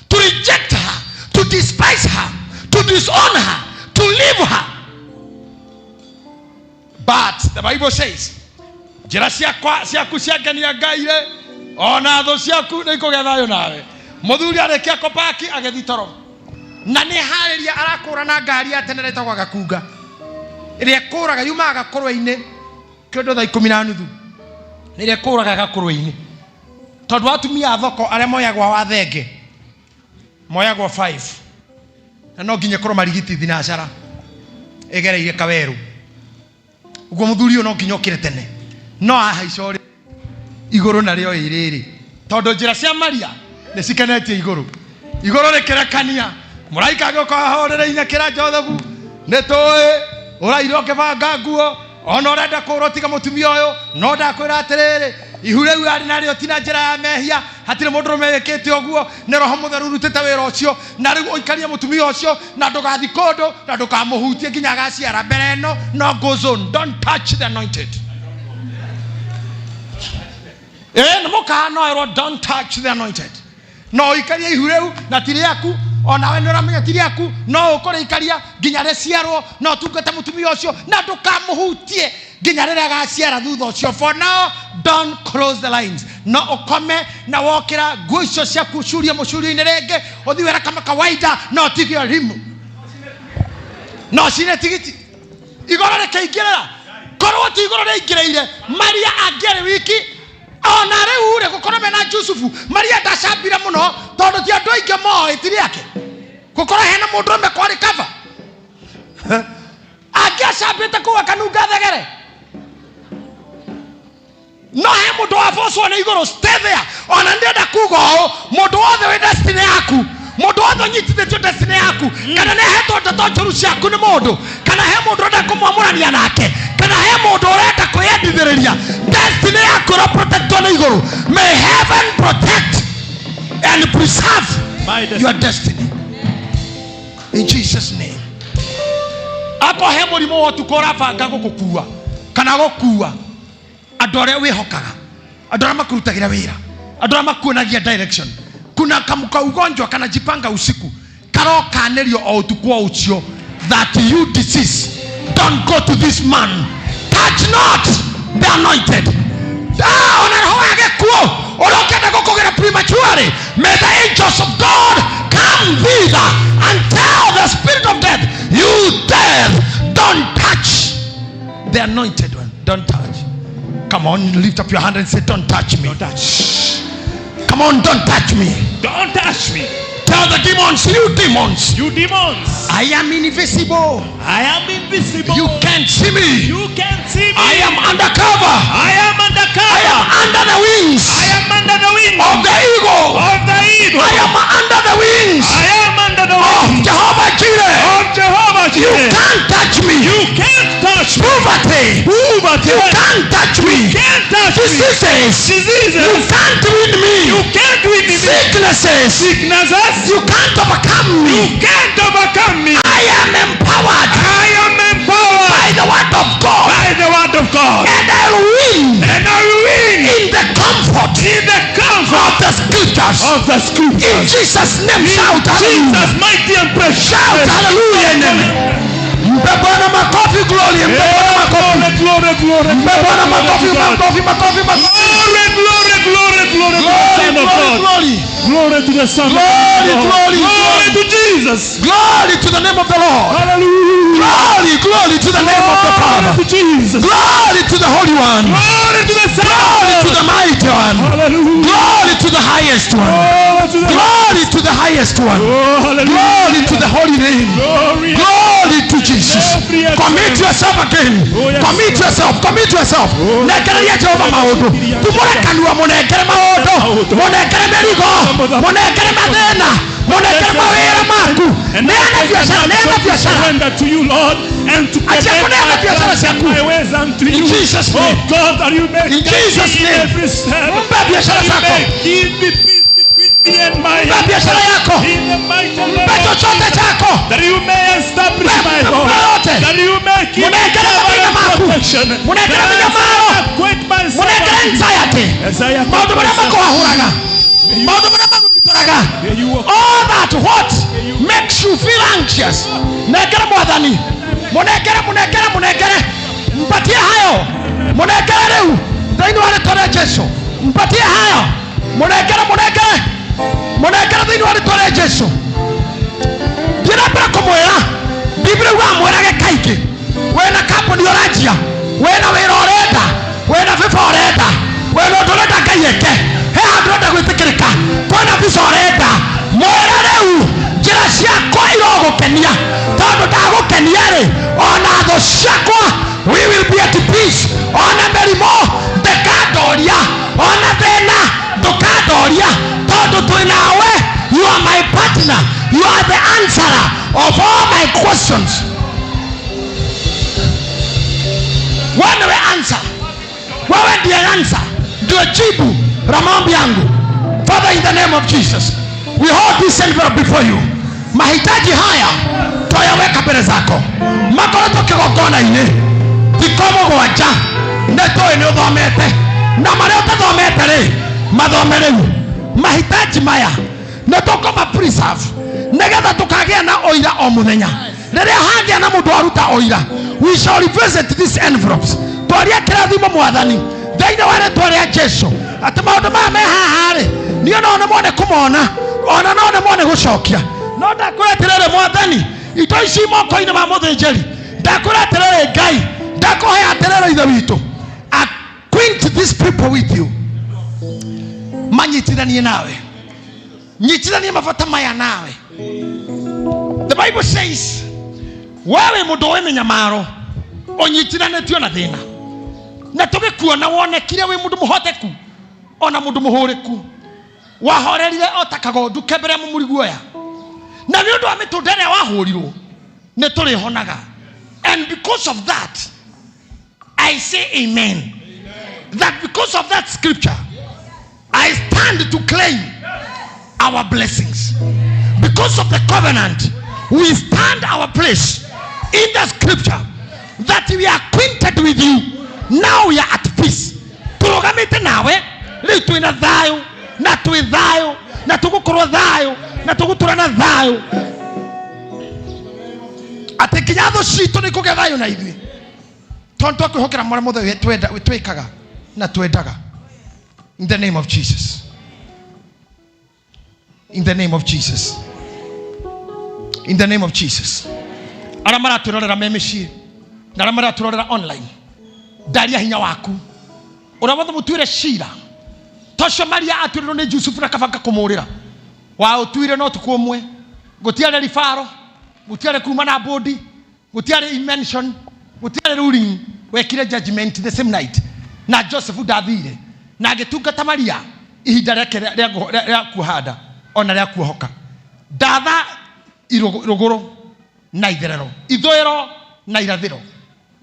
to reject her, to despise her, to disown her, to leave her. But the Bible says, njĩra ciakwa ciaku ciangenia ngai rĩ ona thũ ciaku nĩ ikũgĩa thayũ nawe mũthuri arĩkia kũpaki agĩthiĩ toro na nĩ harĩria arakũra na ngari ya tene ĩtagwo gakunga ĩrĩa ĩkũraga yumaga gakũrwe-inĩ kĩndũ thaa ikũmi na nuthu ĩrĩa ĩkũraga gakũrwe-inĩ tondũ atumia a thoko arĩa moyagwo wa thenge moyagwo 5 na no nginya ĩkorwo marigiti thinacara ĩgereire kawerũ ũguo mũthuri ũyũ no nginya okĩre tene no ahaica ũrĩ igũrũ narĩo ĩrĩrĩ tondũ njĩra cia Maria nĩ cikenetie igũrũ igũrũ rĩkĩrekania mũraika agĩũka ahorere kĩra Joseph nĩ tũĩ ũraire ũkĩbanga nguo ona ũrenda kũũra ũtiga mũtumia ũyũ no ndakwĩra atĩrĩrĩ ihu rĩu arĩ narĩo ti na njĩra ya mehia hatirĩ mũndũ ũrũme wĩkĩte ũguo nĩ roho mũtheru ũrutĩte wĩra ũcio na rĩu ũikarie mũtumia ũcio na ndũgathi kũndũ na ndũkamũhutie nginya agaciara mbere ĩno no go zone don't touch the anointed ĩĩ nĩ mũkanoerwo don't touch the anointed no ũikarie ihu rĩu na ti rĩaku onawe nĩ ũramenya ti rĩaku no ũkũrĩikaria nginya rĩciarwo no ũtungate mũtumia ũcio na ndũkamũhutie Nginya rĩrĩa agaciara thutha ũcio. For now, don't close the lines. No ũkome na wokĩra nguo icio ciaku ũcurie mũcurio-inĩ rĩngĩ, ũthiĩ wĩra kama kawaida, no ũtige rimu. No ũcine tigiti. Igũrũ rĩkĩingĩrĩra. Korwo ti igũrũ rĩingĩrĩire, Maria angĩarĩ wiki. Ona rĩu rĩ gũkorwo mena Jusufu, Maria ndacambire mũno tondũ ti andũ aingĩ moĩ ti rĩake. Gũkorwo hena mũndũrũme kwarĩ cover. Angĩacambĩte kũu akanunga thegere. No he mũndũ wabocwo nĩ igũrũ, stay there. Ona ndĩrenda kuga ũũ, mũndũ wothe wĩ destiny yaku, mũndũ wothe ũnyitithĩtio destiny yaku, kana nĩ ahetwo ndeto njũru ciaku nĩ mũndũ, kana he mũndũ ũrenda kũmwamũrania nake, kana he mũndũ ũrenda kwĩyendithĩrĩria, destiny yaku ĩro protectwo nĩ igũrũ. May heaven protect and preserve My destiny. your destiny in Jesus name. Ako he mũrimũ wa ũtukũ ũrabanga gũgũkua kana gũkua andũ arĩa wĩhokaga, andũ arĩa makurutagĩra wĩra, andũ arĩa makuonagia direction. Kuna kamuka ugonjwa kanajipanga usiku, karokanĩrio o ũtukũ o ũcio, that you disease, don't go to this man, touch not the anointed. Ona roho wa gĩkuũ ũrĩa ũkĩenda gũkũgĩra prematurely, may the angels of God come thither and tell the spirit of death, you death, don't touch the anointed one. Don't touch. Come on, lift up your hand and say, don't touch me. Don't touch. Come on, don't touch me. Don't touch me. Tell the demons, you demons, You demons, I am invisible. I am invisible. You can't see me. You can't see me. I am undercover. I am undercover. I am under the wings I am under the wings of the eagle. of the eagle. I am under the wings I am under the of wings Jehovah Jireh. of Jehovah You Jireh. can't touch me. You can't touch me. Poverty. Poverty. You can't touch me. You can't touch me. Diseases. Diseases. You can't win me. You can't win me. Sicknesses. Sicknesses. You can't overcome me. You can't overcome me. I am empowered. I am empowered by the word of God. By the word of God. And I will win. And I will win. In the comfort. In the comfort of the scriptures. Of the scriptures. In Jesus' name, In shout hallelujah. Jesus' mighty and precious. Shout hallelujah. Mpe Bwana makofi, glory. Mpe Bwana makofi. Glory, glory, glory. Mpe Bwana makofi, makofi, makofi, makofi. Glory, glory, glory, glory to the Son of Glory, God. glory, Glory to the Son of Glory, God. glory, Glory to Jesus. Glory to the name of the Lord. Hallelujah. Glory, glory to the name of the Glory Father. to Jesus. Glory to the Holy One. Glory to the Son. Glory to the Mighty One. Hallelujah. Glory to the highest one. Glory to the Glory to the highest one. Oh, hallelujah. Glory to the holy name. Glory. Glory to Jesus. Commit yourself again. Commit yourself. Commit yourself. Nekereria Jehova maundu. Tumũre kanua mũnengere maũndũ. Mũnengere mĩrigo. Mũnengere mathĩna. Mũnengere mawĩra maku. Neana biashara. Neana biashara. Surrender to you, Lord, and to Achia commit kuneana my biashara plans and ciaku. my ways unto In you. Jesus' Oh name. God, that you may In Jesus' guide me name. every step. Mpe biashara That you zako. may give me peace between me and my Mpe biashara yako. In the mighty name Mpe of chochote Jesus. chako. That you may establish Mpe my home. yote. That you may keep me Munengere covered mathĩna and maku. protection. Munengere That mĩnyamaro. I acquaint myself Munengere unto you. anxiety. As I acquaint Maũndũ marĩa myself makũhahũraga. Maũndũ marĩa magũthitũraga. May you walk. All that what makes you feel anxious. Nengere Mwathani. Munengere, munengere, munengere. Mpatie hayo. Munengere rĩu. Thĩinĩ wa rĩtwa rĩa Jesu. Mpatie hayo. Munengere, munengere. Munengere thĩinĩ wa rĩtwa rĩa Jesu. Thiĩ na mbere kũmwĩra. Biblia yugaga mwĩrage kaingĩ. Wĩna kambuni ũranjia. Wĩna wĩra ũrenda. Wĩna bĩba ũrenda. Wĩna ũndũ ũrenda Ngai eke. He handũ ũrenda gwĩtĩkĩrĩka. Kwĩna mbica ũrenda. Mwĩre rĩu njĩra ciakwa irogũkenia. Tondũ ndagũkenia rĩ, ona thũ ciakwa we will be at peace. Ona mĩrimũ ndĩkandoria. Ona thĩna ndũkandoria. Tondũ twĩ nawe. You are my partner. You are the answerer of all my questions. Wewe ndiwe answer. Wewe ndiye answer. Ndio jibu la maombi yangu. Father, in the name of Jesus, we hold this envelope before you. Mahitaji haya twayaweka mbele zako. Makoretwo kĩgongona-inĩ thikũ mũgwanja nĩ tũĩ nĩ ũthomete na marĩa ũtathomete rĩ mathome rĩu. Mahitaji maya nĩ tũkũma preserve nĩgetha tũkagĩa na ũira o mũthenya. Rĩrĩa hagĩa na mũndũ waruta Ũira. We shall revisit these envelopes. Twaria kĩrathimo, Mwathani, thĩinĩ wa rĩtwa rĩa Jesu, atĩ maũndũ maya me haha rĩ, niĩ no nĩ mwone kũmona, ona no nĩ mwone gũcokia. No ndakwĩra atĩrĩrĩ, Mwathani, indo ici moko-inĩ ma mũthĩnjĩri, ndakwĩra atĩrĩrĩ, Ngai, ndakũhe atĩrĩrĩ, Ithe witũ, acquaint these people with you, manyitithanie nawe, nyitithanie mabata maya nawe. The Bible says wewe mũndũ wĩ mĩnyamaro ũnyitithanĩtio na thĩna, na tũgĩkuona wonekire wĩ mũndũ mũhoteku ona mũndũ mũhũrĩku, wahorerire o ta kagondu ke mbere ya mũmuri guoya, na nĩ ũndũ wa mĩtũnda ĩrĩa wahũrirwo nĩ tũrĩhonaga. And because of that I say amen, that because of that scripture I stand to claim our blessings. Because of the covenant, we stand our place in the scripture that we are acquainted with you. Now we are at peace. Tũrũgamĩte nawe rĩu twĩna thayũ, na twĩ thayũ, na tũgũkorwo thayũ, na tũgũtũra na thayũ, atĩ nginya thũ citũ nĩ kũgĩa thayũ na ithuĩ, tondũ twakwĩhokera marĩa mothe twĩkaga na twendaga. In the name of Jesus, in the name of Jesus, in the name of Jesus. Arĩa maratwĩrorera me mĩciĩ na arĩa maratwĩrorera online, ndaria hinya waku ũrĩa wothe mũtuĩre cira tocio Maria atuĩrĩrwo nĩ Jusufu na kabanga kũmũrĩra waũtuire no tukũ ũmwe. Gũtiarĩ ribaro, gũtiarĩ kuma na bodi, gũtiarĩ mention, gũtiarĩ ruling. Wekire judgment the same night, na Joseph ndathire na agĩtungata Maria ihinda rĩake rĩa kuoha ona rĩa kuohoka. Ndatha rũgũrũ na itherero, ithũĩro na irathĩro,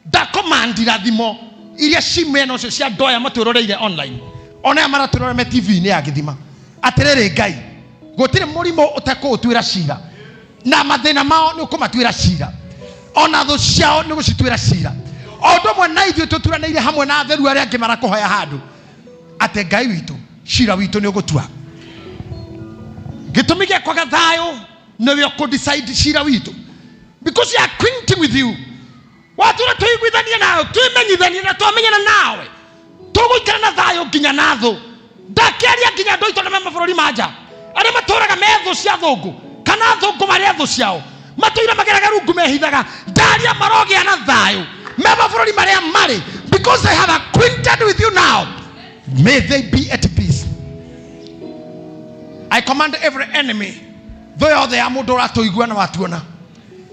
ndacommand irathimo iria ci mwena ũcio cia andũ aya matwĩroreire online, ona aya maratwĩrorera me TV-inĩ ya gĩthima. Atĩrĩrĩ Ngai, gũtirĩ mũrimũ ũtekũũtuĩra cira, na mathĩna mao nĩ ũkũmatuĩra cira, ona thũ ciao nĩ gũcituĩra cira, o ũndũ ũmwe na ithuĩ tũturanĩire hamwe na atheru arĩa angĩ marakũhoya handũ, atĩ Ngai witũ, cira witũ nĩ ũgũtua. Gĩtũmi gĩa kwaga thayũ nĩwe ũkũdecide cira witũ, because we are acquainted with you. Watũra tũiguithanie nawe, twĩmenyithanie na twamenyana nawe, tũgũikara na thayũ nginya na thũ. Ndakĩaria nginya andũ aitũ arĩa me mabũrũri ma nja, arĩa matũraga me thũ cia thũngũ, kana thũngũ marĩa thũ ciao matũire mageraga rungu mehithaga, ndaria marogĩa na thayũ me mabũrũri marĩa marĩ, because they have acquainted with you. Now may they be at peace. I command every enemy, thũ yothe ya mũndũ ũratũigua na watuona,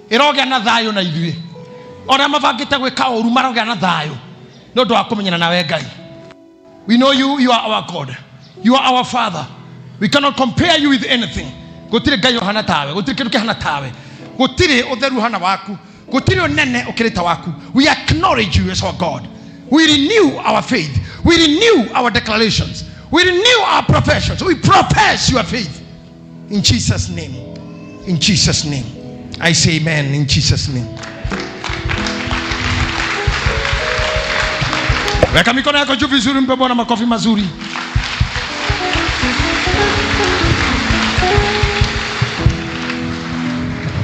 ĩrogĩa na thayũ na ithuĩ. Ona mabangĩte gwĩka ũru marogĩa na thayũ nĩ ũndũ wa kũmenyana nawe, Ngai. We know you, you are our God, you are our Father. We cannot compare you with anything. Gũtirĩ Ngai ũhana tawe, gũtirĩ kĩndũ kĩhana tawe, gũtirĩ ũtheru ũhana waku, gũtirĩ ũnene ũkĩrĩte waku. We acknowledge you as our God. We renew our faith, we renew our declarations, we renew our professions. We profess your faith in Jesus' name. In Jesus' name I say amen. In Jesus' name. Weka mikono yako juu vizuri, mpe Bwana makofi mazuri.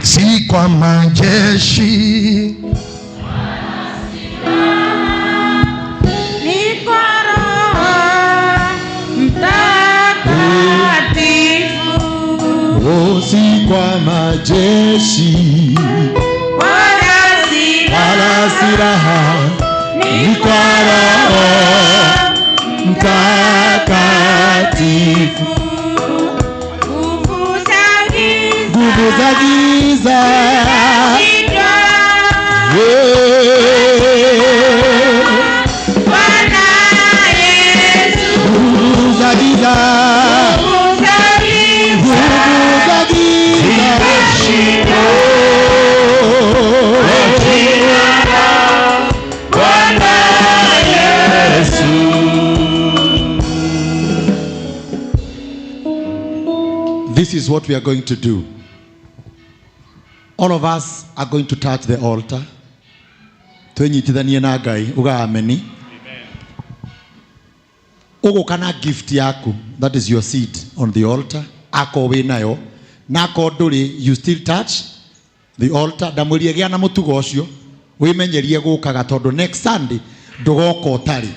Si kwa majeshi Ni kwa Roho Mtakatifu. Oh, si kwa majeshi wala silaha, wala silaha, ni kwa Roho Mtakatifu. Nguvu za giza Nguvu za giza zitashindwa. Yeah. Bwana Yesu. Nguvu za giza, Nguvu za giza nguvu za giza. Oh. Bwana Yesu. This is what we are going to do. All of us are going to touch the altar. Twenyitithanie na Ngai, uga ameni. Ũgũka na gift yaku, that is your seed on the altar. Akorwo wĩ nayo, na akorwo ndũrĩ, you still touch the altar. Ndamwĩrie gĩa na mũtugo ũcio. Wĩmenyerie gũkaga tondũ next Sunday ndũgoka ũtarĩ.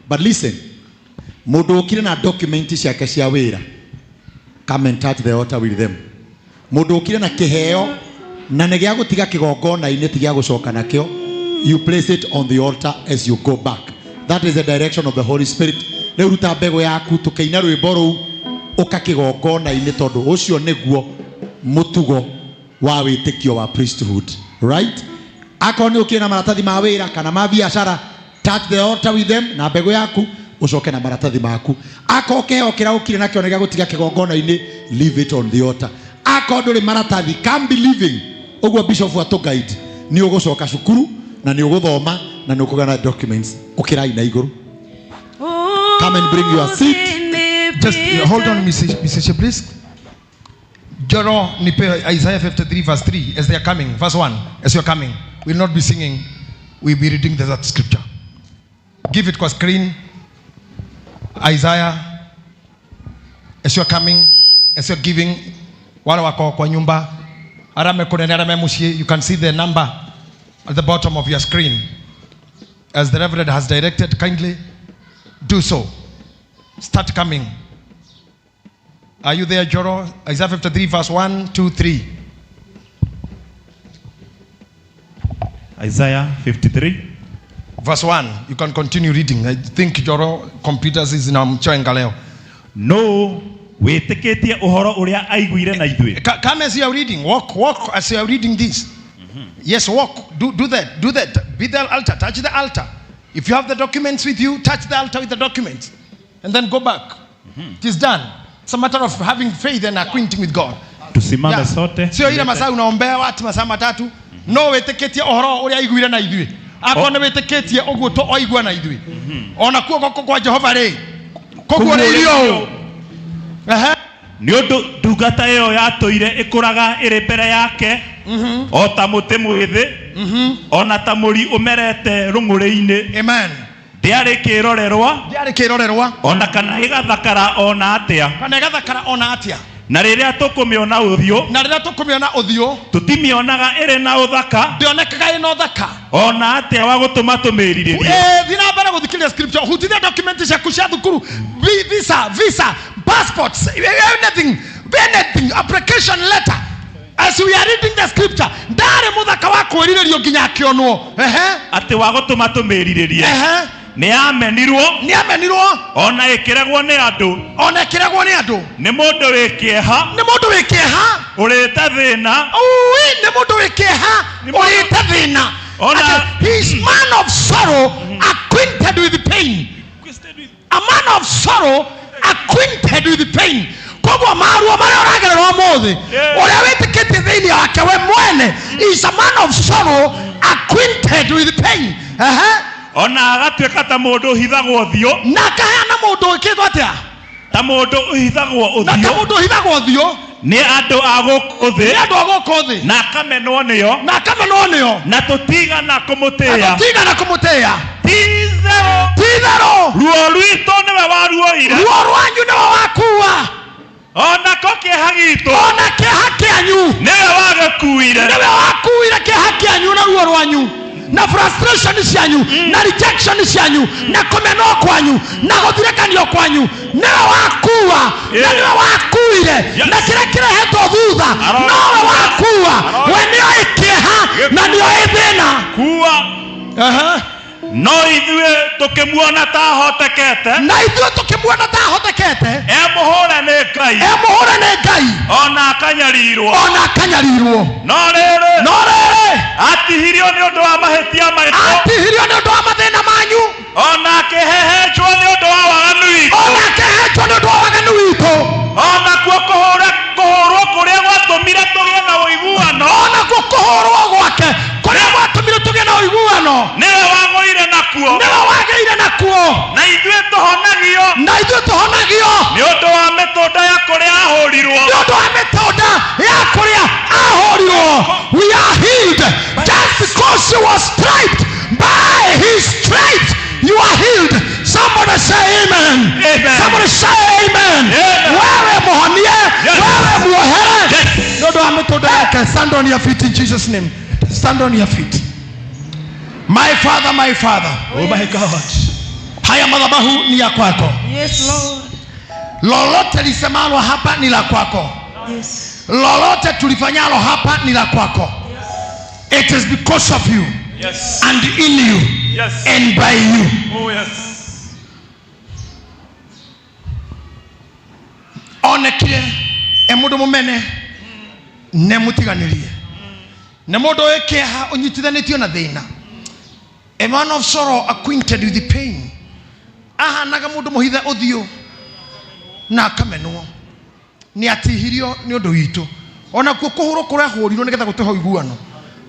But listen, mũndũ ũkire na document ciake cia wĩra, come and touch the altar with them. Mũndũ ũkire na kĩheo na nĩ gĩa gũtiga kĩgongona-inĩ ti gĩa gũcoka nakĩo, you place it on the altar as you go back. That is the direction of the Holy Spirit. Rĩu ruta mbegũ yaku tũkĩina rwĩmbo rũu ũka kĩgongona-inĩ tondũ ũcio nĩguo mũtugo wa wĩtĩkio wa priesthood, right? Akorwo nĩ ũkire na maratathi ma wĩra kana ma biacara, touch the altar with them na mbegũ yaku ũcoke na maratathi maku. Akorwo kĩheo kĩrĩa ũkire nakĩo nĩ gĩa gũtiga kĩgongona-inĩ, leave it on the altar. Akorwo ndũrĩ maratathi, come believing ũguo bishop atũ guide nĩ ũgũcoka cukuru na nĩ ũgũthoma na nĩ ũkũgĩa na documents. Ũkĩrai na igũrũ. Come and bring your seat. Just hold on, Mrs. Shiblis. Joro nipe Isaiah 53 verse 3 as they are coming. Verse 1, as you are coming. We'll not be singing. We'll be reading that scripture. Give it kwa screen. Isaiah, as you are coming, as you are giving, wale wako kwa nyumba, arame kunene, arame muciĩ, you can see the number at the bottom of your screen. As the Reverend has directed, kindly do so. Start coming. Are you there, Joro? Isaiah 53, verse 1, 2, 3. Isaiah 53 Verse 1. You can continue reading. I think Joro computers is in mchenga leo. No wĩtĩkĩtie ũhoro ũrĩa aiguire na ithuĩ. Come as you are reading. Walk, walk as you are reading this. Yes, walk. Do that. Do that. Be the altar. Touch the altar. If you have the documents with you, touch the altar with the documents. And then go back. It is done. It's a matter of having faith and acquainting with God. Tusimame sote. Sio ile masaa unaombea watu masaa matatu. No wĩtĩkĩtie ũhoro ũrĩa aiguire na ithuĩ. Akorwo nĩ wĩtĩkĩtie ũguo to oigua na ithuĩ. Ona kuo guoko kwa Jehova rĩ, kũguũrĩirio ũũ. Ehe. Nĩ ũndũ ndungata ĩyo yatũire ĩkũraga ĩrĩ mbere yake o ta mũtĩ mwĩthĩ ona ta mũri ũmerete rũng'ũrĩ-inĩ. Amen. Ndĩarĩ kĩrorerwa Ndĩarĩ kĩrorerwa ona kana ĩgathakara ona atĩa. Kana ĩgathakara ona atĩa. Na rĩrĩa tũkũmĩona ũthiũ, Na rĩrĩa tũkũmĩona ũthiũ, tũtimĩonaga ĩrĩ na ũthaka ndĩonekaga ĩna ũthaka ona atĩa wa gũtũma tũmĩrirĩrie. Thiĩ na mbere gũthikĩrĩria scripture. Hutithia document ciaku cia thukuru, visa, passports, anything, anything, application letter. As we are reading the scripture, ndarĩ mũthaka wa kwĩrirĩrio nginya akĩonwo. Ehe. Atĩ wa gũtũma tũmĩrirĩrie. Ehe. Nĩ yamenirwo, Nĩ amenirwo, ona ĩkĩregwo nĩ andũ, ona ĩkĩregwo nĩ andũ. Nĩ mũndũ wĩ kĩeha, Nĩ mũndũ wĩ kĩeha, ũrĩte thĩna, Ui, nĩ mũndũ wĩ kĩeha, Nĩ mũndũ- ũrĩte thĩna. Ona- Ati, he is man of sorrow, acquainted with pain. A man of sorrow, acquainted with pain. Koguo maruo marĩa ũragerera ũmũthĩ, ũrĩa wĩtĩkĩtie thĩinĩ wake we mwene is a man of sorrow, acquainted with pain. Ehe. Ona agatuĩka ta mũndũ ũhithagwo ũthiũ, Na akaheana mũndũ wĩkĩtwo atĩa? Ta mũndũ ũhithagwo Na ta ũthiũ mũndũ ũhithagwo ũthiũ nĩ andũ a gũkũ nĩ thĩ, andũ a gũkũ thĩ, na akamenwo nĩo, na akamenwo nĩo, na tũtigana kũmũtĩĩa. Na tũtigana kũmũtĩĩa. Ti-itherũ, Ti-itherũ, ruo rwitũ nĩwe waruoire, ruo rwanyu nĩwe wakua, onako kĩeha gitũ ona kĩeha kĩanyu nĩwe wagĩkuire, nĩwe wakuire kĩeha kĩanyu na ruo rwanyu na frustration cianyu na rejection cianyu na kũmenwo kwanyu na gũthirekanio kwanyu, nĩwe wakua na nĩwe wakuire na kĩrĩa kĩrehetwo thutha nowe wakua. We nĩoĩ kĩeha na nĩoĩ thĩna. Kua. No ithuĩ tũkĩmuona ta ahotekete, Na ithuĩ tũkĩmuona ta ahotekete, e mũhũre nĩ Ngai, e mũhũre nĩ Ngai, ona akanyarirwo. Ona akanyarirwo. No rĩrĩ, No rĩrĩ, atihirio nĩ ũndũ wa mahĩtia maitũ, atihirio nĩ ũndũ wa mathĩna manyu, ona akĩhehenjwo nĩ ũndũ wa waganu witũ, ona akĩhehenjwo nĩ ũndũ wa waganu witũ, ona kuo kũhũrwo kũrĩa gwatũmire tũgĩe na ũiguano, ona kuo kũhũrwo gwake kũrĩa gwatũmire tũgĩe na ũiguano, nĩwe wagũire nakuo, nĩwe wagĩire nakuo, na ithuĩ tũhonagio na ithuĩ tũhonagio nĩ ũndũ wa mĩtũnda ya kũrĩa ahũrirwo. Nĩ ũndũ wa mĩtũnda ya kũrĩa ahũrirwo. We are healed just because he was striped. By his stripes you are healed. Somebody say amen. Amen. Somebody say amen. Amen. Wewe muhonie, Yes. wewe muohere Yes. nĩ ũndũ wa mĩtũnda yake. Stand on your feet in Jesus' name. Stand on your feet. My Father, my Father. Oh my God. Haya madhabahu ni ya kwako. Yes, Lord. Lolote lisemalo hapa ni la kwako. Yes. Lolote tulifanyalo hapa ni la kwako. It is because of you Yes. and in you Yes. and by you. Oh yes. Onekire e mundu mumene ne mutiganirie ne mundu wi kieha unyitithanitio na thina, a man of sorrow acquainted with the pain, ahanaga mundu muhithe uthio na akamenwo ni atihirio ni undu witu ona kuo kuhurwo kuria ahurirwo nigetha gutuhe uiguano.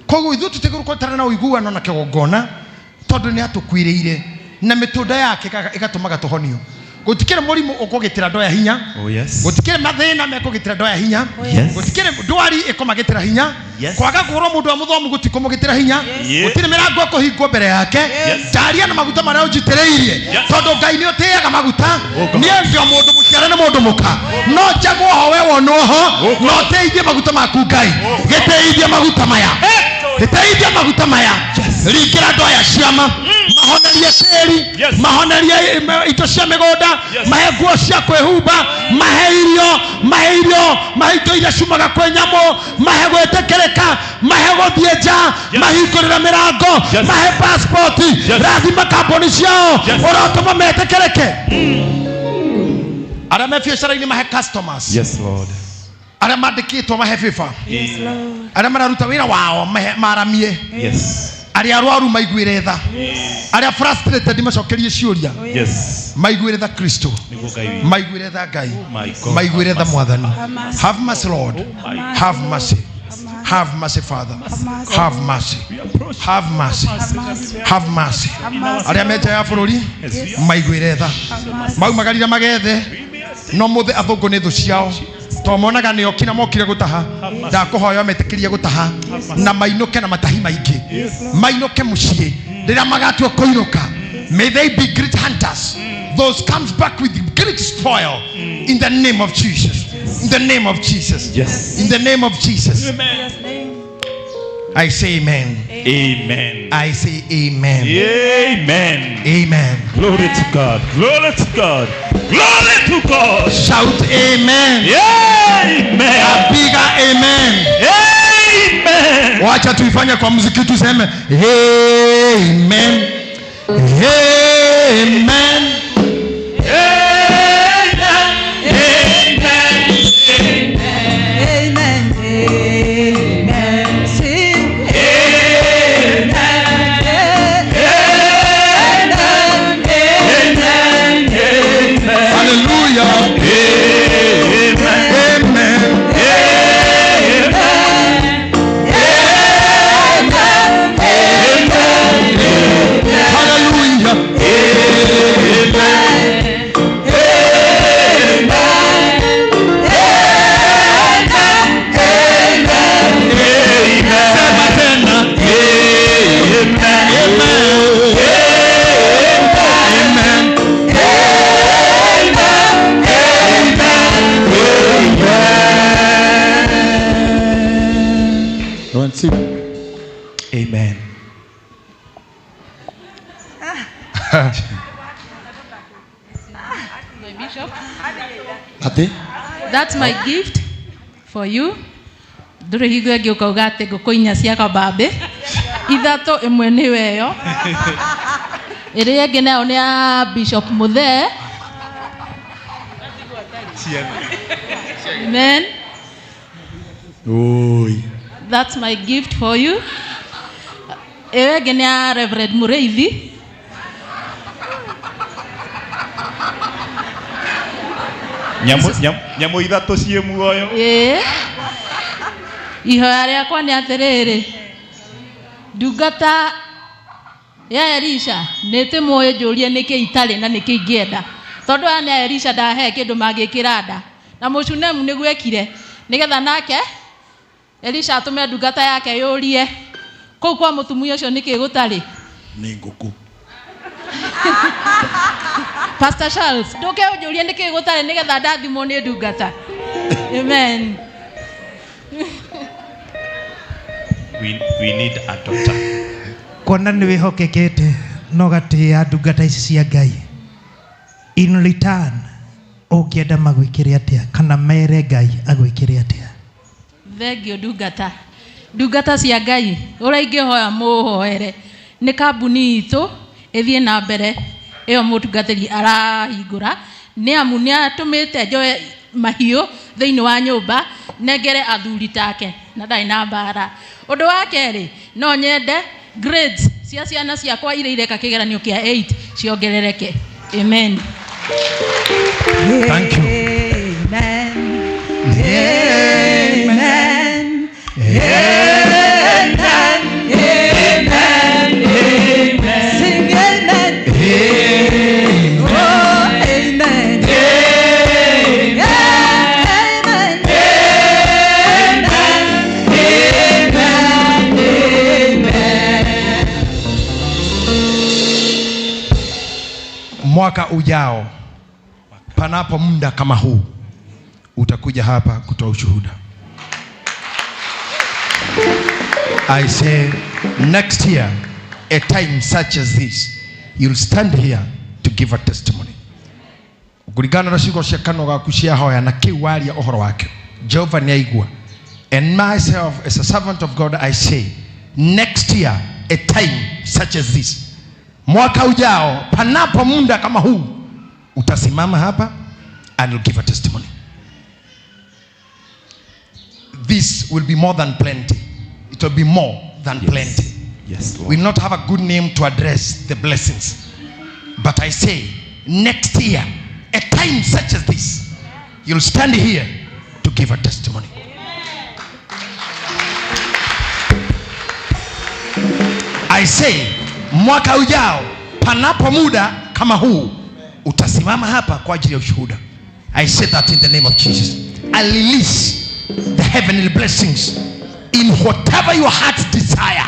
Koguo ithuĩ tũtigĩrĩirwo gũkorwo na ũiguano na kĩgongona tondũ nĩ atũkuĩrĩire na mĩtũnda yake ĩgatũmaga tũhonio. Gũtikĩrĩ mũrimũ ũkũgitĩra andũ aya hinya. Oh yes. Gũtikĩrĩ mathĩna mekũgitĩra andũ aya hinya. Yes. Gũtikĩrĩ ndwari ĩkũmagitĩra hinya. Yes. Kwaga kũhũrwo mũndũ wa mũthomu gũtikũmũgitĩra hinya. Yes. Gũtirĩ mĩrango ĩkũhingwo mbere yake. Yes. Ndaria na maguta marĩa ũnjitĩrĩirie. Yes. Tondũ Ngai nĩ ũtĩaga maguta. Oh, God. Niĩ ndio mũndũ mũciare nĩ mũndũ mũka no njagwo ho we wonwo ho Oh, God. no ũteithie maguta maku Ngai. Gĩteithie maguta maya, gĩteithie maguta maya, ringĩra andũ aya ciama, mahonerie tĩri, Yes. mahonerie indo cia mĩgũnda, Yes. mahe nguo cia kwĩhumba, mahe irio, mahe irio, mahe indo iria ciumaga kwĩ nyamũ, mahe gwĩtĩkĩrĩka, mahe gũthiĩ nja, Yes. mahingũrĩre mĩrango, Yes. mahe passport, Yes. rathima kambuni ciao, Yes. ũrotũma metĩkĩrĩke. Arĩa me biacara-inĩ mahe customers. Yes, Lord. Arĩa mandĩkĩtwo mahe favor. Yes, Lord. Arĩa mararuta wĩra wao mahe maramie. Yes. Arĩa arwaru maiguĩre tha, arĩa frustrated macokerie ciũria, Yes. maiguĩre tha Kristo, Nĩguo Ngai witũ. maiguĩre tha Ngai, My God. maiguĩre tha Mwathani. Mercy. Have mercy, Lord. My Have mercy. Have mercy, Father. Have mercy. We approach Have mercy. Have mercy. Mercy. Arĩa me nja ya bũrũri Yes, we maiguĩre tha, maumagarire magethe no mũthĩ athũngũ nĩ thũ ciao to monaga nĩ oki na mokire gũtaha. Ndakũhoya metĩkĩrie gũtaha na mainũke na matahi maingĩ, mainũke mũciĩ rĩrĩa magatua kũinũka. May they be great hunters, those comes back with great spoil, in the name of Jesus, in the name of Jesus. Yes. In the name of Jesus. Amen. Yes, name. I say amen. Amen. I say amen. Amen. Amen. Glory to God. Glory to God. Glory to God. Shout amen. Amen. Piga amen. Amen. Wacha tuifanye kwa muziki, tuseme amen, amen. Amen. Amen. Sing. Amen. Amen. Amen. Hallelujah. Amen. Hallelujah. Sema tena. Amen. Amen. One, two. Amen. My bishop. Ati? That's my gift for you. Ndũrĩ hingo ĩngĩ ũkauga atĩ ngũkũ inya cia kabambĩ ithatũ, ĩmwe nĩ weyo, ĩrĩa ĩngĩ nayo nĩ ya Bishop Muthee. Amen. Oi. That's my gift for you. Ĩyo ĩngĩ nĩ ya Reverend Mũrĩithi. Nyamũ ithatũ ciĩ muoyo. Ĩĩ, ihoya rĩakwa nĩ atĩrĩrĩ, ndungata ya Elisha nĩ tĩmũĩ njũrie nĩkĩ itarĩ na nĩkĩ ingĩenda, tondũ aya nĩ a Elisha ndahe kĩndũ mangĩkĩra nda na mũcunemu nĩguo ekire nĩgetha nake Elisha atũme ndungata yake yũrie kũu kwa mũtumia ũcio nĩkĩ gũtarĩ. Nĩ ngũkũ. Pastor Charles, ndũke ũnjũrie nĩkĩ gũtarĩ nĩgetha ndathimwo nĩ ndungata. Amen. We need a daughter. Kuona nĩ wĩhokekete na ũgatĩĩa ndungata ici cia Ngai. In return, ũngĩenda magwĩkĩre atĩa kana mere Ngai agwĩkĩre atĩa? Thengio ndungata. Ndungata cia Ngai, ũrĩa ingĩhoya mũhoere nĩ kambuni itũ ĩthiĩ na mbere ĩyo mũtungatĩri arahingũra, nĩ amu nĩ atũmĩte njoe mahiũ thĩinĩ wa nyũmba nengere athuri take na ndarĩ na mbara. Ũndũ wa kerĩ, no nyende grades cia ciana ciakwa iria ireka kĩgeranio kĩa 8 ciongerereke. Amen. Thank you. Amen. Amen. Amen. Amen. Amen. Sing amen. Oh, amen. Amen. Amen. Amen. Mwaka ujao panapo muda kama huu utakuja hapa kutoa ushuhuda. I say next year a time such as this you'll stand here to give a testimony. Kulingana na ciugo cia kanua gaku cia hoya na kiu waria ũhoro wake, Jehova nĩ aigua. And myself as a servant of God I say next year a time such as this, mwaka ujao panapo muda kama huu utasimama hapa and you'll give a testimony. This will be more than plenty. It will be more than plenty. Yes, Lord. We will not have a good name to address the blessings. But I say, next year, a time such as this, you'll stand here to give a testimony. I say, mwaka ujao, panapo muda kama huu, utasimama hapa kwa ajili ya ushuhuda. I say that in the name of Jesus. I release the heavenly blessings in whatever your heart desire.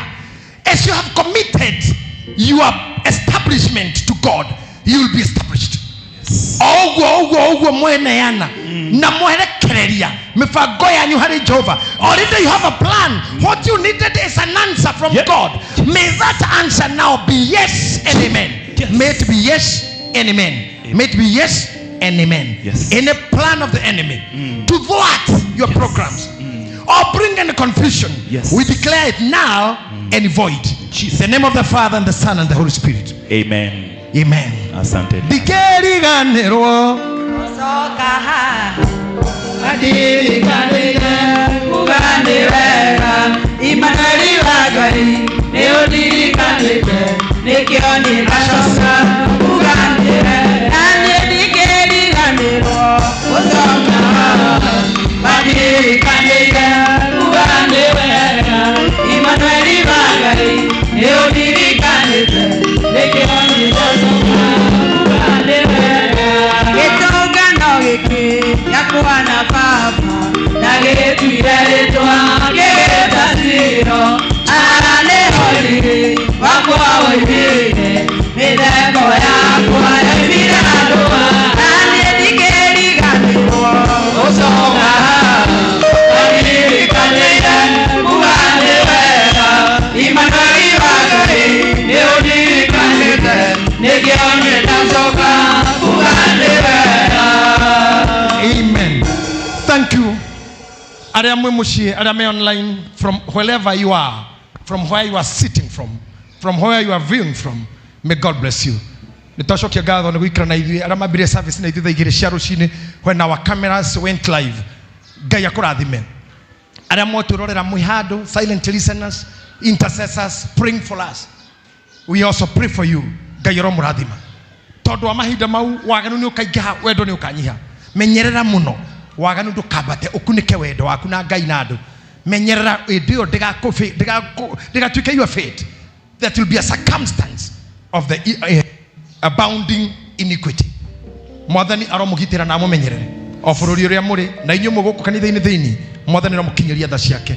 As you have committed your establishment to God, you will be established. Oguo oguo oguo mweneana na mwerekereria mibango yanyu harĩ Jehova. Already you have a plan. What you needed is an answer from God. May that answer now be yes and amen. May it be yes and amen. May it be yes and amen. Yes. Any plan of the enemy to thwart your programs or bring any confusion, Yes. we declare it now and void. Jesus. The name of the Father and the Son and the Holy Spirit. Amen. Amen. Asante. Ndikeriganĩrwo Coka haha Andirikanĩte kuga nĩ wega Imanueli wa Ngai nĩ ũndirikanĩte nĩkĩo niĩ ndacoka kuga nĩ wega Na niĩ ndikĩriganĩrwo gũcoka haha Mandirikanĩire kuga nĩ wega Imanueli wa Ngai nĩ ũndirikanĩte nĩkĩo niĩ ndacoka kuga nĩ wega Gĩtũngano gĩkĩ gĩakwa na baba na gĩtuire rĩtwa gĩgĩta Silo ara nĩho riri wakwa woimire mĩthemba yakwa yoimire handũ na niĩ ndikĩriganĩrwo gũcoka haha Andirikanĩire kuga nĩ wega Imanueli wa Ngai nĩ ũndirikanĩte nĩkĩo niĩ ndacoka kuga nĩ wega. Amen. Thank you. Arĩa mwĩ mũciĩ, arĩa me online, from wherever you are, from where you are sitting from where you are viewing from, may God bless you. Nĩ twacokia ngatho nĩ gũikara na ithuĩ arĩa mambirie service na ithuĩ thaa igĩrĩ cia rũcinĩ when our cameras went live. Ngai akũrathime. Arĩa mwatwĩrorera mwĩ handũ, silent listeners, intercessors, praying for us. We also pray for you. Ngai aromũrathima. Tondũ wa mahinda mau waganu nĩ ũkaingĩha, wendo nĩ ũkanyiha. Menyerera mũno waganu ndũkambate, ũkunĩke wendo waku na Ngai na andũ. Menyerera hĩndĩ ĩyo ndĩgatuĩke your fate. That will be a circumstance of the abounding iniquity. Mwathani aromũgitĩra na amũmenyerere o bũrũri ũrĩa mũrĩ na inyuĩ mũgũkũ kanitha-inĩ thĩinĩ. Mwathani aromũkinyĩria tha ciake.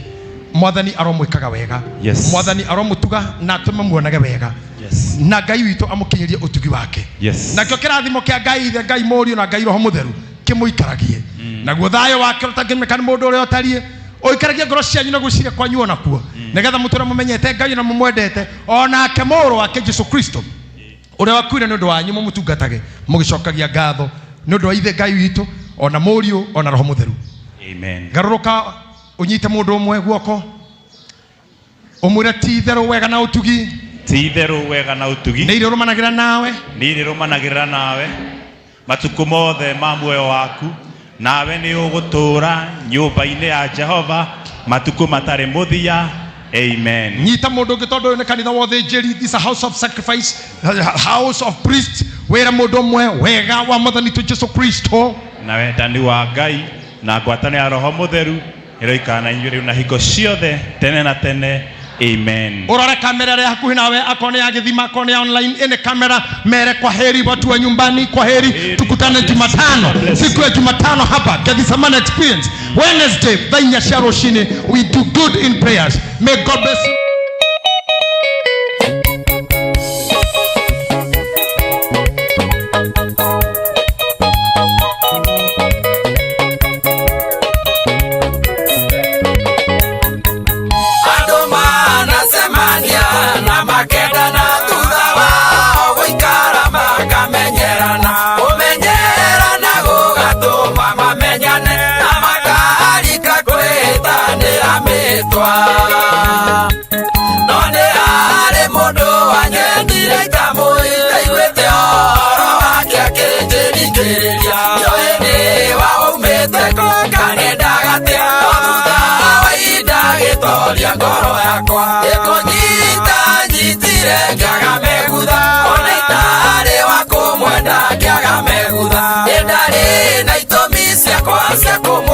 Mwathani aromwĩkaga wega. Yes. Mwathani aromũtuga na atũme muonage wega. Yes. Na Ngai witũ amũkinyĩrie ũtugi wake. Yes. Nakĩo kĩrathimo kĩa Ngai Ithe, Ngai Mũriũ na Ngai Roho Mũtheru kĩmũikaragie. Naguo thayũ wake ũtangĩmenyeka nĩ mũndũ ũrĩa ũtariĩ, Ũikaragie ngoro cianyu na gwĩciria kwanyu onakuo, nĩgetha mũtũre mũmenyete Ngai na mũmwendete, onake mũrũ wake Jesu Kristo ũrĩa wakuire nĩ ũndũ wanyu mũmũtungatage mũgĩcokagia ngatho nĩ ũndũ wa ithe Ngai witũ, ona mũriũ, ona Roho Mũtheru. Amen. Garũrũka ũnyite mũndũ ũmwe guoko, ũmwĩre ti itherũ wega na ũtugi Ti itherũ wega na ũtugi nĩ irĩrũmanagĩra nawe nĩ irĩrũmanagĩrĩra nawe matukũ mothe ma muoyo waku, nawe nĩ ũgũtũũra nyũmba-inĩ ya Jehova matukũ matarĩ mũthia. Amen. Nyita mũndũ ũngĩ, tondũ ũyũ nĩ kanitha wa ũthĩnjĩri. This is a house of sacrifice, house of priest. Wĩra mũndũ ũmwe wega wa mwathani witũ Jesu Kristo na wendani wa Ngai na ngwatanĩro ya Roho Mũtheru ĩroikara na inyuĩ rĩu na hingo ciothe tene na tene. Amen. Urore kamera ĩrĩa hakuhĩ nawe, akorwo nĩ ya gĩthima, akorwo nĩ ya online, ĩnĩ kamera, mere kwa heri watu wa nyumbani, kwa heri, tukutane Jumatano, siku ya Jumatano hapa Gethsemane Experience. Wednesday thaa 4 cia rũcinĩ, we do good in prayers. May God bless you. Andũ manacemania na makendana, thutha wao gũikara makamenyerana, kũmenyerana gũgatũma mamenyane na makarika kwĩtanĩra mĩtwa. No nĩ harĩ mũndũ wanyendire itamũitaiguĩte ũhoro wake akĩnjĩringĩrĩria, njoĩ nĩ waumĩte kanendaga atĩa, no thutha wa ihinda gĩtoria ngoro yakwa, ĩkũnyita nyitire ngĩaga megutha, ona itarĩ wa kũmwenda ngĩaga megutha, ĩ ndarĩ na itũmi ciakwa cia kũmwenda.